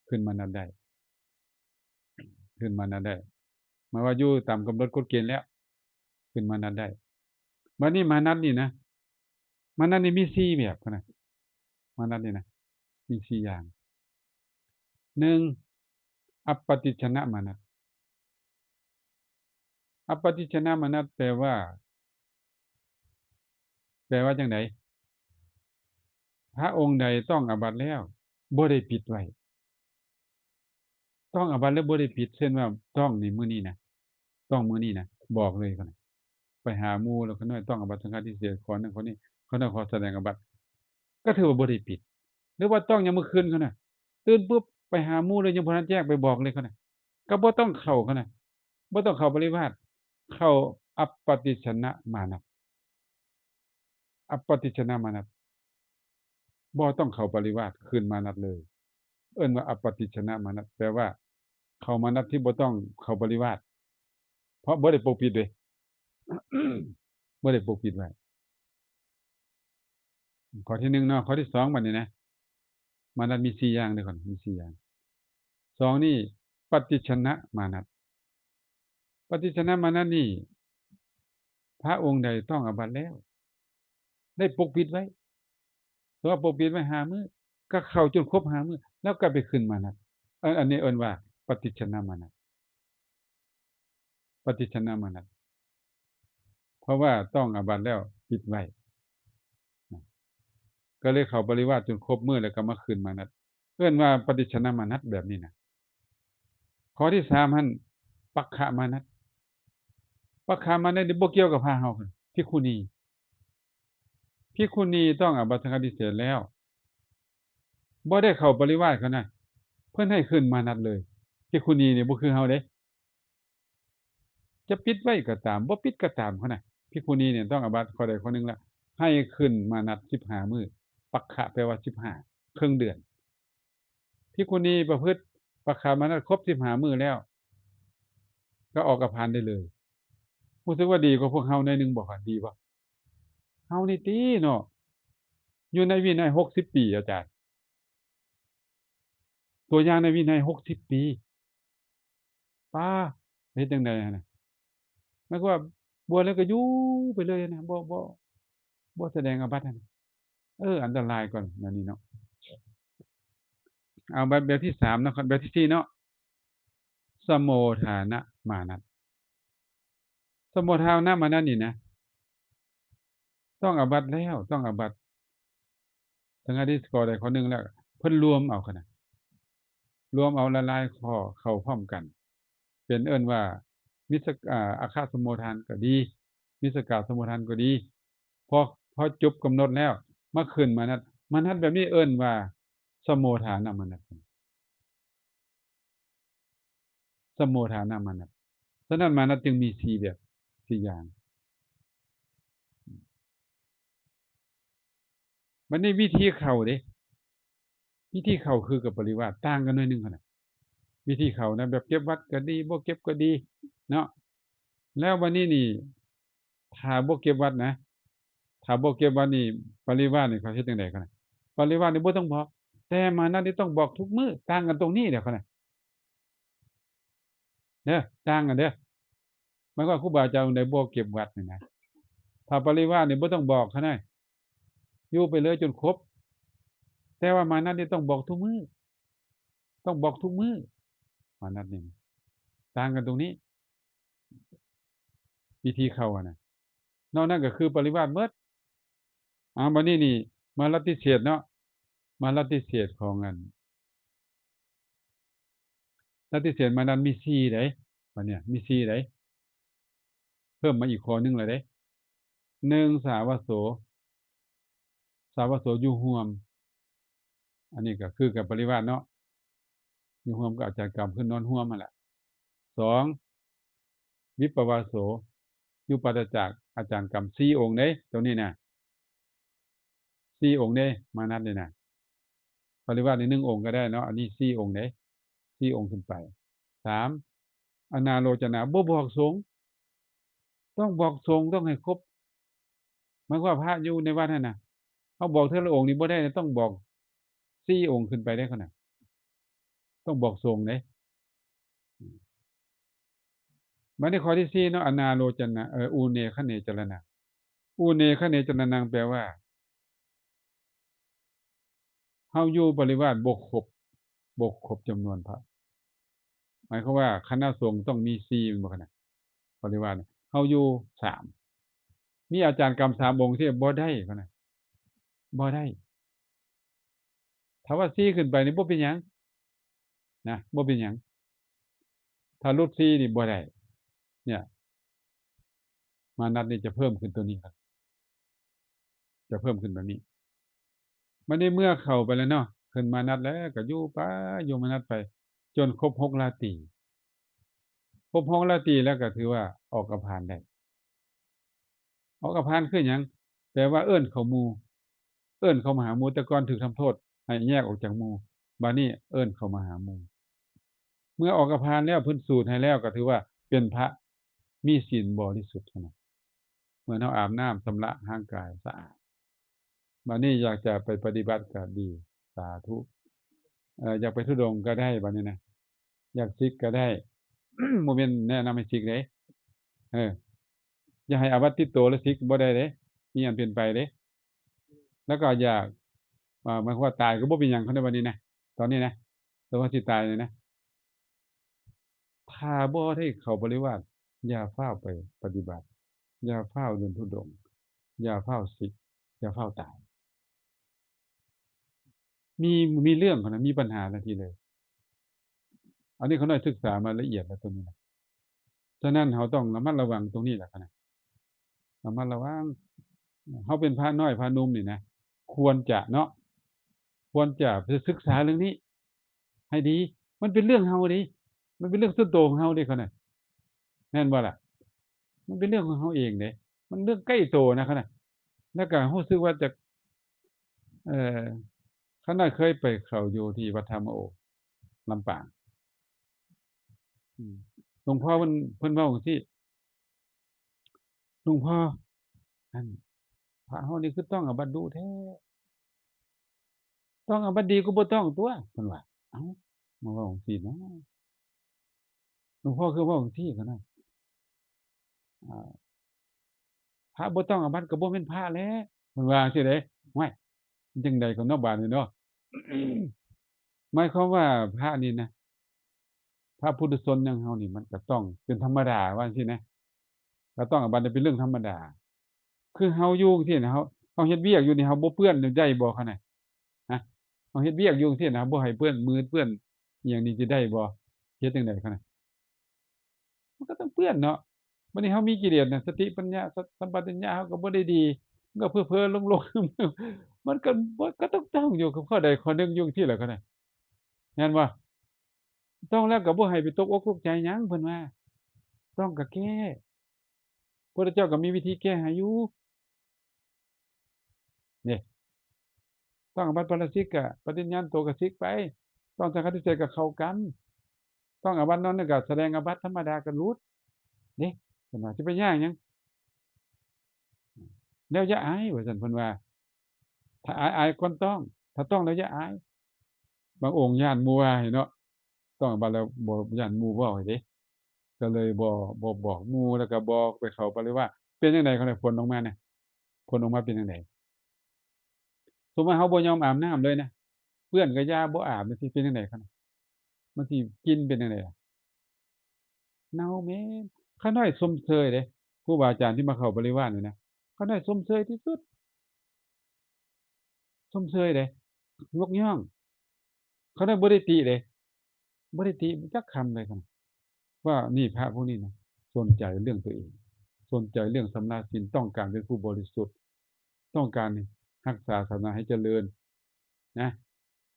ຂຶ້ນມານັດໄດ້ ຂຶ້ນມານັດໄດ້ ໝາຍວ່າຢູ່ຕາມກຳນົດກົດເກນແລ້ວ ຂຶ້ນມານັດໄດ້. ບັດນີ້ມານັດນີ້ນະ ມານັດນີ້ມີສີ່ແບບນະ ມານັດນີ້ນະ ມີສີ່ຢ່າງ. ໜຶ່ງ ອະປະຕິດສະນະມານັດ. ອະປະຕິດສະນະມານັດແປວ່າ ແປວ່າຈັ່ງໃດ? ພະອົງໃດຕ້ອງອາບັດແລ້ວ ບໍ່ໄດ້ປິດໄວ້ ຕ້ອງອາບັດແລ້ວບໍ່ໄດ້ປິດ ເຊັ່ນວ່າຕ້ອງນີ້ມື້ນີ້ນະ ຕ້ອງມື້ນີ້ນະ ບອກເລີຍເຂົານະ ໄປຫາໝູ່ແລ້ວ ຂ້ານ້ອຍຕ້ອງອາບັດສັງຄະຕິເສດ ຂໍ້ນັ້ນຂໍ້ນີ້ ຂ້ານ້ອຍຂໍສະແດງອາບັດ ກໍຖືວ່າບໍ່ໄດ້ປິດ. ຫຼືວ່າຕ້ອງຍາມມື້ຄືນ ຂ້ານ້ອຍຕື່ນປຶບໄປຫາໝູ່ເລີຍ ຍັງບໍ່ທັນແຈ້ງ ໄປບອກເລີຍ ຂ້ານ້ອຍ ກໍບໍ່ຕ້ອງເຂົ້າ ຂ້ານ້ອຍ ບໍ່ຕ້ອງເຂົ້າປະລິວາດ ເຂົ້າອະປະຕິດສະນະມານັດ. ອະປະຕິດສະນະມານັດ ບໍ່ຕ້ອງເຂົ້າປະລິວາດ ຂຶ້ນມານັດເລີຍ ເອີ້ນວ່າອະປະຕິດສະນະມານັດ ແປວ່າເຂົ້າມານັດທີ່ບໍ່ຕ້ອງເຂົ້າປະລິວາດ ເພາະບໍ່ໄດ້ປົກປິດເດ້ ບໍ່ໄດ້ປົກປິດໄວ້. ຂໍ້ທີໜຶ່ງເນາະ ຂໍ້ທີສອງບັດນີ້ນະ ມານັດມີສີ່ຢ່າງເດີ ຂ້ອຍ ມີສີ່ຢ່າງ. ສອງນີ້ ປະຕິດສະນະມານັດ. ປະຕິດສະນະມານັດນີ້ ພະອົງໃດຕ້ອງອາບັດແລ້ວ ໄດ້ປົກປິດໄວ້ ສົມມຸດວ່າປົກປິດໄວ້ຫ້າມື້ ກໍເຂົ້າຈົນຄົບຫ້າມື້ ແລ້ວກໍໄປຂຶ້ນມານັດ ອັນ ອັນນີ້ເອີ້ນວ່າປະຕິດສະນະມານັດ. ປະຕິດສະນະມານັດ ເພາະວ່າຕ້ອງອາບັດແລ້ວປິດໄວ້ນະ ກໍເລີຍເຂົ້າປະລິວາດຈົນຄົບມື້ ແລ້ວກໍມາຂຶ້ນມານັດ ເອີ້ນວ່າປະຕິດສະນະມານັດແບບນີ້ນະ. ຂໍ້ທີສາມຫັ້ນ ປັກຂະມານັດ. ປັກຂະມານັດນີ້ບໍ່ກ່ຽວກັບພະເຮົາ ພິກຂຸນີ ພິກຂຸນີຕ້ອງອາບັດສັງຄະຕິເສດແລ້ວ ບໍ່ໄດ້ເຂົ້າປະລິວາດເຂົານະ ເພິ່ນໃຫ້ຂຶ້ນມານັດເລີຍ. ພິກຂຸນີນີ້ບໍ່ຄືເຮົາເດ້ ຈະປິດໄວ້ກໍຕາມ ບໍ່ປິດກໍຕາມເຂົານະ ພິກຂຸນີນີ້ຕ້ອງອາບັດຂໍ້ໃດຂໍ້ໜຶ່ງລະ ໃຫ້ຂຶ້ນມານັດສິບຫ້າມື້ ປັກຂະແປວ່າສິບຫ້າ ເຄິ່ງເດືອນ. ພິກຂຸນີປະພຶດປັກຂະມານັດຄົບສິບຫ້າມື້ແລ້ວ ກໍອອກອາພານໄດ້ເລີຍ. ຮູ້ສຶກວ່າດີກວ່າພວກເຮົາໜ້ອຍໜຶ່ງບໍ່ຄະ? ດີບໍ່? ເຮົານີ້ຕິເນາະ ຢູ່ໃນວິໄນຫົກສິບປີ ອາຈານ ຕົວຢ່າງໃນວິໄນຫົກສິບປີ ປ້າ ເຮັດຈັ່ງໃດຫັ້ນນະ? ໝາຍຄວາມວ່າ ບວດແລ້ວກໍຢູ່ໄປເລີຍນະ ບໍ່ ບໍ່ ບໍ່ສະແດງອາບັດຫັ້ນນະ. ເອີ ອັນຕະລາຍກ່ອນແນວນີ້ເນາະ. ເອົາແບບ ແບບທີສາມເນາະ ແບບທີສີ່ເນາະ ສະໂມທານະມານັດ. ສະໂມທານະມານັດນີ້ນະ ຕ້ອງອາບັດແລ້ວ ຕ້ອງອາບັດ ສັງກາທິດຂໍ້ໃດຂໍ້ໜຶ່ງແລ້ວ ເພິ່ນລວມເອົາຫັ້ນນະ ລວມເອົາຫຼາຍໆຂໍ້ເຂົ້າພ້ອມກັນ ເປັນເອີ້ນວ່າ ມິດສະ ອາ ອາຄະສະໂມທານກໍດີ ມິດສະກາສະໂມທານກໍດີ ພໍ ພໍຈົບກຳນົດແລ້ວ ມາຂຶ້ນມານັດ ມານັດແບບນີ້ເອີ້ນວ່າ ສະໂມທານະມານັດ. ສະໂມທານະມານັດ. ສະນັ້ນມານັດຈຶ່ງມີສີ່ແບບ ສີ່ຢ່າງ. ບັດນີ້ວິທີເຂົ້າເດ້ ວິທີເຂົ້າຄືກັບປະລິວາດ ຕ່າງກັນໜ້ອຍໜຶ່ງຫັ້ນນະ. ວິທີເຂົ້ານະ ແບບເກັບວັດກໍດີ ບໍ່ເກັບກໍດີເນາະ. ແລ້ວບັດນີ້ນີ້ ຖ້າບໍ່ເກັບວັດນະ ຖ້າບໍ່ເກັບວັດນີ້ ປະລິວາດນີ້ເຂົາເຮັດຈັ່ງໃດກັນນະ? ປະລິວາດນີ້ບໍ່ຕ້ອງບອກ ແຕ່ມານັດນີ້ຕ້ອງບອກທຸກມື້ ຕ່າງກັນຕົງນີ້ແຫຼະເຂົານະ ເດີ ຕ່າງກັນເດີ. ໝາຍຄວາມວ່າຄູບາອາຈານອົງໃດບໍ່ເກັບວັດນີ້ນະ ຖ້າປະລິວາດນີ້ບໍ່ຕ້ອງບອກເຂົານະ ຢູ່ໄປເລີຍຈົນຄົບ. ແຕ່ວ່າມານັດນີ້ຕ້ອງບອກທຸກມື້ ຕ້ອງບອກທຸກມື້ ມານັດນີ້ ຕ່າງກັນຕົງນີ້ ວິທີເຂົ້າຫັ້ນນະ. ນອກນັ້ນກໍຄືປະລິວາດໝົດ. ອາ ບັດນີ້ນີ້ມາລັດຕິເສດເນາະ ມາລັດຕິເສດຂອງອັນ ລັດຕິເສດມານັດມີສີ່ໃດ໋ ບັດນີ້ມີສີ່ໃດ໋ ເພີ່ມມາອີກຂໍ້ໜຶ່ງແລ້ວເດ້. ໜຶ່ງ ສາວະໂສ ສາວະໂສຢູ່ຮ່ວມ ອັນນີ້ກໍຄືກັບປະລິວາດເນາະ ຢູ່ຮ່ວມກັບອາຈານກຳ ຄືນອນຮ່ວມຫັ້ນແຫຼະ. ສອງ ວິປະວາໂສ ຢູ່ປາຕະຈາກອາຈານກຳ ສີ່ອົງເດ້ ໂຕນີ້ນະ ສີ່ອົງເດ້ ມານັດນີ້ນະ. ປະລິວາດນີ້ໜຶ່ງອົງກໍໄດ້ເນາະ ອັນນີ້ສີ່ອົງເດ້ ສີ່ອົງຂຶ້ນໄປ. ສາມ ອະນາໂລຈະນາ ບໍ່ບອກສົງ ຕ້ອງບອກສົງ ຕ້ອງໃຫ້ຄົບ. ໝາຍຄວາມວ່າພະຢູ່ໃນວັດຫັ້ນນະ ເຮົາບອກເທື່ອລະອົງນີ້ບໍ່ໄດ້ນະ ຕ້ອງບອກສີ່ອົງຂຶ້ນໄປເດ້ເຂົານະ ຕ້ອງບອກສົງເດ້. ບັດນີ້ຂໍ້ທີສີ່ເນາະ ອະນາໂລຈະນາ ເອີ ອຸເນຄະເນຈະລະນັງ ອຸເນຄະເນຈະລະນັງ ແປວ່າ ເຮົາຢູ່ປະລິວາດບໍ່ຄົບ ບໍ່ຄົບຈຳນວນພະ ໝາຍຄວາມວ່າຄະນະສົງຕ້ອງມີສີ່ແມ່ນບໍ່ຄະນະ ປະລິວາດ ເຮົາຢູ່ສາມ ມີອາຈານກຳສາມອົງ ຊິບໍ່ໄດ້ເຂົານະ ບໍ່ໄດ້ ຖ້າວ່າສີ່ຂຶ້ນໄປນີ້ບໍ່ເປັນຫຍັງນະ ບໍ່ເປັນຫຍັງ ຖ້າຫຼຸດສີ່ນີ້ບໍ່ໄດ້ ເນີ້ຍ ມານັດນີ້ຈະເພີ່ມຂຶ້ນໂຕນີ້ ຈະເພີ່ມຂຶ້ນແບບນີ້. ບັດນີ້ເມື່ອເຂົ້າໄປແລ້ວເນາະ ຂຶ້ນມານັດແລ້ວກໍຢູ່ໄປ ຢູ່ມານັດໄປ ຈົນຄົບຫົກລາຕີ ຄົບຫົກລາຕີແລ້ວກໍຖືວ່າອອກອາພານໄດ້. ອອກອາພານຄືຫຍັງ? ແປວ່າເອີ້ນເຂົ້າໝູ່ ເອີ້ນເຂົ້າມາຫາໝູ່ ແຕ່ກ່ອນຖືກທຳໂທດໃຫ້ແຍກອອກຈາກໝູ່ ບາດນີ້ເອີ້ນເຂົ້າມາຫາໝູ່. ເມື່ອອອກອາພານແລ້ວ ເພິ່ນສູດໃຫ້ແລ້ວ ກໍຖືວ່າເປັນພະມີສິນບໍລິສຸດຫັ້ນນະ. ເມື່ອເຮົາອາບນ້ຳຊຳລະຮ່າງກາຍສະອາດ ບາດນີ້ຢາກຈະໄປປະຕິບັດກໍດີ ສາທຸ ເອີ ຢາກໄປທຸດົງກໍໄດ້ ບາດນີ້ນະ ຢາກສິກກໍໄດ້ ບໍ່ແມ່ນແນະນຳໃຫ້ສິກເດ້ ເອີ ຢາກໃຫ້ອາບັດຕິດໂຕແລ້ວສິກບໍ່ໄດ້ເດ້ ມີອັນເປັນໄປເດ້. ແລ້ວກໍຢາກ ເອີ ໝາຍຄວາມວ່າຕາຍກໍບໍ່ເປັນຫຍັງ ເຂົາໃນບັດນີ້ນະ ຕອນນີ້ນະ ແຕ່ວ່າຊິຕາຍນີ້ນະ ຖ້າບໍ່ໄດ້ເຂົ້າປະລິວາດ ຢ່າຟ້າວໄປປະຕິບັດ ຢ່າຟ້າວເດີນທຸດົງ ຢ່າຟ້າວສິກ ຢ່າຟ້າວຕາຍ ມີ ມີເລື່ອງຫັ້ນນະ ມີບັນຫາທັນທີເລີຍ. ອັນນີ້ຂ້ານ້ອຍສຶກສາມາລະອຽດແລ້ວຕົງນີ້ນະ. ສະນັ້ນເຮົາຕ້ອງລະມັດລະວັງຕົງນີ້ແຫຼະນະ ລະມັດລະວັງ. ເຮົາເປັນພະນ້ອຍພະໜຸ່ມນີ້ນະ ຄວນຈະເນາະ ຄວນຈະສຶກສາເລື່ອງນີ້ໃຫ້ດີ. ມັນເປັນເລື່ອງເຮົາເດ້ ມັນເປັນເລື່ອງສ່ວນໂຕຂອງເຮົາເດ້ ເຂົານະ ແມ່ນບໍ່ລະ? ມັນເປັນເລື່ອງຂອງເຮົາເອງເດ້ ມັນເລື່ອງໃກ້ໂຕນະ ເຂົານະ. ແລ້ວກໍຮູ້ສຶກວ່າຈະ ເອີ ຂ້ານ້ອຍເຄີຍໄປເຂົ້າຢູ່ທີ່ວັດທຳມະໂອ ລຳປາງ ອືມ ຫຼວງພໍ່ເພິ່ນ ເພິ່ນເວົ້າຈັ່ງຊີ້ ຫຼວງພໍ່ ອັນ ພະເຮົານີ້ຄືຕ້ອງອາບັດດຸແທ້ ຕ້ອງອາບັດດີກໍບໍ່ຕ້ອງຕົວະ ເພິ່ນວ່າ. ເອົ້າ ມາເວົ້າຈັ່ງຊີ້ນະ ຫຼວງພໍ່ຄືເວົ້າຈັ່ງຊີ້ ເຂົານະ ອ່າ ະບໍ່ຕ້ອງອາບັດກໍບໍ່ແມ່ນພະແລ້ວ ເພິ່ນວ່າຈັ່ງຊີ້ເດ້. ໂອ້ຍ ມັນຈັ່ງໃດກັນເນາະບາດນີ້ເນາະ. ໝາຍຄວາມວ່າພະນີ້ນະ ພະປຸຖຸຊົນຢ່າງເຮົານີ້ ມັນກໍຕ້ອງເປັນທຳມະດາວ່າຈັ່ງຊີ້ນະ ກໍຕ້ອງອາບັດນີ້ເປັນເລື່ອງທຳມະດາ. ຄືເຮົາຢູ່ຈັ່ງຊີ້ນະ ເຮົາ ເຮົາເຮັດວຽກຢູ່ນີ້ ເຮົາບໍ່ເປື້ອນນີ້ໄດ້ບໍ່ຄະນະ? ຮະ ເຮົາເຮັດວຽກຢູ່ຈັ່ງຊີ້ນະ ເຮົາບໍ່ໃຫ້ເປື້ອນມືເປື້ອນອີ່ຫຍັງນີ້ຊິໄດ້ບໍ່? ເຮັດຈັ່ງໃດຄະນະ? ມັນກໍຕ້ອງເປື້ອນເນາະ. ບັດນີ້ເຮົາມີກິເລດນະ ສະຕິປັນຍາ ສະ ສຳປະຊັນຍະເຮົາກໍບໍ່ໄດ້ດີ ມັນກໍເພີ້ໆຫຼົງໆ ມັນກໍບໍ່ ກໍຕ້ອງຕ້ອງຢູ່ກັບຂໍ້ໃດຂໍ້ໜຶ່ງຢູ່ຈັ່ງຊີ້ແຫຼະຄະນະ ແມ່ນບໍ່? ຕ້ອງແລ້ວກໍບໍ່ໃຫ້ໄປຕົກອົກຕົກໃຈຫຍັງ ເພິ່ນວ່າ ຕ້ອງກະແກ້ ພຸດທະເຈົ້າກໍມີວິທີແກ້ໃຫ້ຢູ່ ນີ້ ຕ້ອງອາບັດປາລາຊິກກະປະຕິນຍານໂຕກະສິກໄປ ຕ້ອງສັງຄະທິເສດກະເຂົ້າກັນ ຕ້ອງອາບັດນອນນີ້ກະສະແດງອາບັດທຳມະດາກະຫຼຸດເດ້ ເພິ່ນວ່າ ຊິໄປຍາກຫຍັງ ແລ້ວຢ່າອາຍ ວ່າຊັ້ນ ເພິ່ນວ່າ ຖ້າອາຍ ອາຍກ່ອນຕ້ອງ ຖ້າຕ້ອງແລ້ວຢ່າອາຍ. ບາງອົງຢ້ານໝູ່ວ່າໃຫ້ເນາະ ຕ້ອງອາບັດແລ້ວບໍ່ ຢ້ານໝູ່ເວົ້າໃຫ້ເດ້ ກໍເລີຍບໍ່ ບໍ່ບອກໝູ່ ແລ້ວກໍບໍ່ໄປເຂົ້າປະລິວານ. ເປັນຈັ່ງໃດຄະນະ ຜົນອອກມານະ ຜົນອອກມາເປັນຈັ່ງໃດ? ສົມມຸດວ່າເຮົາບໍ່ຍອມອາບນ້ຳເລີຍນະ ເປື້ອນກໍຢ່າ ບໍ່ອາບ ມັນຊິເປັນຈັ່ງໃດຄະນະ? ມັນຊິກິ່ນເປັນຈັ່ງໃດລະ? ເນົ່າເໝັນ. ຂ້ານ້ອຍຊົມເຊີຍເດ້ ຄູບາອາຈານທີ່ມາເຂົ້າປະລິວານນີ້ນະ ຂ້ານ້ອຍຊົມເຊີຍທີ່ສຸດ ຊົມເຊີຍເດ້ ຍົກຍ້ອງ ຂ້ານ້ອຍບໍ່ໄດ້ຕິເດ້ ບໍ່ໄດ້ຕິຈັກຄຳເລີຍຄັນ ວ່ານີ້ພະພວກນີ້ນະ ສົນໃຈເລື່ອງຕົວເອງ ສົນໃຈເລື່ອງຊຳລະສິນ ຕ້ອງການເປັນຜູ້ບໍລິສຸດ ຕ້ອງການຮັກສາສາສະໜາໃຫ້ຈະເລີນນະ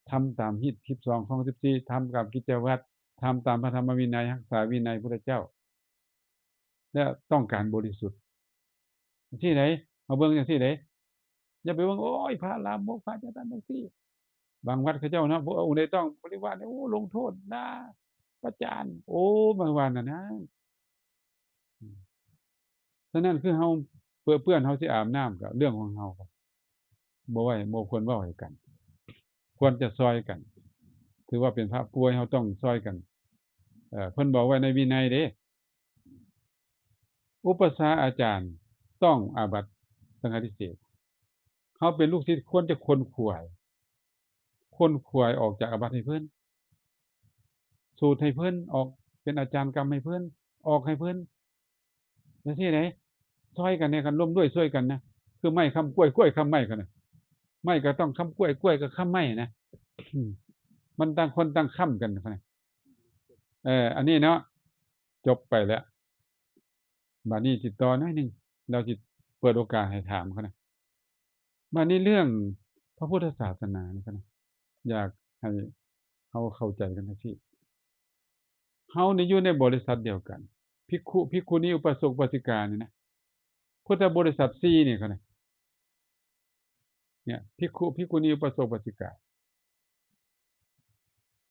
ທຳຕາມຮີດສິບສອງ ຄອງສິບສີ່ ທຳຕາມກິດຈະວັດ ທຳຕາມພະທຳມະວິໄນ ຮັກສາວິໄນພຸດທະເຈົ້າ ແລະ ຕ້ອງການບໍລິສຸດ ຈັ່ງຊີ້ໃດ ເຮົາເບິ່ງຈັ່ງຊີ້ໃດ ຢ່າໄປເບິ່ງ ໂອ້ຍ ພະລາມົກ ພະຈັ່ງຊັ້ນຈັ່ງຊີ້. ບາງວັດເຂົາເຈົ້າເນາະ ບໍ່ເອົາໃດຕ້ອງ ບໍລິວານນີ້ ໂອ້ ລົງໂທດ ດ່າ ປະຈານ ໂອ້ ມາວ່ານັ້ນນະ. ສະນັ້ນ ຄືເຮົາເປິເປື້ອນ ເຮົາຊິອາບນ້ຳກໍເລື່ອງຂອງເຮົາ ບໍ່ໄວ້ ບໍ່ຄວນເວົ້າໃຫ້ກັນ ຄວນຈະຊ່ອຍກັນ ຖືວ່າເປັນພະປ່ວຍ ເຮົາຕ້ອງຊ່ອຍກັນ. ເອີ ເພິ່ນບອກໄວ້ໃນວິໄນເດ້ ອຸປະຊາອາຈານຕ້ອງອາບັດສັງຄະຕິເສດ ເຮົາເປັນລູກສິດຄວນຈະຂົນຂວາຍ ຂົນຂວາຍອອກຈາກອາບັດໃຫ້ເພິ່ນ ສູດໃຫ້ເພິ່ນ ອອກເປັນອາຈານກຳໃຫ້ເພິ່ນ ອອກໃຫ້ເພິ່ນ ຈັ່ງຊີ້ເດ້ ຊ່ອຍກັນເດ້ ຄັນຮ່ວມດ້ວຍຊ່ວຍກັນນະ ຄືໄມ້ຄ້ຳກ້ວຍ ກ້ວຍຄ້ຳໄມ້ ຄັນນະ ໄມ້ກໍຕ້ອງຄ້ຳກ້ວຍ ກ້ວຍກໍຄ້ຳໄມ້ນະ ອືມ ມັນຕ່າງຄົນຕ່າງຄ້ຳກັນ ເອີ ອັນນີ້ເນາະ ຈົບໄປແລ້ວ ບາດນີ້ຊິຕໍ່ໜ້ອຍໜຶ່ງ ແລ້ວຊິເປີດໂອກາດໃຫ້ຖາມເຂົານະ. ບາດນີ້ເລື່ອງພະພຸດທະສາສະໜານີ້ນະ ຢາກໃຫ້ເຮົາເຂົ້າໃຈກັນຈັ່ງຊີ້ ເຮົານີ້ຢູ່ໃນບໍລິສັດດຽວກັນ ພິກຂຸ ພິກຂຸນີ ອຸປາສົກ ອຸປາສິການີ້ນະ ພຸດທະບໍລິສັດສີ່ນີ້ ເຂົານະ ເນຍ ພິກຂຸ ພິກຂຸນີ ອຸປາສົກ ອຸປາສິກາ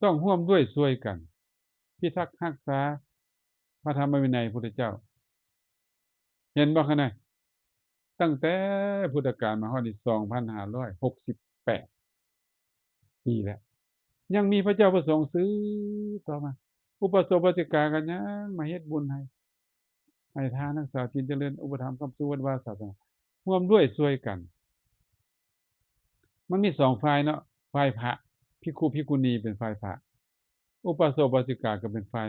ຕ້ອງຮ່ວມດ້ວຍຊ່ວຍກັນ ພິທັກຮັກສາພະທຳມະວິໄນພຸດທະເຈົ້າ ເຫັນບໍ່ຄະນະ? ຕັ້ງແຕ່ພຸດທະການມາຮອດນີ້ ສອງພັນຫ້າຮ້ອຍຫົກສິບແປດປີແລ້ວ ຍັງມີພະເຈົ້າພະສົງສືບຕໍ່ມາ ອຸປາສົກ ອຸປາສິກາກໍຍັງມາເຮັດບຸນໃຫ້ ໃຫ້ທານ ຮັກສາສິນ ຈະເລີນອຸປະຖຳຄ້ຳຊູວັດວາສາສະໜາ ຮ່ວມດ້ວຍຊ່ວຍກັນ. ມັນມີສອງຝ່າຍເນາະ ຝ່າຍພະ ພິກຂຸ ພິກຂຸນີ ເປັນຝ່າຍພະ ອຸປາສົກ ອຸປາສິກາກໍເປັນຝ່າຍ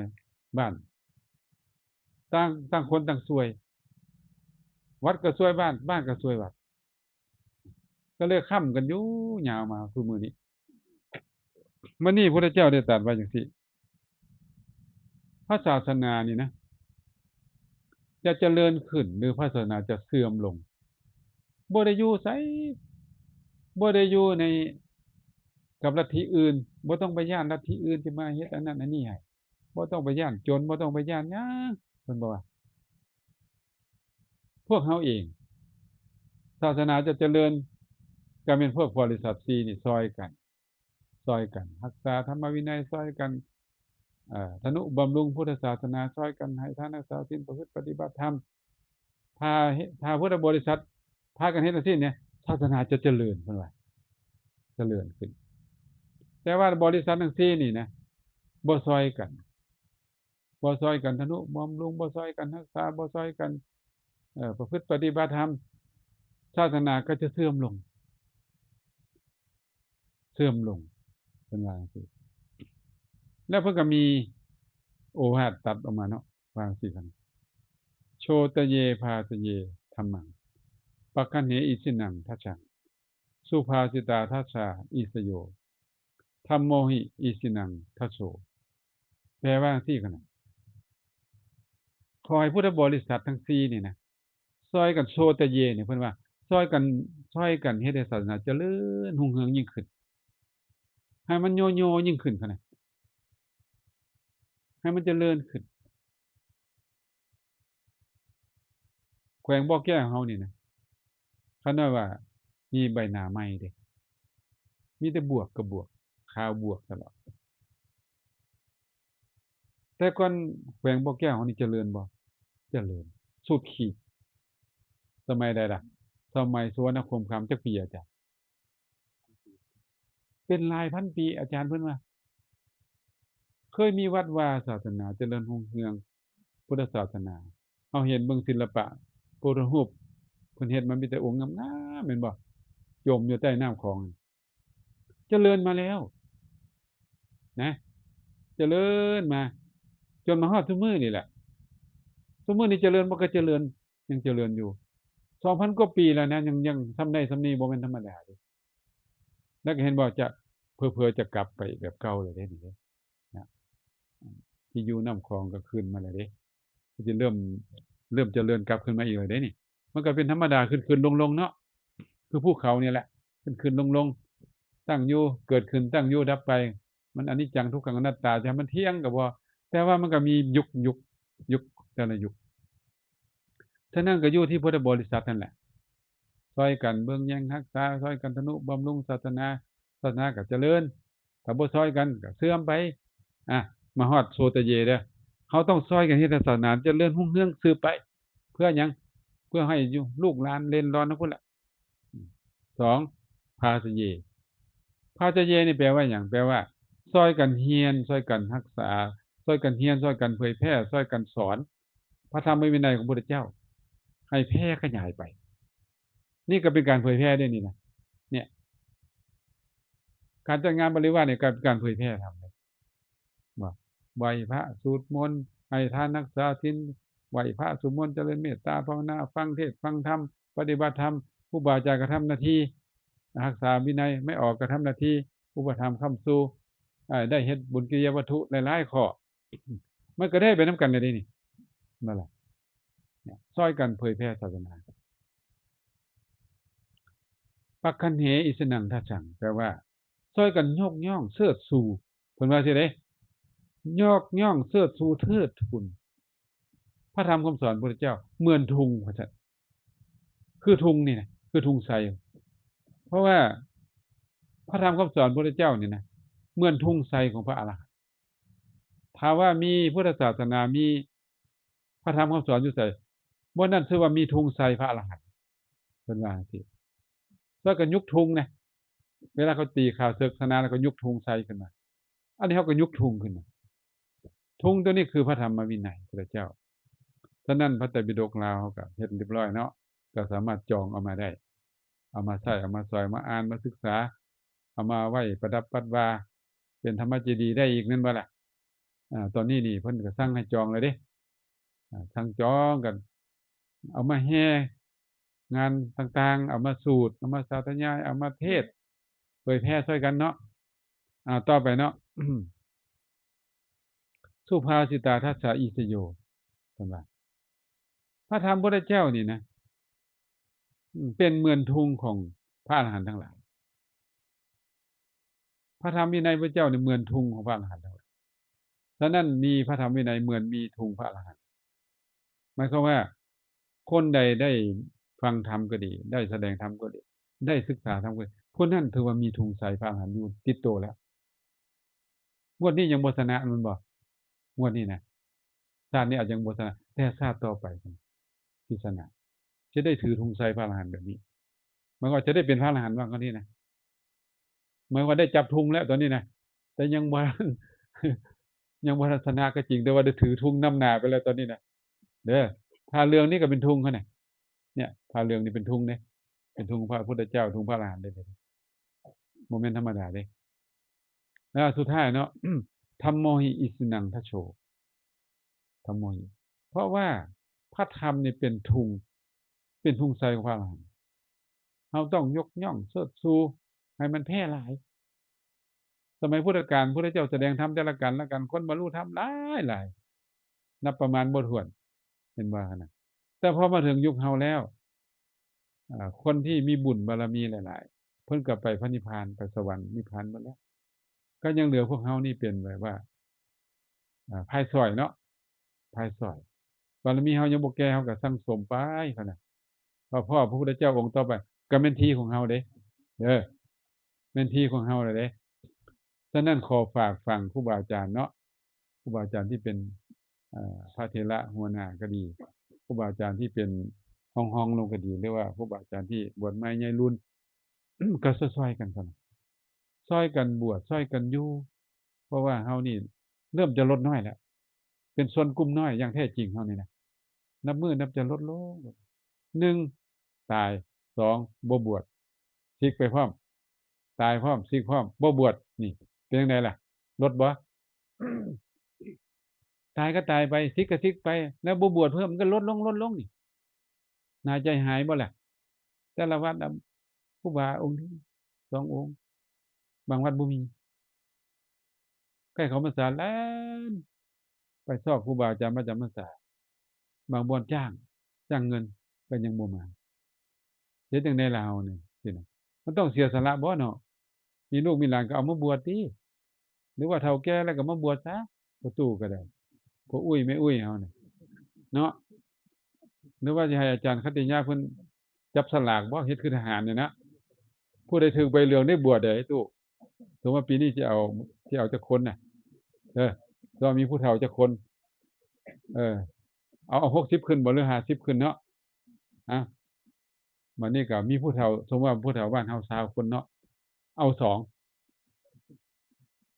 ບ້ານ ຕ່າງ ຕ່າງຄົນຕ່າງຊ່ວຍ ວັດກໍຊ່ວຍບ້ານ ບ້ານກໍຊ່ວຍວັດ ກໍເລີຍຄ້ຳກັນຢູ່ຍາວມາທຸກມື້ນີ້. ມື້ນີ້ພຸດທະເຈົ້າໄດ້ຕັດໄວ້ຈັ່ງຊີ້ ພະສາສະໜານີ້ນະ ຈະຈະເລີນຂຶ້ນ ຫຼື ພະສາສະໜາຈະເສື່ອມລົງ ບໍ່ໄດ້ຢູ່ໃສ ບໍ່ໄດ້ຢູ່ໃນ ກັບລັດທິອື່ນ ບໍ່ຕ້ອງໄປຢ້ານລັດທິອື່ນທີ່ມາເຮັດອັນນັ້ນອັນນີ້ໃຫ້ ບໍ່ຕ້ອງໄປຢ້ານຈົນ ບໍ່ຕ້ອງໄປຢ້ານຫຍັງ ເພິ່ນບອກວ່າ ພວກເຮົາເອງ ສາສະໜາຈະຈະເລີນ ກໍແມ່ນພວກບໍລິສັດສີ່ນີ້ຊ່ອຍກັນ ຊ່ອຍກັນຮັກສາທຳມະວິໄນ ຊ່ອຍກັນ ເອີ ທະນຸບຳລຸງພຸດທະສາສະໜາ ຊ່ອຍກັນໃຫ້ທານ ຮັກສາສິນ ປະພຶດປະຕິບັດທຳ ຖ້າ ຖ້າພຸດທະບໍລິສັດພາກັນເຮັດຈັ່ງຊີ້ນີ້ ສາສະໜາຈະຈະເລີນ ເພິ່ນວ່າ ຈະເລີນຂຶ້ນ. ແຕ່ວ່າບໍລິສັດທັງສີ່ນີ້ນະ ບໍ່ຊ່ອຍກັນ ບໍ່ຊ່ອຍກັນທະນຸບຳລຸງ ບໍ່ຊ່ອຍກັນຮັກສາ ບໍ່ຊ່ອຍກັນ ເອີ ປະພຶດປະຕິບັດທຳ ສາສະໜາກໍຈະເສື່ອມລົງ ເສື່ອມລົງ ເພິ່ນວ່າຈັ່ງຊີ້. ແລ້ວເພິ່ນກໍມີໂອວາດຕັດອອກມາເນາະ ວ່າຈັ່ງຊີ້ກັນ ໂຊຕະເຍ ພາສະເຍ ທຳມັງ ປັກຂັນເຫ ອິຊິນັງ ທັດສະ ສຸພາສິຕາ ທັດສາ ອິສະໂຍ ທຳໂມຫິ ອິຊິນັງ ທັດໂສ. ແປວ່າຈັ່ງຊີ້ກັນນະ ຂໍໃຫ້ພຸດທະບໍລິສັດທັງສີ່ນີ້ນະ ຊ່ອຍກັນ ໂຊຕະເຍ ນີ້ ເພິ່ນວ່າ ຊ່ອຍກັນ ຊ່ອຍກັນເຮັດໃຫ້ສາສະໜາຈະເລີນຮຸ່ງເຮືອງຍິ່ງຂຶ້ນ ໃຫ້ມັນໂຍໂຍຍິ່ງຂຶ້ນຫັ້ນນະ ໃຫ້ມັນຈະເລີນຂຶ້ນ. ແຂວງບໍ່ແກ້ວເຮົານີ້ນະ ຄັນວ່າມີໃບໜ້າໃໝ່ເດ້ ມີແຕ່ບວກກັບບວກ ຂ່າວບວກຕະຫຼອດ. ແຕ່ກ່ອນແຂວງບໍ່ແກ້ວເຮົານີ້ຈະເລີນບໍ່? ຈະເລີນ ສຸດຂີດ. ສະໄໝໃດລະ? ສະໄໝສຸວັນນະຄົມຄຳ. ຈັກປີອາຈານ? ເປັນຫຼາຍພັນປີ ອາຈານເພິ່ນວ່າ. ເຄີຍມີວັດວາ ສາສະໜາຈະເລີນຮຸ່ງເຮືອງ ພຸດທະສາສະໜາ. ເຮົາເຫັນເບິ່ງສິລະປະພຸດທະຮູບ ເພິ່ນເຮັດມາມີແຕ່ອົງງາມໆ ແມ່ນບໍ່? ຈົມຢູ່ໃຕ້ນ້ຳຂອງ ຈະເລີນມາແລ້ວນະ ຈະເລີນມາ ຈົນມາຮອດຊຸມື້ນີ້ແຫຼະ. ຊຸມື້ນີ້ຈະເລີນບໍ່? ກໍຈະເລີນ ຍັງຈະເລີນຢູ່ ສອງພັນກວ່າປີແລ້ວນະ ຍັງ ຍັງສ່ຳໃດສ່ຳນີ້ ບໍ່ແມ່ນທຳມະດາເດ້. ແລ້ວກໍເຫັນບໍ່ ຈະ ເຜີໆ ຈະກັບໄປແບບເກົ່າແລ້ວເດ້ນີ້ເດ້ນະ ທີ່ຢູ່ນ້ຳຂອງກໍຄືນມາແລ້ວເດ້ ກໍຈະເລີ່ມ ເລີ່ມຈະເລີນກັບຄືນມາອີກແລ້ວເດ້ນີ້. ມັນກໍເປັນທຳມະດາຂຶ້ນໆລົງໆເນາະ ຄືພູເຂົານີ້ແຫຼະ ຂຶ້ນໆລົງໆ ຕັ້ງຢູ່ເກີດຂຶ້ນ ຕັ້ງຢູ່ດັບໄປ. ມັນອະນິດຈັງ ທຸກຂັງ ອະນັດຕາ ຈະໃຫ້ມັນທ່ຽງກໍບໍ່ ແຕ່ວ່າມັນກໍມີຍຸກ ຍຸກ ຍຸກ ແຕ່ລະຍຸກ. ສະນັ້ນກໍຢູ່ທີ່ພຸດທະບໍລິສັດນັ້ນແຫຼະ ຊ່ອຍກັນເບິ່ງແຍງຮັກສາ ຊ່ອຍກັນທະນຸບຳລຸງສາສະໜາ ສາສະໜາກໍຈະເລີນ. ຖ້າບໍ່ຊ່ອຍກັນກໍເສື່ອມໄປ. ອາ ມາຮອດໂຊຕະເຍເດີ້ ເຮົາຕ້ອງຊ່ອຍກັນເຮັດໃຫ້ສາສະໜາຈະເລີນຮຸ່ງເຮືອງສືບໄປ. ເພື່ອຫຍັງ? ເພື່ອໃຫ້ຢູ່ ລູກຫຼານເລັດລອນນຳພຸ້ນລະ. ສອງ ພາສະເຍ ພາສະເຍນີ້ແປວ່າຫຍັງ? ແປວ່າຊ່ອຍກັນຮຽນ ຊ່ອຍກັນຮັກສາ ຊ່ອຍກັນຮຽນ ຊ່ອຍກັນເຜີຍແຜ່ ຊ່ອຍກັນສອນພະທຳມະວິໄນຂອງພະພຸດທະເຈົ້າ ໃຫ້ແຜ່ຂະຫຍາຍໄປ. ນີ້ກໍເປັນການເຜີຍແຜ່ເດ້ນີ້ນະ ເນີ້ຍ ການຈັດງານບໍລິວານນີ້ກໍເປັນການເຜີຍແຜ່ທຳເດ້. ບໍ່ ໄຫວ້ພະ ສູດມົນ ໃຫ້ທານ ຮັກສາສິນ ໄຫວ້ພະ ສູດມົນ ຈະເລີນເມດຕາພາວະນາ ຟັງເທດຟັງທຳ ປະຕິບັດທຳ ຄູບາອາຈານກໍທຳໜ້າທີ່ ຮັກສາວິໄນ ໄມ່ອອກກໍທຳໜ້າທີ່ອຸປະຖຳຄ້ຳຊູ ເອີ ໄດ້ເຮັດບຸນກິລິຍາວັດຖຸຫຼາຍໆຂໍ້ ມັນກໍໄດ້ໄປນຳກັນແລ້ວເດ້ນີ້ ນັ້ນລະ ຊ່ອຍກັນເຜີຍແຜ່ສາສະໜາ. ປັກຂັນເຫ ອິສະນັງ ທັດສັງ ແປວ່າ ຊ່ອຍກັນຍົກຍ້ອງເຊີດຊູ ເພິ່ນວ່າຊີ້ເດ້ ຍົກຍ້ອງເຊີດຊູເທີດທູນພະທຳຄຳສອນພະພຸດທະເຈົ້າ ເໝືອນທຸງວ່າຊັ້ນ ຄືທຸງນີ້ນະ ຄືທຸງໄຊ ເພາະວ່າພະທຳຄຳສອນພະພຸດທະເຈົ້ານີ້ນະ ເໝືອນທຸງໄຊຂອງພະອະລະຫັນ. ຖ້າວ່າມີພຸດທະສາສະໜາ ມີພະທຳຄຳສອນຢູ່ໃສ ບ່ອນນັ້ນຊື່ວ່າມີທຸງໄຊພະອະລະຫັນ ເພິ່ນວ່າຈັ່ງຊີ້. ແລ້ວກໍຍຸກທຸງນະ ເວລາເຂົາຕີຂ້າເສິກຊະນະແລ້ວກໍຍຸກທຸງໄຊຂຶ້ນມາ ອັນນີ້ເຮົາກໍຍຸກທຸງຂຶ້ນມາ. ທຸງຕົວນີ້ຄືພະທຳມະວິໄນພະເຈົ້າ. ສະນັ້ນ ພະໄຕປິດົກລາວເຮົາກໍເຮັດຮຽບຮ້ອຍເນາະ ກໍສາມາດຈອງເອົາມາໄດ້ ເອົາມາໃຊ້ ເອົາມາສອຍ ມາອ່ານ ມາສຶກສາ ເອົາມາໄວ້ປະດັບປັດວາ ເປັນທຳມະເຈດີໄດ້ອີກ ແມ່ນບໍ່ລະ? ອາ ຕອນນີ້ນີ້ເພິ່ນກໍສັ່ງໃຫ້ຈອງແລ້ວເດ້ ອາ ສັ່ງຈອງກັນ ເອົາມາແຫ່ງານຕ່າງໆ ເອົາມາສູດ ເອົາມາສາທະຍາຍ ເອົາມາເທດເຜີຍແຜ່ຊ່ອຍກັນເນາະ. ອາ ຕໍ່ໄປເນາະ ສຸພາສິຕາ ທັດສາ ອິສະໂຍ ເພິ່ນວ່າ ພະທຳພຸດທະເຈົ້ານີ້ນະ ເປັນເໝືອນທຸງຂອງພະອະລະຫັນທັງຫຼາຍ. ພະທຳວິໄນພະເຈົ້ານີ້ເໝືອນທຸງຂອງພະອະລະຫັນທັງຫຼາຍ. ສະນັ້ນ ມີພະທຳວິໄນເໝືອນມີທຸງພະອະລະຫັນ. ໝາຍຄວາມວ່າ ຄົນໃດໄດ້ຟັງທຳກໍດີ ໄດ້ສະແດງທຳກໍດີ ໄດ້ສຶກສາທຳກໍດີ ຜູ້ນັ້ນຖືວ່າມີທຸງໄຊພະອະລະຫັນຢູ່ຕິດໂຕແລ້ວ. ງວດນີ້ຍັງບໍ່ຊະນະແມ່ນບໍ່? ງວດນີ້ນະ ຊາດນີ້ອາດຍັງບໍ່ຊະນະ ແຕ່ຊາດຕໍ່ໄປຊິຊະນະ ຊິໄດ້ຖືທຸງໄຊພະອະລະຫັນແບບນີ້. ໝາຍວ່າຈະໄດ້ເປັນພະອະລະຫັນວ່າງານນີ້ນະ ໝາຍວ່າໄດ້ຈັບທຸງແລ້ວຕອນນີ້ນະ ແຕ່ຍັງບໍ່ ຍັງບໍ່ທັນຊະນະກໍຈິງ ແຕ່ວ່າໄດ້ຖືທຸງນຳໜ້າໄປແລ້ວຕອນນີ້ນະ ເດີ. ຖ້າເລື່ອງນີ້ກໍເປັນທຸງຫັ້ນນະ ເນຍ ຜ້າເຫຼືອງນີ້ເປັນທຸງເດ້ ເປັນທຸງພະພຸດທະເຈົ້າ ທຸງພະອະລະຫັນເດ້ ບໍ່ແມ່ນທຳມະດາເດ້. ແລ້ວສຸດທ້າຍເນາະ ທຳໂມຫິອິສະນັງທັດໂຊ ທຳໂມຫິ ເພາະວ່າພະທຳນີ້ເປັນທຸງ ເປັນທຸງໄຊຂອງພະອະລະຫັນ ເຮົາຕ້ອງຍົກຍ້ອງເຊີດຊູໃຫ້ມັນແຜ່ຫຼາຍ. ສະໄໝພຸດທະການ ພຸດທະເຈົ້າສະແດງທຳແຕ່ລະກັນລະກັນ ຄົນບັນລຸທຳຫຼາຍໆ ນັບປະມານບໍ່ຖ້ວນ ເຫັນບໍ່ຫັ້ນນະ? ແຕ່ພໍມາເຖິງຍຸກເຮົາແລ້ວ ອາ ຄົນທີ່ມີບຸນບາລະມີຫຼາຍໆ ເພິ່ນກໍໄປພະນິບພານ ໄປສະຫວັນນິບພານໝົດແລ້ວ ກໍຍັງເຫຼືອພວກເຮົານີ້ເປັນແບບວ່າ ອາ ພາຍສອຍເນາະ ພາຍສອຍ ບາລະມີເຮົາຍັງບໍ່ແກ່ ເຮົາກໍສັ່ງສົມໄປ ເທົ່ານັ້ນ ພໍພໍພະພຸດທະເຈົ້າອົງຕໍ່ໄປ ກໍແມ່ນທີ່ຂອງເຮົາເດ້ ເດີ ແມ່ນທີ່ຂອງເຮົາແລ້ວເດ້. ສະນັ້ນຂໍຝາກຝັງຄູບາອາຈານເນາະ ຄູບາອາຈານທີ່ເປັນ ເອີ ພະເຖລະຫົວໜ້າກໍດີ ຄູບາອາຈານທີ່ເປັນຮອງໆລົງກໍດີ ຫຼືວ່າຄູບາອາຈານທີ່ບວດໃໝ່ໃຫຍ່ລຸນ ກໍຊ່ອຍໆກັນຊັ້ນ ຊ່ອຍກັນບວດ ຊ່ອຍກັນຢູ່ ເພາະວ່າເຮົານີ້ເລີ່ມຈະລົດນ້ອຍແລ້ວ ເປັນຊົນກຸ່ມນ້ອຍຢ່າງແທ້ຈິງເຮົານີ້ນະ ນັບມື້ນັບຈະລົດລົງ ໜຶ່ງ ຕາຍ ສອງ ບໍ່ບວດ ສິກໄປພ້ອມ ຕາຍພ້ອມ ສິກພ້ອມ ບໍ່ບວດ ນີ້ເປັນຈັ່ງໃດລະ ລົດບໍ່? ຕາຍກໍຕາຍໄປ ສິກກໍສິກໄປ ແລ້ວບໍ່ບວດເພີ່ມ ມັນກໍລົດລົງ ລົດລົງນີ້ ໜ້າໃຈຫາຍບໍ່ລະ? ແຕ່ລະວັດນະ ຄູບາອົງໜຶ່ງ ສອງອົງ ບາງວັດບໍ່ມີ ໃກ້ເຂົ້າພັນສາແລ່ນໄປຊອກຄູບາອາຈານມາຈຳພັນສາ ບາງບ່ອນຈ້າງ ຈ້າງເງິນກໍຍັງບໍ່ມາ ເຮັດຈັ່ງໃດລະເຮົານີ້ ຊີ້ນະ ມັນຕ້ອງເສຍສະຫຼະບໍ່ເນາະ? ມີລູກມີຫຼານກໍເອົາມາບວດຕິ ຫຼືວ່າເຖົ້າແກ່ແລ້ວກໍມາບວດຊະ ພໍ່ຕູ້ກໍໄດ້ ພໍ່ອຸ້ຍແມ່ອຸ້ຍເຮົານີ້ເນາະ ຫຼືວ່າຊິໃຫ້ອາຈານຂັດຕິຍາເພິ່ນຈັບສະຫຼາກບໍ່ ເຮັດຄືທະຫານນີ້ນະ ຜູ້ໃດຖືກໃບເຫຼືອງໄດ້ບວດເດ້ຕູ້ ສົມມຸດວ່າປີນີ້ຊິເອົາ ຊິເອົາຈັກຄົນນະ ເອີ ຊິມີຜູ້ເຖົ້າຈັກຄົນ ເອີ ເອົາ ເອົາຫົກສິບຂຶ້ນບໍ່ ຫຼືຫ້າສິບຂຶ້ນເນາະ ອາ ບາດນີ້ກໍມີຜູ້ເຖົ້າ ສົມມຸດວ່າຜູ້ເຖົ້າບ້ານເຮົາຊາວຄົນເນາະ ເອົາສອງ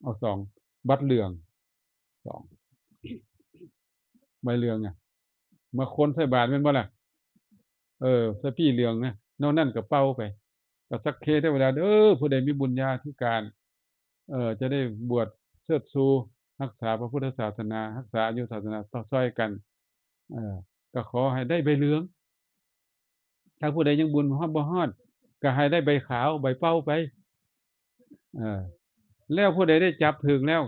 ເອົາສອງ ບັດເຫຼືອງ ສອງ ໃບເຫຼືອງອະ ມາຄົນໃສ່ບາດແມ່ນບໍ່ລະ? ເອີ ໃສ່ປີ້ເຫຼືອງນະ ນອກນັ້ນກໍເປົ່າໄປ ກໍສັກເຄເທວະດາເດີ ຜູ້ໃດມີບຸນຍາທິການ ເອີ ຈະໄດ້ບວດເຊີດຊູ ຮັກສາພະພຸດທະສາສະໜາ ຮັກສາອາຍຸສາສະໜາ ຊ- ຊ່ອຍກັນ ເອີ ກໍຂໍໃຫ້ໄດ້ໃບເຫຼືອງ ຖ້າຜູ້ໃດຍັງບຸນຮອດບໍ່ຮອດ ກໍໃຫ້ໄດ້ໃບຂາວ ໃບເປົ່າໄປ ເອີ ແລ້ວຜູ້ໃດໄດ້ຈັບຖືກແລ້ວ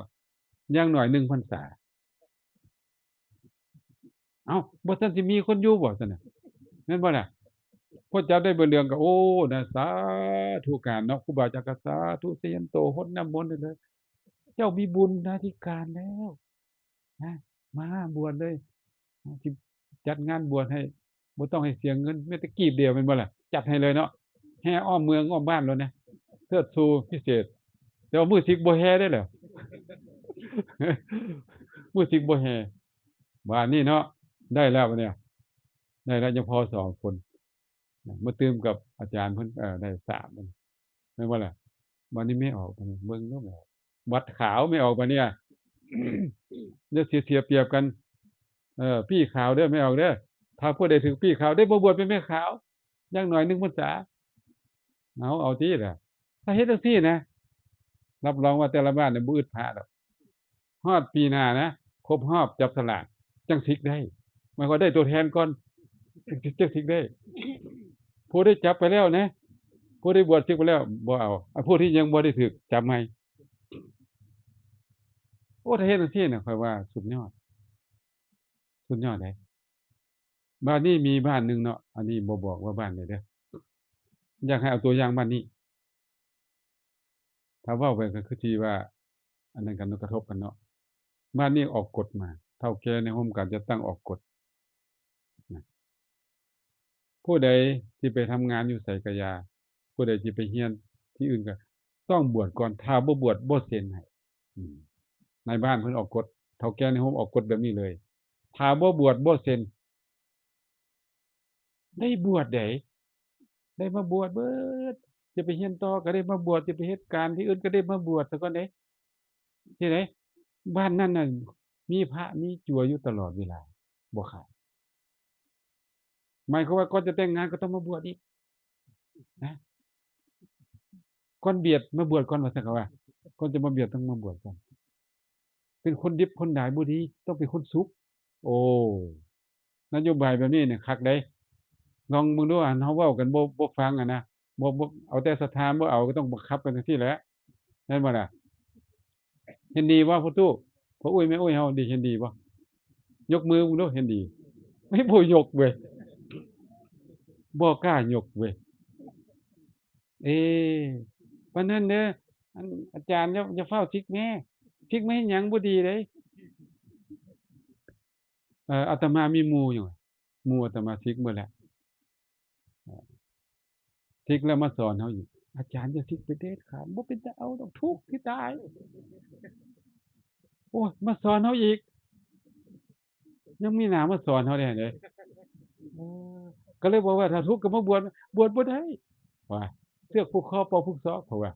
ຢ່າງໜ້ອຍໜຶ່ງພັນສາ ເອົ້າ ບໍ່ທັນຊິມີຄົນຢູ່ບໍ່ຊັ້ນນະ ແມ່ນບໍ່ລະ? ພໍຈັບໄດ້ໃບເຫຼືອງກໍ ໂອ້ ນະ ສາທຸການເນາະ ຄູບາອາຈານກໍສາທຸ ຊະຍັນໂຕ ຫົດນ້ຳມົນໄດ້ເລີຍ ເຈົ້າມີບຸນຍາທິການແລ້ວ ນະ ມາບວດເລີຍ ຊິຈັດງານບວດໃຫ້ ບໍ່ຕ້ອງໃຫ້ເສຍເງິນ ແມ້ແຕ່ກີບດຽວແມ່ນບໍ່ລະ? ຈັດໃຫ້ເລີຍເນາະ ແຫ່ອ້ອມເມືອງອ້ອມບ້ານໂລດນະ ເຊີດຊູພິເສດ ແຕ່ວ່າມື້ສິກບໍ່ແຫ່ເດ້ລະ ມື້ສິກບໍ່ແຫ່ ບາດນີ້ເນາະ ໄດ້ແລ້ວບາດນີ້ ໄດ້ແລ້ວ ຍັງພໍສອງຄົນ ມາຕື່ມກັບອາຈານເພິ່ນ ເອີ ໄດ້ສາມ ແມ່ນບໍ່ລະ? ບາດນີ້ແມ່ອອກ ບາດນີ້ເບິ່ງດູ ບັດຂາວແມ່ອອກ ບາດນີ້ ຢ່າເສຍ ເສຍປຽບກັນ ເອີ ປີ້ຂາວເດີ ແມ່ອອກເດີ ຖ້າຜູ້ໃດຖືກປີ້ຂາວ ໄດ້ມາບວດເປັນແມ່ຂາວ ຢ່າງໜ້ອຍໜຶ່ງພັນສາ ເອົາ ເອົາຕິລະ ຖ້າເຮັດຈັ່ງຊີ້ນະ ຮັບຮອງວ່າແຕ່ລະບ້ານນີ້ບໍ່ອຶດພະດອກ ຮອດປີໜ້ານະ ຄົບຮອບຈັບສະຫຼາກ ຈັ່ງສິກໄດ້ ໝາຍຄວາມໄດ້ຕົວແທນກ່ອນ ຈຶ່ງ ຈຶ່ງສິກໄດ້ ຜູ້ໄດ້ຈັບໄປແລ້ວນະ ຜູ້ໄດ້ບວດສິກໄປແລ້ວ ບໍ່ເອົາ ອັນຜູ້ທີ່ຍັງບໍ່ໄດ້ຖືກ ຈັບໃໝ່ ໂອ້ ຖ້າເຮັດຈັ່ງຊີ້ນະ ຂ້ອຍວ່າສຸດຍອດ ສຸດຍອດເດ້. ບາດນີ້ມີບ້ານໜຶ່ງເນາະ ອັນນີ້ບໍ່ບອກວ່າບ້ານໃດເດີ ຢາກໃຫ້ເອົາຕົວຢ່າງບ້ານນີ້ ຖ້າເວົ້າໄປກໍຄືຊິວ່າ ອັນນັ້ນກັນເນາະ ກະທົບກັນເນາະ ບ້ານນີ້ອອກກົດມາ ເຖົ້າແກ່ໃນໂຮມການຈັດຕັ້ງອອກກົດນະ ຜູ້ໃດທີ່ໄປທຳງານຢູ່ໃສກະຢ່າ ຜູ້ໃດທີ່ໄປຮຽນທີ່ອື່ນກໍຕ້ອງບວດກ່ອນ ຖ້າບໍ່ບວດບໍ່ເຊັນໃຫ້ ອືມ ນາຍບ້ານເພິ່ນອອກກົດ ເຖົ້າແກ່ໃນໂຮມອອກກົດແບບນີ້ເລີຍ ຖ້າບໍ່ບວດບໍ່ເຊັນ ໄດ້ບວດໃດ ໄດ້ມາບວດເບີດ ຈະໄປຮຽນຕໍ່ກໍໄດ້ມາບວດ ຈະໄປເຮັດການທີ່ອື່ນກໍໄດ້ມາບວດຊະກ່ອນເດ້ ເຮັດໃດ ບ້ານນັ້ນນະ ມີພະມີຈົວຢູ່ຕະຫຼອດເວລາ ບໍ່ຂາດ ໝາຍຄວາມວ່າກ່ອນຈະແຕ່ງງານກໍຕ້ອງມາບວດອີກນະ ກ່ອນບຽດມາບວດກ່ອນ ວ່າຊັ້ນເຂົາວ່າ ກ່ອນຈະມາບຽດຕ້ອງມາບວດກ່ອນ ເປັນຄົນດິບຄົນດາຍບໍ່ດີ ຕ້ອງເປັນຄົນສຸກ. ໂອ້ ນະໂຍບາຍແບບນີ້ນີ້ຄັກເດ້ ລອງເບິ່ງດູ ອັນເຮົາເວົ້າກັນບໍ່ ບໍ່ຟັງຫັ້ນນະ ບໍ່ ບໍ່ ເອົາແຕ່ສັດທາ ບໍ່ເອົາ ກໍຕ້ອງບັງຄັບກັນຈັ່ງຊີ້ແຫຼະ ແມ່ນບໍ່ລະ? ເຫັນດີບໍ່ພໍ່ຕູ້ ພໍ່ອຸ້ຍແມ່ອຸ້ຍເຮົາດີ ເຫັນດີບໍ່? ຍົກມືເບິ່ງດູ ເຫັນດີ. ເຮີ້ຍ ບໍ່ຍົກເວີຍ ບໍ່ກ້າຍົກເວີຍ. ເອ ປານນັ້ນເດີ ອັນ ອາຈານ ຢ່າ ຢ່າຟ້າວສິກແມ່ ສິກມາເຮັດຫຍັງ ບໍ່ດີເດ້. ເອີ ອາດຕະມາມີໝູ່ຢູ່ ໝູ່ອາດຕະມາສິກເບິດແລ້ວ ສິກແລ້ວມາສອນເຮົາອີກ ອາຈານ ຢ່າສິກໄປເດັດຂາດ ບໍ່ເປັນຕາເອົາດອກ ທຸກຊິຕາຍ. ໂອ້ຍ ມາສອນເຮົາອີກ ຍັງມີໜ້າມາສອນເຮົາແດ່ເດ້. ເອີ ກໍເລີຍບອກວ່າ ຖ້າທຸກກໍມາບວດ ບວດບໍ່ໄດ້ວ່າ ເຊືອກຜູກຄໍ ເປົ່າຜູກສອກ ເຂົາວ່າ.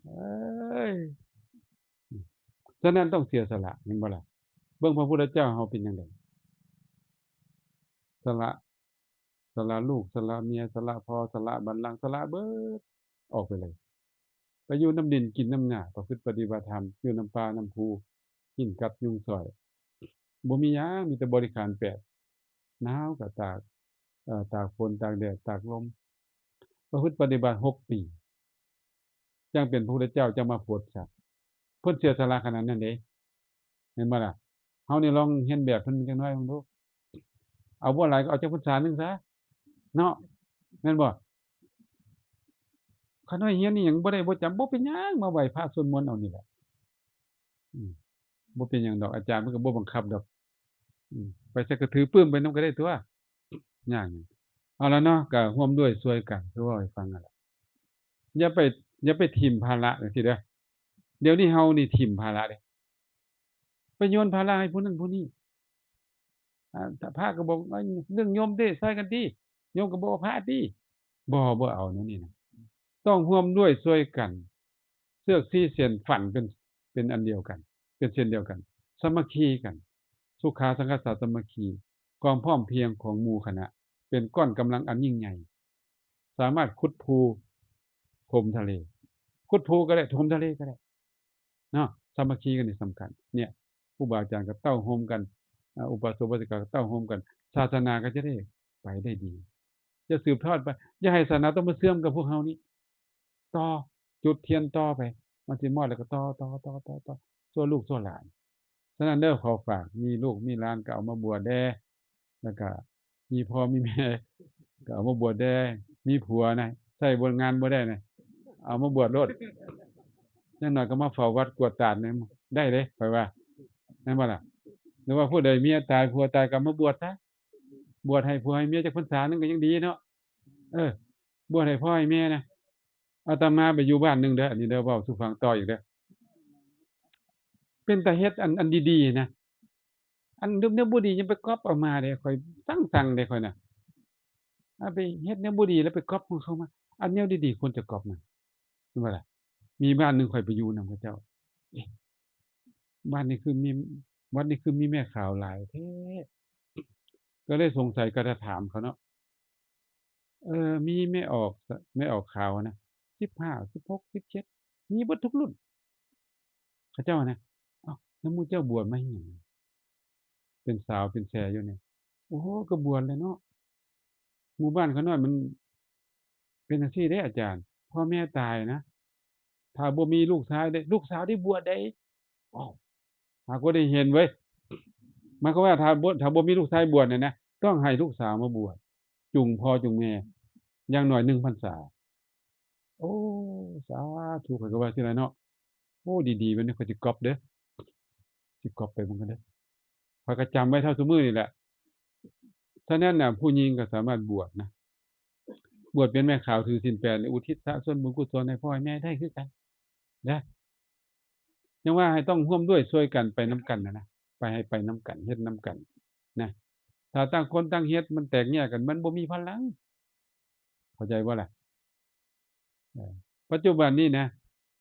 ເອີຍ ສະນັ້ນຕ້ອງເສຍສະຫຼະ ແມ່ນບໍ່ລະ? ເບິ່ງພະພຸດທະເຈົ້າເຮົາເປັນຈັ່ງໃດ ສະຫຼະ ສະຫຼະລູກ ສະຫຼະເມຍ ສະຫຼະພໍ່ ສະຫຼະບັນລັງ ສະຫຼະເບິດ ອອກໄປເລີຍ ໄປຢູ່ນຳດິນ ກິນນຳຫຍ້າ ປະພຶດປະຕິບັດທຳ ຢູ່ນຳປ່ານຳພູ ກິນກັບຍຸງຊ່ອຍ ບໍ່ມີຫຍັງ ມີແຕ່ບໍລິຂານແປດ ໜາວກໍຕາກ ເອີ ຕາກຝົນ ຕາກແດດ ຕາກລົມ ປະພຶດປະຕິບັດຫົກປີ ຈັ່ງເປັນພະພຸດທະເຈົ້າ ຈັ່ງມາໂພດສັດ ເພິ່ນເສຍສະຫຼະຂະໜາດນັ້ນເດ້ ແມ່ນບໍ່ລະ? ເຮົານີ້ລອງຮຽນແບບເພິ່ນຈັກໜ້ອຍເບິ່ງດູ ເອົາບໍ່ຫຼາຍກໍເອົາຈັກພັນສາໜຶ່ງຊະເນາະ ແມ່ນບໍ່? ຂ້ານ້ອຍຮຽນອີ່ຫຍັງບໍ່ໄດ້ບໍ່ຈຳ ບໍ່ເປັນຫຍັງ ມາໄຫວ້ພະສວດມົນເອົານີ້ແຫຼະ ອືມ ບໍ່ເປັນຫຍັງດອກ ອາຈານເພິ່ນກໍບໍ່ບັງຄັບດອກ ອືມ ໄປໃສກໍຖືປຶ້ມໄປນຳກໍໄດ້ຕົວະ ຍາກຫຍັງ. ເອົາລະເນາະ ກໍຮ່ວມດ້ວຍຊ່ວຍກັນ ຄືເວົ້າໃຫ້ຟັງນັ້ນແຫຼະ ຢ່າໄປ ຢ່າໄປຖິ້ມພາລະຈັ່ງຊີ້ເດີ ດຽວນີ້ເຮົານີ້ຖິ້ມພາລະເດ້ ໄປໂຍນພາລະໃຫ້ຜູ້ນັ້ນຜູ້ນີ້ ອາ ພະກໍບອກ ເລື່ອງໂຍມເດ້ ຊ່ອຍກັນຕິ ໂຍມກໍບອກວ່າພະຕິ ບໍ່ ບໍ່ເອົາແນວນີ້ນະ ຕ້ອງຮ່ວມດ້ວຍຊ່ວຍກັນ ເຊືອກສີ່ເສັ້ນຝັນເປັນ ເປັນອັນດຽວກັນ ເປັນເສັ້ນດຽວກັນ ສາມັກຄີກັນ ສຸຂາສັງຄະສາສາມັກຄີ ຄວາມພ້ອມພຽງຂອງໝູ່ຄະນະ ເປັນກ້ອນກຳລັງອັນຍິ່ງໃຫຍ່ ສາມາດຂຸດພູຖົມທະເລ ຂຸດພູກໍໄດ້ ຖົມທະເລກໍໄດ້ ເນາະ ສາມັກຄີກັນນີ້ສຳຄັນ. ເນຍ ຄູບາອາຈານກໍເຕົ້າໂຮມກັນ ອາ ອຸບາສົກອຸບາສິກາກໍເຕົ້າໂຮມກັນ ສາສະໜາກໍຈະໄດ້ໄປໄດ້ດີ ຈະສືບທອດໄປ ຢ່າໃຫ້ສາສະໜາຕ້ອງມາເຊື່ອມກັບພວກເຮົານີ້ ຕໍ່ ຈຸດທຽນຕໍ່ໄປ ມັນຊິມອດແລ້ວກໍຕໍ່ ຕໍ່ ຕໍ່ ຕໍ່ ຕໍ່ ຊົ່ວລູກຊົ່ວຫຼານ. ສະນັ້ນເດີ ຂໍຝາກ ມີລູກມີຫຼານກໍເອົາມາບວດແດ່ ແລ້ວກໍມີພໍ່ມີແມ່ກໍເອົາມາບວດແດ່ ມີຜົວນະ ໃຊ້ບໍລິງານບໍ່ໄດ້ນະ ເອົາມາບວດໂລດ ຢ່າງໜ້ອຍກໍມາເຝົ້າວັດກວດຕາແດ່ ໄດ້ເດ້ ຂ້ອຍວ່າ ແມ່ນບໍ່ລະ? ຫຼືວ່າຜູ້ໃດເມຍຕາຍຜົວຕາຍກໍເອົາມາບວດຊະ ບວດໃຫ້ຜົວໃຫ້ເມຍຈັກພັນສາໜຶ່ງກໍຍັງດີເນາະ ເອີ ບວດໃຫ້ພໍ່ໃຫ້ແມ່ນະ. ອາດຕະມາໄປຢູ່ບ້ານໜຶ່ງເດີ ອັນນີ້ເດີ ເວົ້າສູ່ຟັງຕໍ່ອີກເດີ ເປັນຕາເຮັດອັນ ອັນດີໆນະ ອັນແນວບໍ່ດີຢ່າໄປກັອບເອົາມາເດ້ ຂ້ອຍສັ່ງໆເດ້ຂ້ອຍນະ ອາ ໄປເຮັດແນວບໍ່ດີແລ້ວໄປກັອບຂອງເຂົາມາ ອັນແນວດີໆຄວນຈະກັອບນະ ແມ່ນບໍ່ລະ? ມີບ້ານໜຶ່ງຂ້ອຍໄປຢູ່ນຳເຂົາເຈົ້າ ເອະ ບ້ານນີ້ຄືມີ ວັດນີ້ຄືມີແມ່ຂາວຫຼາຍແທ້ ກໍເລີຍສົງໄສ ກໍໄດ້ຖາມເຂົາເນາະ ເອີ ມີແມ່ອອກ ແມ່ອອກຂາວນະ ສິບຫ້າ ສິບຫົກ ສິບເຈັດ ມີເບິດທຸກລຸ້ນ ເຂົາເຈົ້ານະ. ເອົ້າ ແລ້ວໝູ່ເຈົ້າບວດມາເຮັດຫຍັງ ເປັນສາວເປັນແສຢູ່ນີ້? ໂອ້ ກໍບວດແຫຼະເນາະ ໝູ່ບ້ານຂ້ານ້ອຍມັນເປັນຈັ່ງຊີ້ເດ້ອາຈານ ພໍ່ແມ່ຕາຍນະ ຖ້າບໍ່ມີລູກຊາຍເດ້ ລູກສາວໄດ້ບວດໄດ໋. ອ້າວ ຫາກໍໄດ້ເຫັນເວີຍ ໝາຍຄວາມວ່າຖ້າບໍ່ ຖ້າບໍ່ມີລູກຊາຍບວດນີ້ນະ ຕ້ອງໃຫ້ລູກສາວມາບວດ ຈູງພໍ່ຈູງແມ່ ຢ່າງໜ້ອຍໜຶ່ງພັນສາ. ໂອ້ ສາທຸ ຂ້ອຍກໍວ່າຊີ້ລະເນາະ. ໂອ້ ດີໆ ບັດນີ້ຂ້ອຍຊິກັອບເດີ ຊິກັອບໄປເບິ່ງກັນເດີ ຂ້ອຍກໍຈຳໄວ້ເທົ່າຊຸມື້ນີ້ແຫຼະ. ສະນັ້ນນະ ຜູ້ຍິງກໍສາມາດບວດນະ ບວດເປັນແມ່ຂາວ ຖືສິນແປດ ອຸທິດສະສ່ວນບຸນກຸສົນໃຫ້ພໍ່ໃຫ້ແມ່ໄດ້ຄືກັນເດີ. ຍັງວ່າໃຫ້ຕ້ອງຮ່ວມດ້ວຍຊ່ວຍກັນໄປນຳກັນນະ ໄປໃຫ້ໄປນຳກັນ ເຮັດນຳກັນນະ. ຖ້າຕ່າງຄົນຕ່າງເຮັດ ມັນແຕກແຍກກັນ ມັນບໍ່ມີພະລັງ ເຂົ້າໃຈບໍ່ລະ? ເອີ ປັດຈຸບັນນີ້ນະ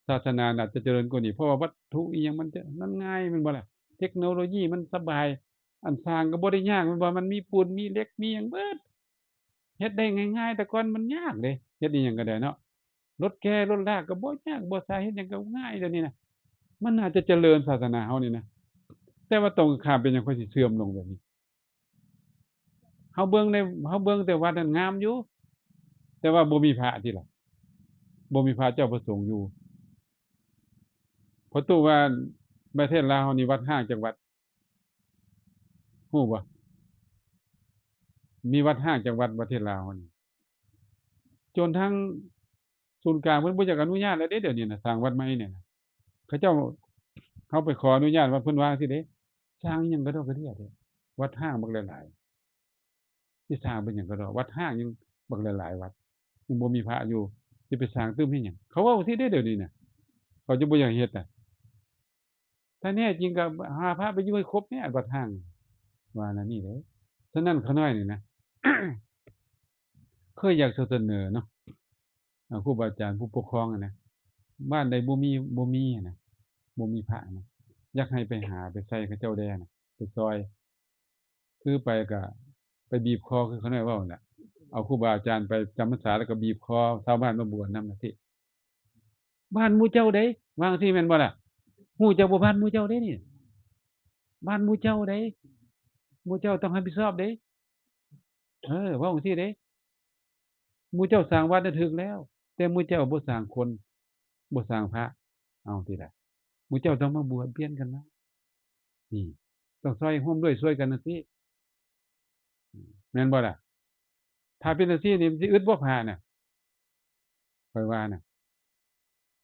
ສາສະໜາໜ້າຈະຈະເລີນກວ່ານີ້ ເພາະວ່າວັດຖຸອີ່ຫຍັງມັນຈະ ມັນງ່າຍແມ່ນບໍ່ລະ? ເທັກໂນໂລຢີມັນສະບາຍ ອັນສ້າງກໍບໍ່ໄດ້ຍາກແມ່ນບໍ່? ມັນມີປູນມີເຫຼັກມີຫຍັງເບິດ ເຮັດໄດ້ງ່າຍໆ ແຕ່ກ່ອນມັນຍາກເດ້ ເຮັດອີ່ຫຍັງກໍໄດ້ເນາະ ລົດແກ່ລົດລາກກໍບໍ່ຍາກ ບໍ່ຊາ ເຮັດຫຍັງກໍງ່າຍດຽວນີ້ນະ. ມັນໜ້າຈະຈະເລີນ ສາສະໜາເຮົານີ້ນະ ແຕ່ວ່າຕຣົງກັນຂ້າມ ເປັນຫຍັງຄ່ອຍຊິເສື່ອມລົງແບບນີ້? ເຮົາເບິ່ງໃນ ເຮົາເບິ່ງແຕ່ວັດນັ້ນງາມຢູ່ ແຕ່ວ່າບໍ່ມີພະຕິລະ ບໍ່ມີພະເຈົ້າພະສົງຢູ່. ພໍ່ຕູ້ວ່າປະເທດລາວເຮົານີ້ວັດຮ້າງຈັກວັດ ຮູ້ບໍ່? ມີວັດຮ້າງຈັກວັດປະເທດລາວເຮົານີ້? ຈົນທັງສູນກາງເພິ່ນບໍ່ຢາກອະນຸຍາດແລ້ວເດ້ ດຽວນີ້ນະ ສ້າງວັດໃໝ່ນີ້ນະ ເຂົາເຈົ້າ ເຮົາໄປຂໍອະນຸຍາດວັດ ເພິ່ນວ່າຈັ່ງຊີ້ເດ້ ສ້າງອີ່ຫຍັງກະດອກກະເດຍແທ້ ວັດຮ້າງບັກຫຼາຍໆ ຊິສ້າງເປັນຫຍັງກະດອກ ວັດຮ້າງຍັງບັກຫຼາຍໆວັດ ຍັງບໍ່ມີພະຢູ່ ຊິໄປສ້າງຕື່ມເຮັດຫຍັງ? ເຂົາເວົ້າຈັ່ງຊີ້ເດ້ ດຽວນີ້ນະ ເຂົາຈະບໍ່ຢາກເຮັດນະ. ຖ້າແນ່ຈິງກໍຫາພະໄປຢູ່ໃຫ້ຄົບແດ່ ວັດຮ້າງ ວ່າແນວນີ້ເດ້. ສະນັ້ນ ຂ້ານ້ອຍນີ້ນະ ເຄີຍຢາກສະເໜີເນາະ ອ່າ ຄູບາອາຈານ ຜູ້ປົກຄອງຫັ້ນນະ ບ້ານໃດບໍ່ມີ ບໍ່ມີຫັ້ນນະ ບໍ່ມີພະນະ ຢາກໃຫ້ໄປຫາໄປໃສ່ເຂົາເຈົ້າແດ່ນະ ໄປຊ່ອຍ ຄືໄປກະໄປບີບຄໍ ຄືຂ້ານ້ອຍເວົ້າຫັ້ນແຫຼະ ເອົາຄູບາອາຈານໄປຈຳພັນສາ ແລ້ວກໍບີບຄໍຊາວບ້ານມາບວດນຳຈັ່ງຊີ້. ບ້ານໝູ່ເຈົ້າເດ້ ວ່າຈັ່ງຊີ້ແມ່ນບໍ່ລະ? ຮູ້ຈັກບໍ່ ບ້ານໝູ່ເຈົ້າເດ້ນີ້ ບ້ານໝູ່ເຈົ້າເດ້ ໝູ່ເຈົ້າຕ້ອງຮັບຜິດຊອບເດ້. ເອີ ເວົ້າຈັ່ງຊີ້ເດ້ ໝູ່ເຈົ້າສ້າງວັດນະຖືກແລ້ວ ແຕ່ໝູ່ເຈົ້າບໍ່ສ້າງຄົນ ບໍ່ສ້າງພະ ເອົາຕິລະ ໝູ່ເຈົ້າຕ້ອງມາບວດປ່ຽນກັນມາ ນີ້ ຕ້ອງຊ່ອຍ ຮ່ວມດ້ວຍຊ່ວຍກັນຈັ່ງຊີ້ ແມ່ນບໍ່ລະ? ຖ້າເປັນຈັ່ງຊີ້ນີ້ ມັນຊິອຶດບໍ່ພະນະ? ຂ້ອຍວ່ານະ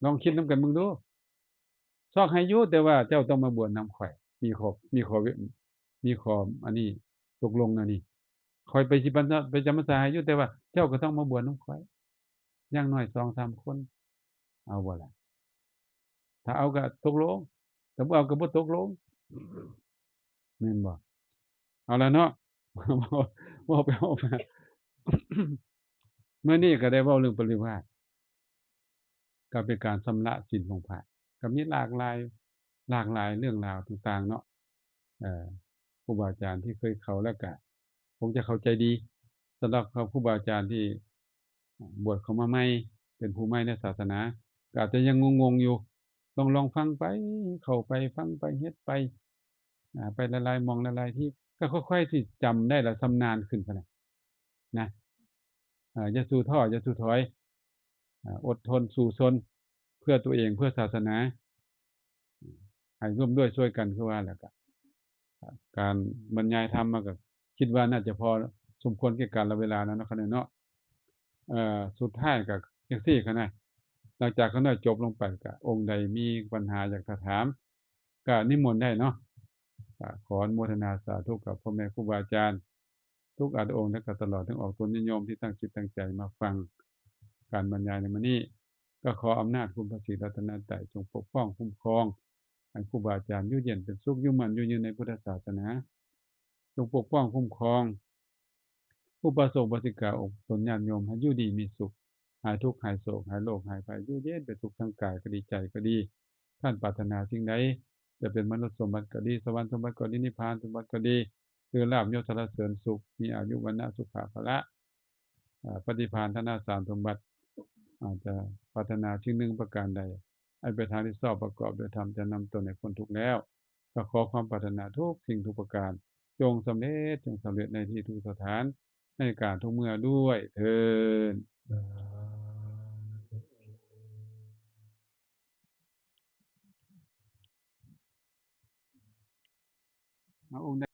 ລອງຄິດນຳກັນເບິ່ງດູ. ຊອກໃຫ້ຢູ່ ແຕ່ວ່າເຈົ້າຕ້ອງມາບວດນຳຂ້ອຍ ມີຂໍ້ ມີຂໍ້ ມີຂໍ້ອັນນີ້ ຕົກລົງແນວນີ້ ຂ້ອຍໄປຊິ ໄປຈຳພັນສາໃຫ້ຢູ່ ແຕ່ວ່າເຈົ້າກໍຕ້ອງມາບວດນຳຂ້ອຍ ຢ່າງໜ້ອຍສອງສາມຄົນ ເອົາບໍ່ລະ? ຖ້າເອົາກໍຕົກລົງ ຖ້າບໍ່ເອົາກໍບໍ່ຕົກລົງ ແມ່ນບໍ່? ເອົາລະເນາະ ເວົ້າໄປເວົ້າມາ ມື້ນີ້ກໍໄດ້ເວົ້າເລື່ອງປະລິວາດ ກໍເປັນການຊຳລະສິນຂອງພະ ກໍມີຫຼາກຫຼາຍ ຫຼາກຫຼາຍເລື່ອງລາວຕ່າງໆເນາະ. ເອີ ຄູບາອາຈານທີ່ເຄີຍເຂົ້າແລ້ວກະຄົງຈະເຂົ້າໃຈດີ ສຳລັບຄູບາອາຈານທີ່ບວດເຂົ້າມາໃໝ່ ເປັນຜູ້ໃໝ່ໃນສາສະໜາ ກໍອາດຈະຍັງງົງໆຢູ່ ຕ້ອງລອງຟັງໄປ ເຂົ້າໄປ ຟັງໄປ ເຮັດໄປ ອາ ໄປຫຼາຍໆໝ່ອງຫຼາຍໆທີ່ ກໍຄ່ອຍໆຊິຈຳໄດ້ ແລ້ວຊຳນານຂຶ້ນຫັ້ນນະ ນະ ເອີ ຢ່າສູ້ທໍ້ ຢ່າສູ້ຖອຍ ເອີ ອົດທົນສູ້ຊົນ ເພື່ອຕົວເອງ ເພື່ອສາສະໜາ ໃຫ້ຮ່ວມດ້ວຍຊ່ວຍກັນ ຄືວ່າແລ້ວກະ ການບັນຍາຍທຳມາກໍຄິດວ່າໜ້າຈະພໍສົມຄວນແກ່ການລະເວລາແລ້ວເນາະ ຂ້ານ້ອຍເນາະ. ເອີ ສຸດທ້າຍກໍຈັ່ງຊີ້ ຂ້ານ້ອຍ ຫຼັງຈາກຂ້ານ້ອຍຈົບລົງໄປ ກໍອົງໃດມີບັນຫາຢາກຈະຖາມ ກໍນິມົນໄດ້ເນາະ. ກໍຂໍອະນຸໂມທະນາສາທຸກັບພໍ່ແມ່ຄູບາອາຈານ ທຸກອາດອົງ ແລະ ກໍຕະຫຼອດທັງອອກຕົນຍາດໂຍມທີ່ຕັ້ງຈິດຕັ້ງໃຈມາຟັງການບັນຍາຍໃນມື້ນີ້ ກໍຂໍອຳນາດຄຸນພະສີລັດຕະນະໄຕ ຈົ່ງປົກປ້ອງຄຸ້ມຄອງໃຫ້ຄູບາອາຈານຢູ່ເຢັນເປັນສຸກ ຢູ່ໝັ້ນຢູ່ຍືນໃນພຸດທະສາສະໜາ, ຈົ່ງປົກປ້ອງຄຸ້ມຄອງອຸບາສົກອຸບາສິກາອົງຕົນຍາດໂຍມໃຫ້ຢູ່ດີມີສຸກ ຫາຍທຸກຫາຍໂສກຫາຍໂລກຫາຍໄພ ຢູ່ເຢັນເປັນສຸກ ທັງກາຍກໍດີ ໃຈກໍດີ. ທ່ານປາດຖະໜາສິ່ງໃດ ຈະເປັນມະນຸດສົມບັດກໍດີ ສະຫວັນສົມບັດກໍດີ ນິບພານສົມບັດກໍດີ ຫຼືລາບຍົດສັນລະເສີນສຸກ ມີອາຍຸວັນນະສຸຂະພະລະ ອາ ປະຕິພານທະນະສາມສົມບັດ ອາດຈະປາດຖະໜາສິ່ງໜຶ່ງປະການໃດ ອັນເປັນທາງທີ່ຊອບປະກອບດ້ວຍທຳ ຈະນຳຕົນໃຫ້ພົ້ນທຸກແລ້ວ ກໍຂໍຄວາມປາດຖະໜາທຸກສິ່ງທຸກປະການ ຈົ່ງສຳເລັດ ຈົ່ງສຳເລັດໃນທີ່ທຸກສະຖານ ໃນການທຸກເມື່ອດ້ວຍເທີ້ນ. ເອົາອົງໃດ